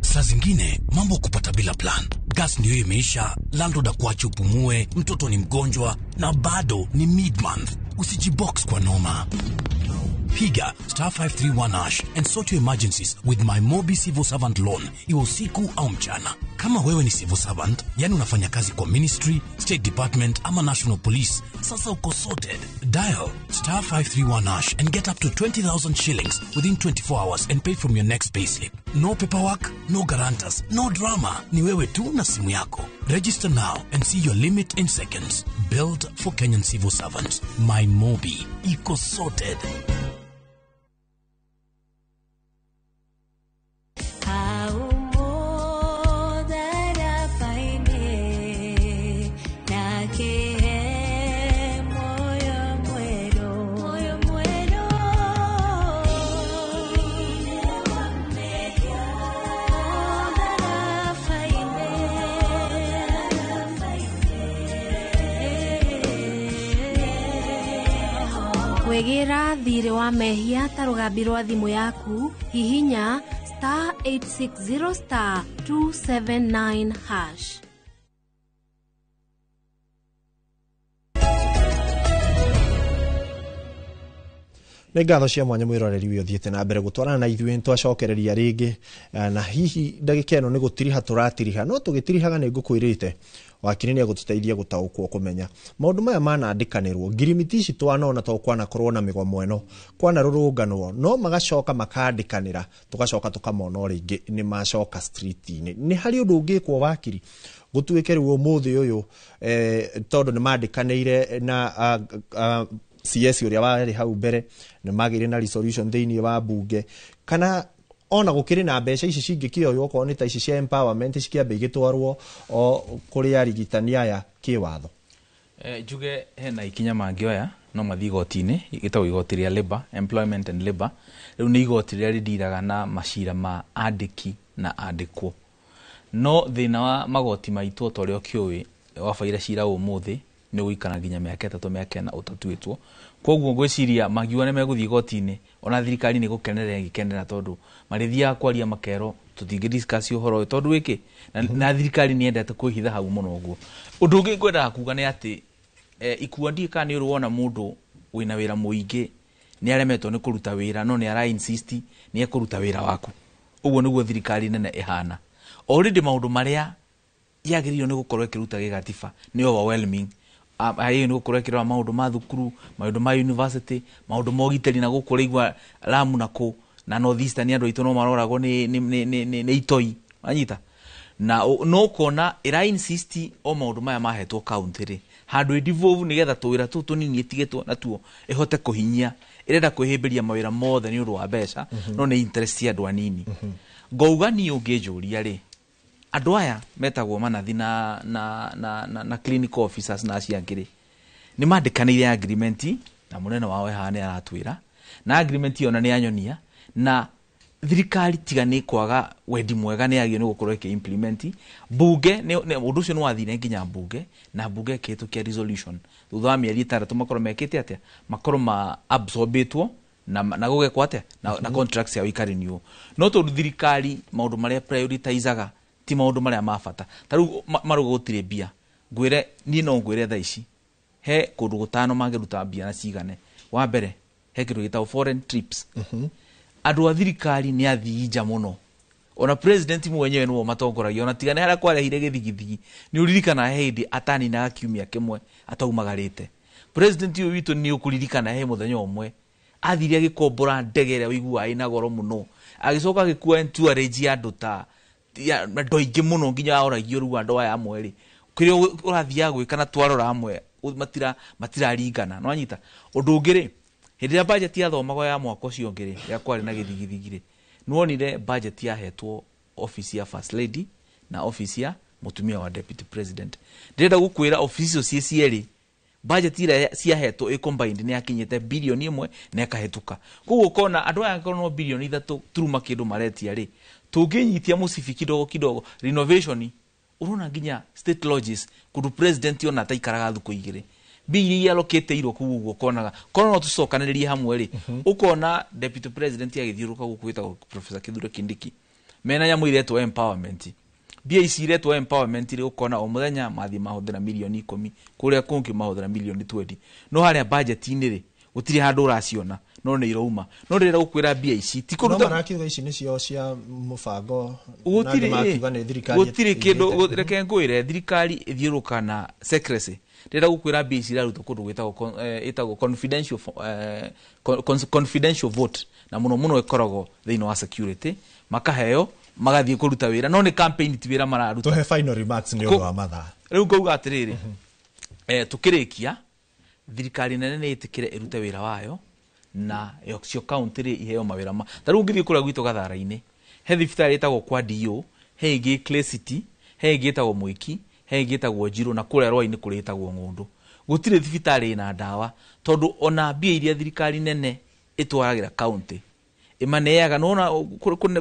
Saa zingine mambo kupata bila plan. Gas ndio imeisha, landlord akuache upumue, mtoto ni mgonjwa na bado ni mid-month. Usijibox kwa noma. Piga star 531 hash and sort your emergencies with my Mobi Civil Servant Loan, iwe usiku au mchana. Kama wewe ni civil servant, yani unafanya kazi kwa ministry, state department ama national police, sasa uko sorted. Dial star 531 hash and get up to 20,000 shillings within 24 hours and pay from your next payslip. No paperwork, no guarantors, no drama. Ni wewe tu na simu yako. Register now and see your limit in seconds. Built for Kenyan civil servants. My Mobi. Iko sorted. Kwĩgĩra thirĩ wa mehia ta rũgambi rwa thimũ yaku, hihinya star 860 star 279 hash. Nĩ ngatho cia mwanya mwĩroreri ũyũ ũthiĩte na mbere gũtwarana na ithuĩ nĩtwacokereria rĩngĩ na hihi ndagĩka ĩno nĩ gũtiriha tũratiriha no tũgĩtirihaga nĩ ngũkwĩrĩte wakiri nĩ egũtũteithia gũtaũkwo kũmenya maũndũ maya manandĩkanĩrwo ngirimiti ici twanona to kwanakorwo na mĩgomo ĩno kwanarũrũnganwo no magacoka makandĩkanĩra tũgacoka tũkamona o rĩngĩ nĩ macoka street-inĩ. Nĩ harĩ ũndũ ũngĩkwo wakiri gũtuĩke rĩu ũmũthĩ ũyũ tondũ nĩ mandĩkanĩire na CS ũrĩa warĩ hau mbere nĩ magĩire na resolution thĩinĩ wa bunge kana ona gũkĩrĩ na mbeca ici cingĩkĩoywo okorwo nĩ ta ici cia empowerment cikĩambe igĩtwarwo o kũrĩ arigitani aya kĩwatho. Njuge hena ikinya mangĩoya no mathiĩ igoti-inĩ gĩtagwo igoti rĩa labor, employment and labor. Rĩu nĩ igoti rĩrĩa rĩndiraga na macira ma andĩki na andĩkwo. No thĩna wa magoti maitũ o ta ũrĩa ũkĩũĩ wabaire cira ũmũthĩ Nĩ ũgũikara nginya mĩaka 3, mĩaka 4 ũtatuĩtwo. Koguo ngwĩciria mangiuga nĩ megũthiĩ igoti-inĩ, ona thirikari nĩ gũkenerera ĩgĩkenera, tondũ marĩthiaga kwaria makerwo tũtingĩ discuss ũhoro ũyũ tondũ wĩkĩ na thirikari nĩ yendete kwĩhitha hau mũno. Ũguo ũndũ ũngĩ ngwendaga kuga nĩ atĩ ikua ndiĩ kana nĩ ũrĩ wona mũndũ wĩna wĩra mũingĩ nĩ aremetwo nĩ kũruta wĩra, no nĩ ara insist nĩ ekũruta wĩra waku. Ũguo nĩguo thirikari nene ĩhana. Already maũndũ marĩa yagĩrĩirwo nĩ gũkorwo ĩkĩruta gĩgatiba nĩ overwhelming. Yagĩrĩirwo nĩ gũkorwo ĩkĩrora maũndũ ma thukuru, maũndũ ma university, maũndũ ma ũgitĩri, na gũkũ ũraigua Lamu na kũ na North Eastern andũ aitũ no maroragwo nĩ itoi wanyita na no ũkona ĩra insist o maũndũ maya mahetwo county rĩ handũ ĩ devolve, nĩgetha tũwĩra tũtũ tũnini ĩtigĩtwo natuo ĩhote kũhinyia. Ĩrenda kwĩhĩmbĩria mawĩra mothe nĩ ũndũ wa mbeca, no nĩ interest ya andũ anini. Ngauga niĩ ũngĩnjũria rĩ, andũ aya metagwo manathi na clinical officers na acio angĩ rĩ, nĩ mandĩkanĩire agreement na mũnene wao haha nĩ aratwĩra, na agreement ĩyo na nĩ yanyonia na thirikari tiga nĩ kwaga wendi mwega nĩ yagĩrĩirwo nĩ gũkorwo ĩkĩ implement. Bunge ũndũ ũcio nĩ wathire nginya bunge, na bunge ĩkĩhĩtũkia resolution thutha wa mĩeri 6 makorwo mekĩte atĩa, makorwo ma absorbĩtwo na gũgekwo atĩa na contracts yao ikarenew. No tondũ thirikari maũndũ marĩa prioritizaga ti maũndũ marĩa ma bata, ta rĩu marauga gũtirĩ mbia. Ngwĩre niĩ no ngwĩre thaa ici he kũndũ gũtano mangĩruta mbia na cigane. Wa mbere, he kĩndũ gĩtagwo foreign trips. Andũ a thirikari nĩ athii nja mũno, ona president mwenyewe nĩwe matongoragia, ona tiga nĩ harĩa kwarehire gĩthigithigi. Nĩ ũririkana he hĩndĩ ataninaga kiumia kĩmwe ataumagarĩte president ũyũ witũ? Nĩ ũkũririkana he mũthenya ũmwe athire agĩkombora ndege ĩrĩa ũiguaga ĩna goro mũno, agĩcoka agĩkua entourage ya andũ ta andũ aingĩ mũno, nginya oragio rĩu andũ aya amwe rĩ kĩrĩa ũrathiaga gwĩka, na twarora amwe matiraringana. No anyita ũndũ ũngĩ rĩ, hĩndĩ ĩrĩa budget yathomagwo ya mwaka ũcio ũngĩ rĩ, ya kwarĩ na gĩthigithigi rĩ, nĩwonire budget yahetwo office ya first lady na office ya mũtumia wa deputy president. Ndĩrenda gũkwĩra office icio ciĩ cierĩ, budget ĩrĩa ciahetwo ĩ combined nĩ yakinyĩte 1 billion na ĩkahĩtũka. Koguo ũkona andũ aya angĩkorwo no 3 billion turuma kĩndũ maretia rĩ, tũngĩnyitia mũcibi kidogo kidogo renovation, ũrona nginya state lodges kũndũ president ona ataikaraga thukũ 2, mbia iria alokĩtĩirwo kũu ũguo, ũkonaga korwo no tũcokanĩrĩrie hamwe rĩ, ũkona deputy president agĩthiũrũrũka gũkũ wĩtagwo Professor Kithure Kindiki mena nyamũ iretwo empowerment. Mbia ici iretwo empowerment rĩ, ũkona o mũthenya mathiĩ mahũthĩra 10 mirioni kũrĩa kũngĩ mahũthĩra 20 mirioni, no harĩa budget-inĩ rĩ gũtirĩ handũ ũraciona, no nĩ irauma. No ndĩrenda gũkwĩra mbia ici ti No kũruta marakiuga ici nĩcio cia mũbango na gũtirĩ angĩ makiuga nĩ thirikari gũtirĩ kĩndũ ĩigĩte. Reke ngwĩre, thirikari ĩthiũrũrũka na secrecy. Ndĩrenda gũkwĩra mbia ici irarutwo kũndũ gwĩtagwo ĩtagwo confidential vote, na mũno mũno ĩkoragwo thĩinĩ wa security, makaheo magathiĩ kũruta wĩra, no nĩ campaign, ti wĩra mararuta. Tũhe final remarks nĩ ũndũ wa mathaa. Rĩu ngauga atĩrĩrĩ, tũkĩrĩkia, thirikari nene nĩ ĩtĩkĩre ĩrute wĩra wayo, na cio county rĩ iheo mawĩra ma ta rĩu ũngĩthiĩ kũrĩa gwitũ Gathara-inĩ, he thibitarĩ ĩtagwo kwa DO, he ĩngĩ Clay City, he ĩngĩ ĩtagwo Mwĩki, he ĩngĩ ĩtagwo Njirũ, na kũrĩa Rwai-inĩ kũrĩ ĩtagwo Ng'ũndũ. Gũtirĩ thibitarĩ ĩna ndawa, tondũ ona mbia iria thirikari nene ĩtwaragĩra county ĩmaneaga nona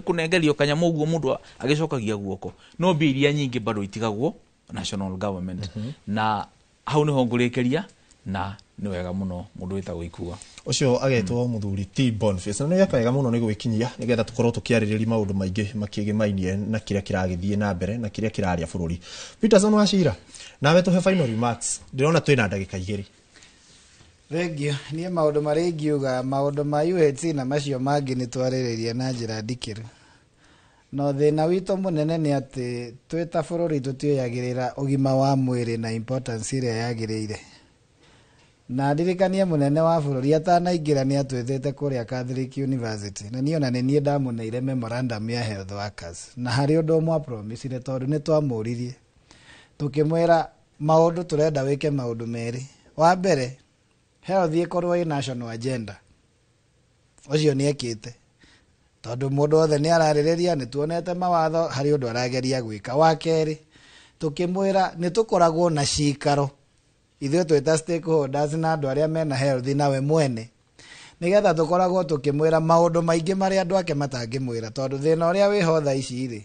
kũnengerio kanyamũ ũguo mũndũ agĩcokagia guoko, no mbia iria nyingĩ bado itigagwo national government. Na hau nĩho ngũrĩkĩria, na nĩ wega mũno mũndũ wĩtagwo Ikua. Ũcio agetwo mũthuri T Boniface, na nĩ weka wega mũno nĩ gwĩkinyia nĩgetha tũkorwo tũkĩarĩrĩria maũndũ maingĩ makĩgĩmainie na kĩrĩa kĩragĩthiĩ na mbere na kĩrĩa kĩrarĩa bũrũri. Peterson Wachira, nawe tũhe final remarks, ndĩrona twĩna ndagĩka 2. Thengiũ. Niĩ maũndũ marĩa ingiuga, maũndũ ma UHC na macio mangĩ nĩ twarĩrĩria na njĩra ndikĩru, no thĩna witũ mũnene nĩ atĩ twĩ ta bũrũri tũtioyagĩrĩra ũgima wa mwĩrĩ na importance ĩrĩa yagĩrĩire. Na ndirikanie mũnene wa bũrũri atanaingĩra nĩ atwĩtĩte kũrĩa Catholic University, na niĩ ona nĩ niĩ ndamũneire memorandum ya health workers, na harĩ ũndũ ũmwe apromisire, tondũ nĩ twamũririe tũkĩmwĩra maũndũ tũrenda wĩke maũndũ merĩ. Wa mbere, health ĩkorwo ĩ national agenda. Ũcio nĩ ekĩte, tondũ mũndũ wothe nĩ ararĩrĩria, nĩ tuonete mawatho, harĩ ũndũ arageria gwĩka. Wa kerĩ, tũkĩmwĩra nĩ tũkoragwo na cikaro ithuĩ twĩ ta stakeholders na andũ arĩa mena health nawe mwene, nĩgetha tũkoragwo tũkĩmwĩra maũndũ maingĩ marĩa andũ ake matangĩmwĩra, tondũ thĩna ũrĩa wĩho thaa ici rĩ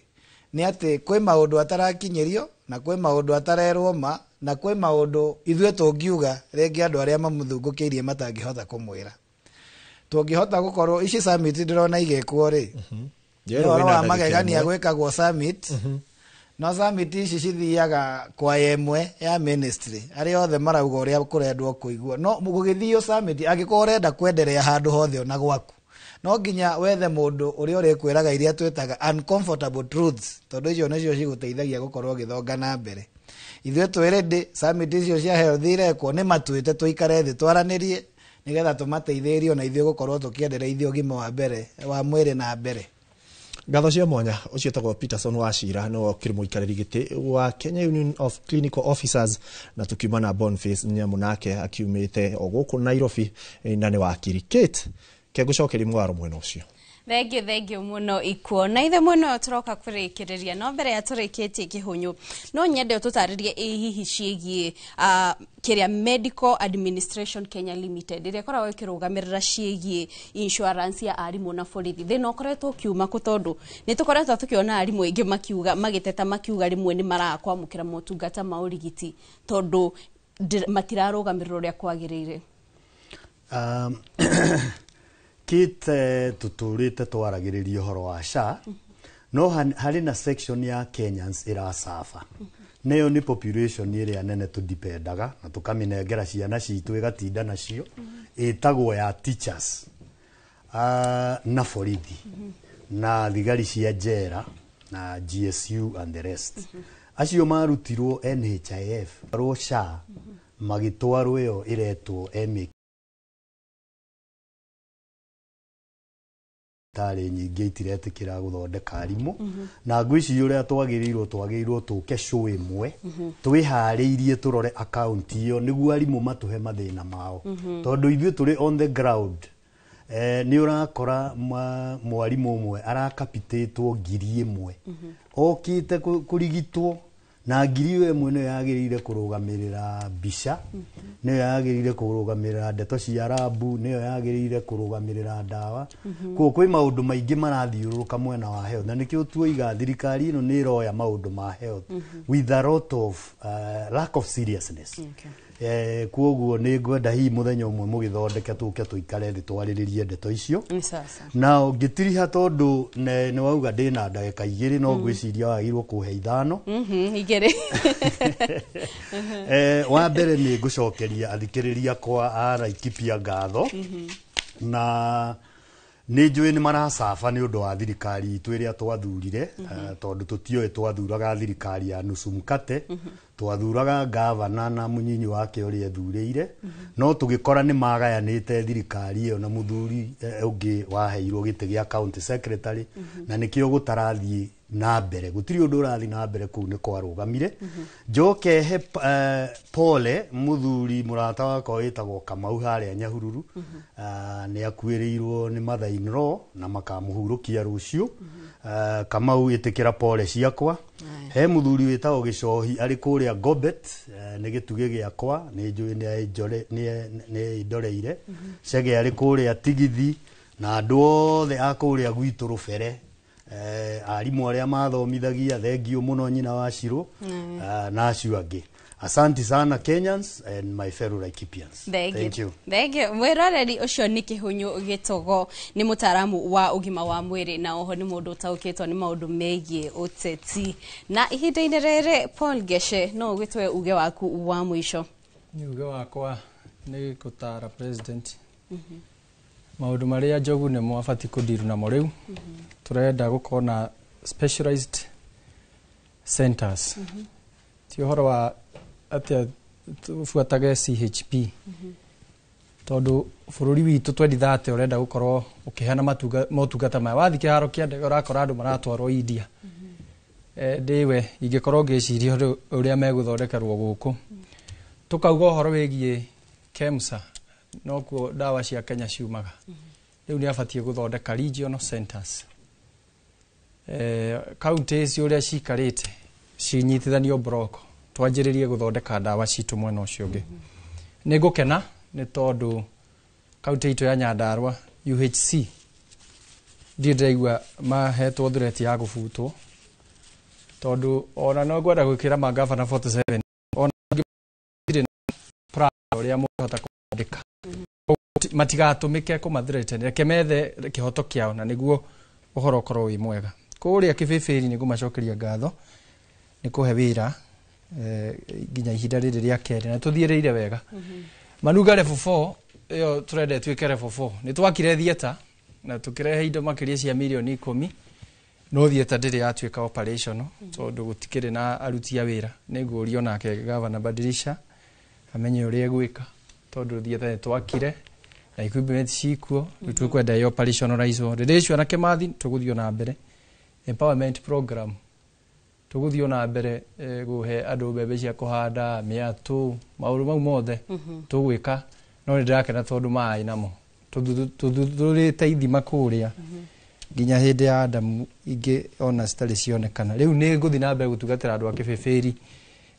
nĩ atĩ kwĩ maũndũ atarakinyĩrio na kwĩ maũndũ atarerwo ma. Na kwĩ maũndũ ithuĩ tũngiuga rĩngĩ andũ arĩa mamũthungũkĩirie matangĩhota kũmwĩra. Tũngĩhota gũkorwo ici summit ndĩrona igĩkwo rĩ, nĩ ũhoro wa magegania gwĩkagwo summit, no summit ici cithiaga kwa ĩmwe ya ministry, arĩa othe marauga ũrĩa kũrendwo kũigua. No gũgĩthio summit, angĩkorwo ũrenda kwenderea handũ hothe ona gwaku, no nginya wethe mũndũ ũrĩa ũrĩkwĩraga iria twĩtaga uncomfortable truths, tondũ icio nĩcio cigũteithagia gũkorwo ũgĩthonga na mbere. Ithuĩ twĩ ready, summit icio cia health irekwo nĩ matwĩte tũikare thĩ twaranĩrie nĩgetha tũmateithĩrĩrie ona ithuĩ gũkorwo tũkĩendereithia ũgima wa mbere wa mwĩrĩ na mbere. Ngatho cia mwanya ũcio etagwo Peterson Wachira no okĩrĩ mũikarĩri gĩtĩ wa Kenya Union of Clinical Officers, na tukiuma na Boniface Nyamu nake akiumĩte o gũkũ Nairobi na nĩ wakiri. Kate, kengũcokeria mwaro mwena ũcio. Thengio, thengio muno ikuo na ithe muno turoka kurikireria. No mbere ya turikitie kihunyu, no nyende ututaririe ĩ hihi ciĩgiĩ kiria Medical Administration Kenya Limited ĩrĩa ĩkoragwo ĩkĩrũgamĩrĩra ciĩgiĩ insurance ya arimũ na borithi. Thĩna ũkoretwo ũkiuma kũ, tondũ nĩ tũkoretwo tũkĩona arimũ aingĩ makiuga, magĩteta makiuga rĩmwe nĩ maraga kwamũkĩra motungata ma ũrigiti tondũ matirarũgamĩrĩrwo ũrĩa kwagĩrĩire. Kate, tũtũrĩte twaragĩrĩria ũhoro wa SHA, no harĩ na section ya Kenyans ĩracaba, nayo nĩ population ĩrĩa nene tũdipendaga na tũkamĩnengera ciana citũ ĩgatinda nacio, ĩtagwo ya teachers na borithi na thigari cia njera na GSU and the rest. Acio marutirwo NHIF rwo SHA magĩtwarwo ĩyo ĩretwo MA tarĩ nyingĩ itiretĩkĩra gũthondeka arimũ. Na ngwĩciria ũrĩa twagĩrĩirwo tũke show ĩmwe twĩharĩirie tũrore account ĩyo nĩguo arimũ matũhe mathĩna mao, tondũ ithuĩ tũrĩ on the ground. Nĩ ũrakora mwarimũ ũmwe arakapitĩtwo 1,000 okĩte kũrigitwo, na 1,000 nĩyo yagĩrĩire kũrũgamĩrĩra mbica, nĩyo yagĩrĩire kũrũgamĩrĩra ndeto cia rabu, nĩyo yagĩrĩire kũrũgamĩrĩra ndawa. Koguo kwĩ maũndũ maingĩ marathiũrũrũka mwena wa health, na nĩkĩo tuoiga thirikari ĩno nĩ ĩroya maũndũ ma health with a lot of lack of seriousness. Koguo nĩ ngwenda hihi mũthenya ũmwe mũgĩthondeke tũke tũikare thĩ twarĩrĩrie ndeto icio. Na ngĩtiriha tondũ nĩ wauga ndĩna ndagĩka 2, no ngwĩciria wagĩrĩirwo kũhe 5. 2. Wa mbere nĩ ngũcokeria athikĩrĩria kwa a Laikipia ngatho, na nĩ njũĩ nĩ maracaba nĩ ũndũ wa thirikari itũ ĩrĩa twathurire, tondũ tũtioĩ twathuraga thirikari ya nusu mkate, twathuraga gavana na mũnyinyi wake ũrĩa ethurĩire, no tũgĩkora nĩ magayanĩte thirikari ĩyo na mũthuri ũngĩ waheirwo gĩtĩ gĩa county secretary, na nĩkĩo gũtarathiĩ na mbere, gũtirĩ ũndũ ũrathiĩ na mbere kũu nĩ kwarũgamire. Njoke he pole mũthuri mũrata wakwa wĩtagwo Kamau harĩa Nyahururu, nĩ akuĩrĩirwo nĩ mother in law na makamũhurũkia rũciũ. Kamau, ĩtĩkĩra pole ciakwa. He mũthuri wĩtagwo Gĩcohi arĩ kũrĩa Gobet, nĩ gĩtugĩ gĩakwa, nĩ njũĩ nĩ indoreire. Chege arĩ kũrĩa Tigithi, na andũ othe a kũrĩa gwitũ Rũbere, arimũ arĩa mathomithagia, thengio mũno nyina wa Shiro, na acio angĩ. Asante sana Kenyans and my fellow Laikipians. Thank you. Thank you. Mwĩroreri ũcio nĩ Kĩhunyu Gĩtogo, nĩ mũtaaramu wa ũgima wa mwĩrĩ na oho nĩ mũndũ ũtaũkĩtwo nĩ maũndũ megiĩ ũteti. Na ihinda-inĩ rĩrĩ Paul Geshe, no ũgĩtwe uge waku wa mũico. Nĩ uge wakwa nĩ gũtara president maũndũ marĩa Njogu nĩmo abatiĩ kũndiru namo rĩu. Tũrenda gũkorwo na specialized centers, ti ũhoro wa atĩa tũbuatage CHP, tondũ bũrũri witũ 2030 ũrenda gũkorwo ũkĩheana motungata maya. Wathiĩ kĩharo kĩa ndege ũrakora andũ maratwarwo India. Ndĩwe ingĩkorwo ngĩciria ũrĩa megũthondekerwo gũkũ. Tũkauga ũhoro wĩgiĩ KEMSA, nokuo ndawa cia Kenya ciumaga. Rĩu nĩ abatiĩ gũthondeka regional centers. County icio ũrĩa cikarĩte cinyitithanio block, twanjĩrĩrie gũthondeka ndawa citũ mwena ũcio ũngĩ. Nĩ ngũkena nĩ tondũ county itũ ya Nyandarua UHC ndirĩ ndĩraigua mahetwo threat ya gũbutwo, tondũ ona no ngwenda gwĩkĩra mangavana 47 ona Ũrĩa mũhota kwandĩka matigatũmĩke kũmathreaten, reke methe kĩhoto kĩao na nĩguo ũhoro ũkorwo wĩ mwega. Kũrĩa Kĩbĩbĩri nĩ ngũmacokeria ngatho nĩ kũhe wĩra nginya ihinda rĩrĩ rĩa kerĩ na tũthiĩrĩire wega. Manuga level 4 ĩyo tũrenda ĩtuĩke level 4. Nĩ twakire theatre na tũkĩrehe indo makĩria cia mirioni 10, no theatre ndĩrĩ yatuĩka operational tondũ gũtikĩrĩ na aruti a wĩra. Nĩ ngũrio nake gavana Badilisha amenye ũrĩa egwĩka, tondũ theatre nĩ twakire na equipment cikuo, rĩu tũkwenda ĩ operationalizwo. Rĩrĩ icio na Kĩmathi tũgũthiĩ na mbere empowerment program, tũgũthiĩ na mbere kũhe andũ mbembe cia kũhanda, mĩatũ, maũndũ mau mothe tũgwĩka. No nĩ ndĩrakena tondũ maĩ namo tũthuthurĩte ithima kũrĩa nginya hĩndĩ ya Adamu ingĩ ona citarĩ cionekana. Rĩu nĩ ngũthiĩ na mbere gũtungatĩra andũ a Kĩbĩbĩri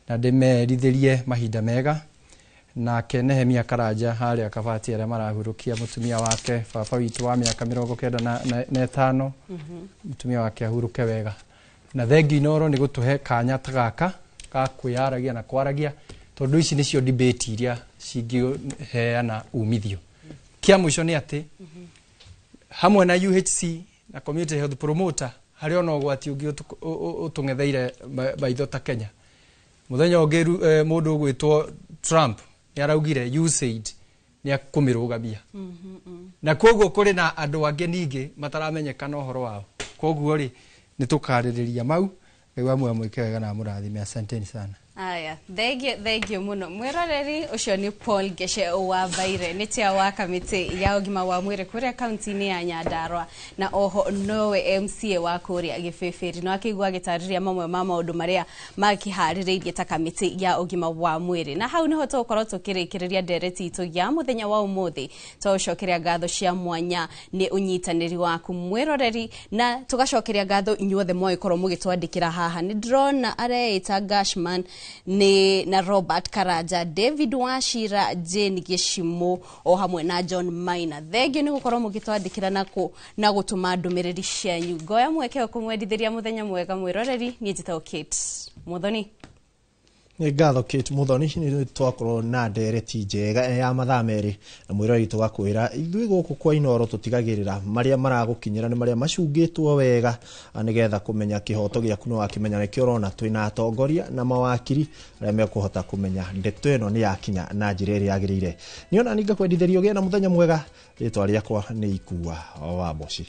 na ndĩmerithĩrie mahinda mega. Nake Nehemia Karanja harĩa Kabati arĩa marahurũkia mũtumia wake, baba witũ wa mĩaka 95, mũtumia wake ahurũke wega. Na thengi Inoro nĩ gũtũhe kanya ta gaka ga kwĩyaragia na kwaragia, tondũ ici nĩcio debate iria cingĩheana umithio. Kĩa mũico nĩ atĩ hamwe na UHC na community health promoter harĩ ona ũgwati ũngĩ ũtũng'etheire maitho ta Kenya. Mũthenya ũngĩ mũndũ ũgwĩtwo Trump nĩ araugire USAID nĩ akũmĩrũgamia, na koguo kũrĩ na andũ angĩ ningĩ mataramenyekana ũhoro wao. Koguo rĩ, nĩ tũkarĩrĩria mau. Ngai wa muoyo mwĩke wega na amũrathime. Asanteni sana. Aya, thengio, thengio muno mwiroreri. Ucio ni Paul Geshe wa Mbaire, nĩ chair wa kamĩtĩ ya ũgima wa mwĩrĩ kũrĩa kaunti-inĩ ya Nyandarua, na oho nowe MCA wa kũrĩa Gĩbĩbĩri. No akĩigua agĩtarĩria mamwe ma maũndũ marĩa makĩharĩrĩirie ta kamĩtĩ ya ũgima wa mwĩrĩ. Na hau niho tũgũkorwo tũkĩrĩkĩrĩria ndereti itũ ya mũthenya wa ũmũthĩ. Tũgũcokeria ngatho cia mwanya nĩ ũnyitanĩri waku mwĩroreri, na tũgacokeria ngatho inyuothe mwagĩkorwo mũgĩtwandĩkĩra haha. Nĩ ndĩrona areĩta Gashman nĩ na Robert Karanja, David Wachira, Jane Gĩcimũ o hamwe na John Maina. Thengio nĩ gũkorwo mũgĩtwandĩkĩra na gũtũma ndũmĩrĩri cianyu. Ngoya mweke wa kũmwendithĩria mũthenya mwega mwĩroreri. Niĩ njĩtagwo Kate Muthoni. Nĩ ngatho Kate Muthoni, nĩ twakorwo na ndereti njega ya mathaa 2 na mwĩroreri. Tũgakwĩra ithuĩ gũkũ kwa Inoro tũtigagĩrĩra marĩa maragũkinyĩra nĩ marĩa macungĩtwo wega nĩgetha kũmenya kĩhoto gĩaku nĩ wakĩmenya. Nĩkĩo ũrona twĩna atongoria na mawakiri arĩa mekũhota kũmenya ndeto ĩno nĩ yakinya na njĩra ĩrĩa yagĩrĩire. Nĩ ona ningakwendithĩria ũgĩe na mũthenya mwega. Rĩtwa rĩakwa nĩ Ikua wa Moci.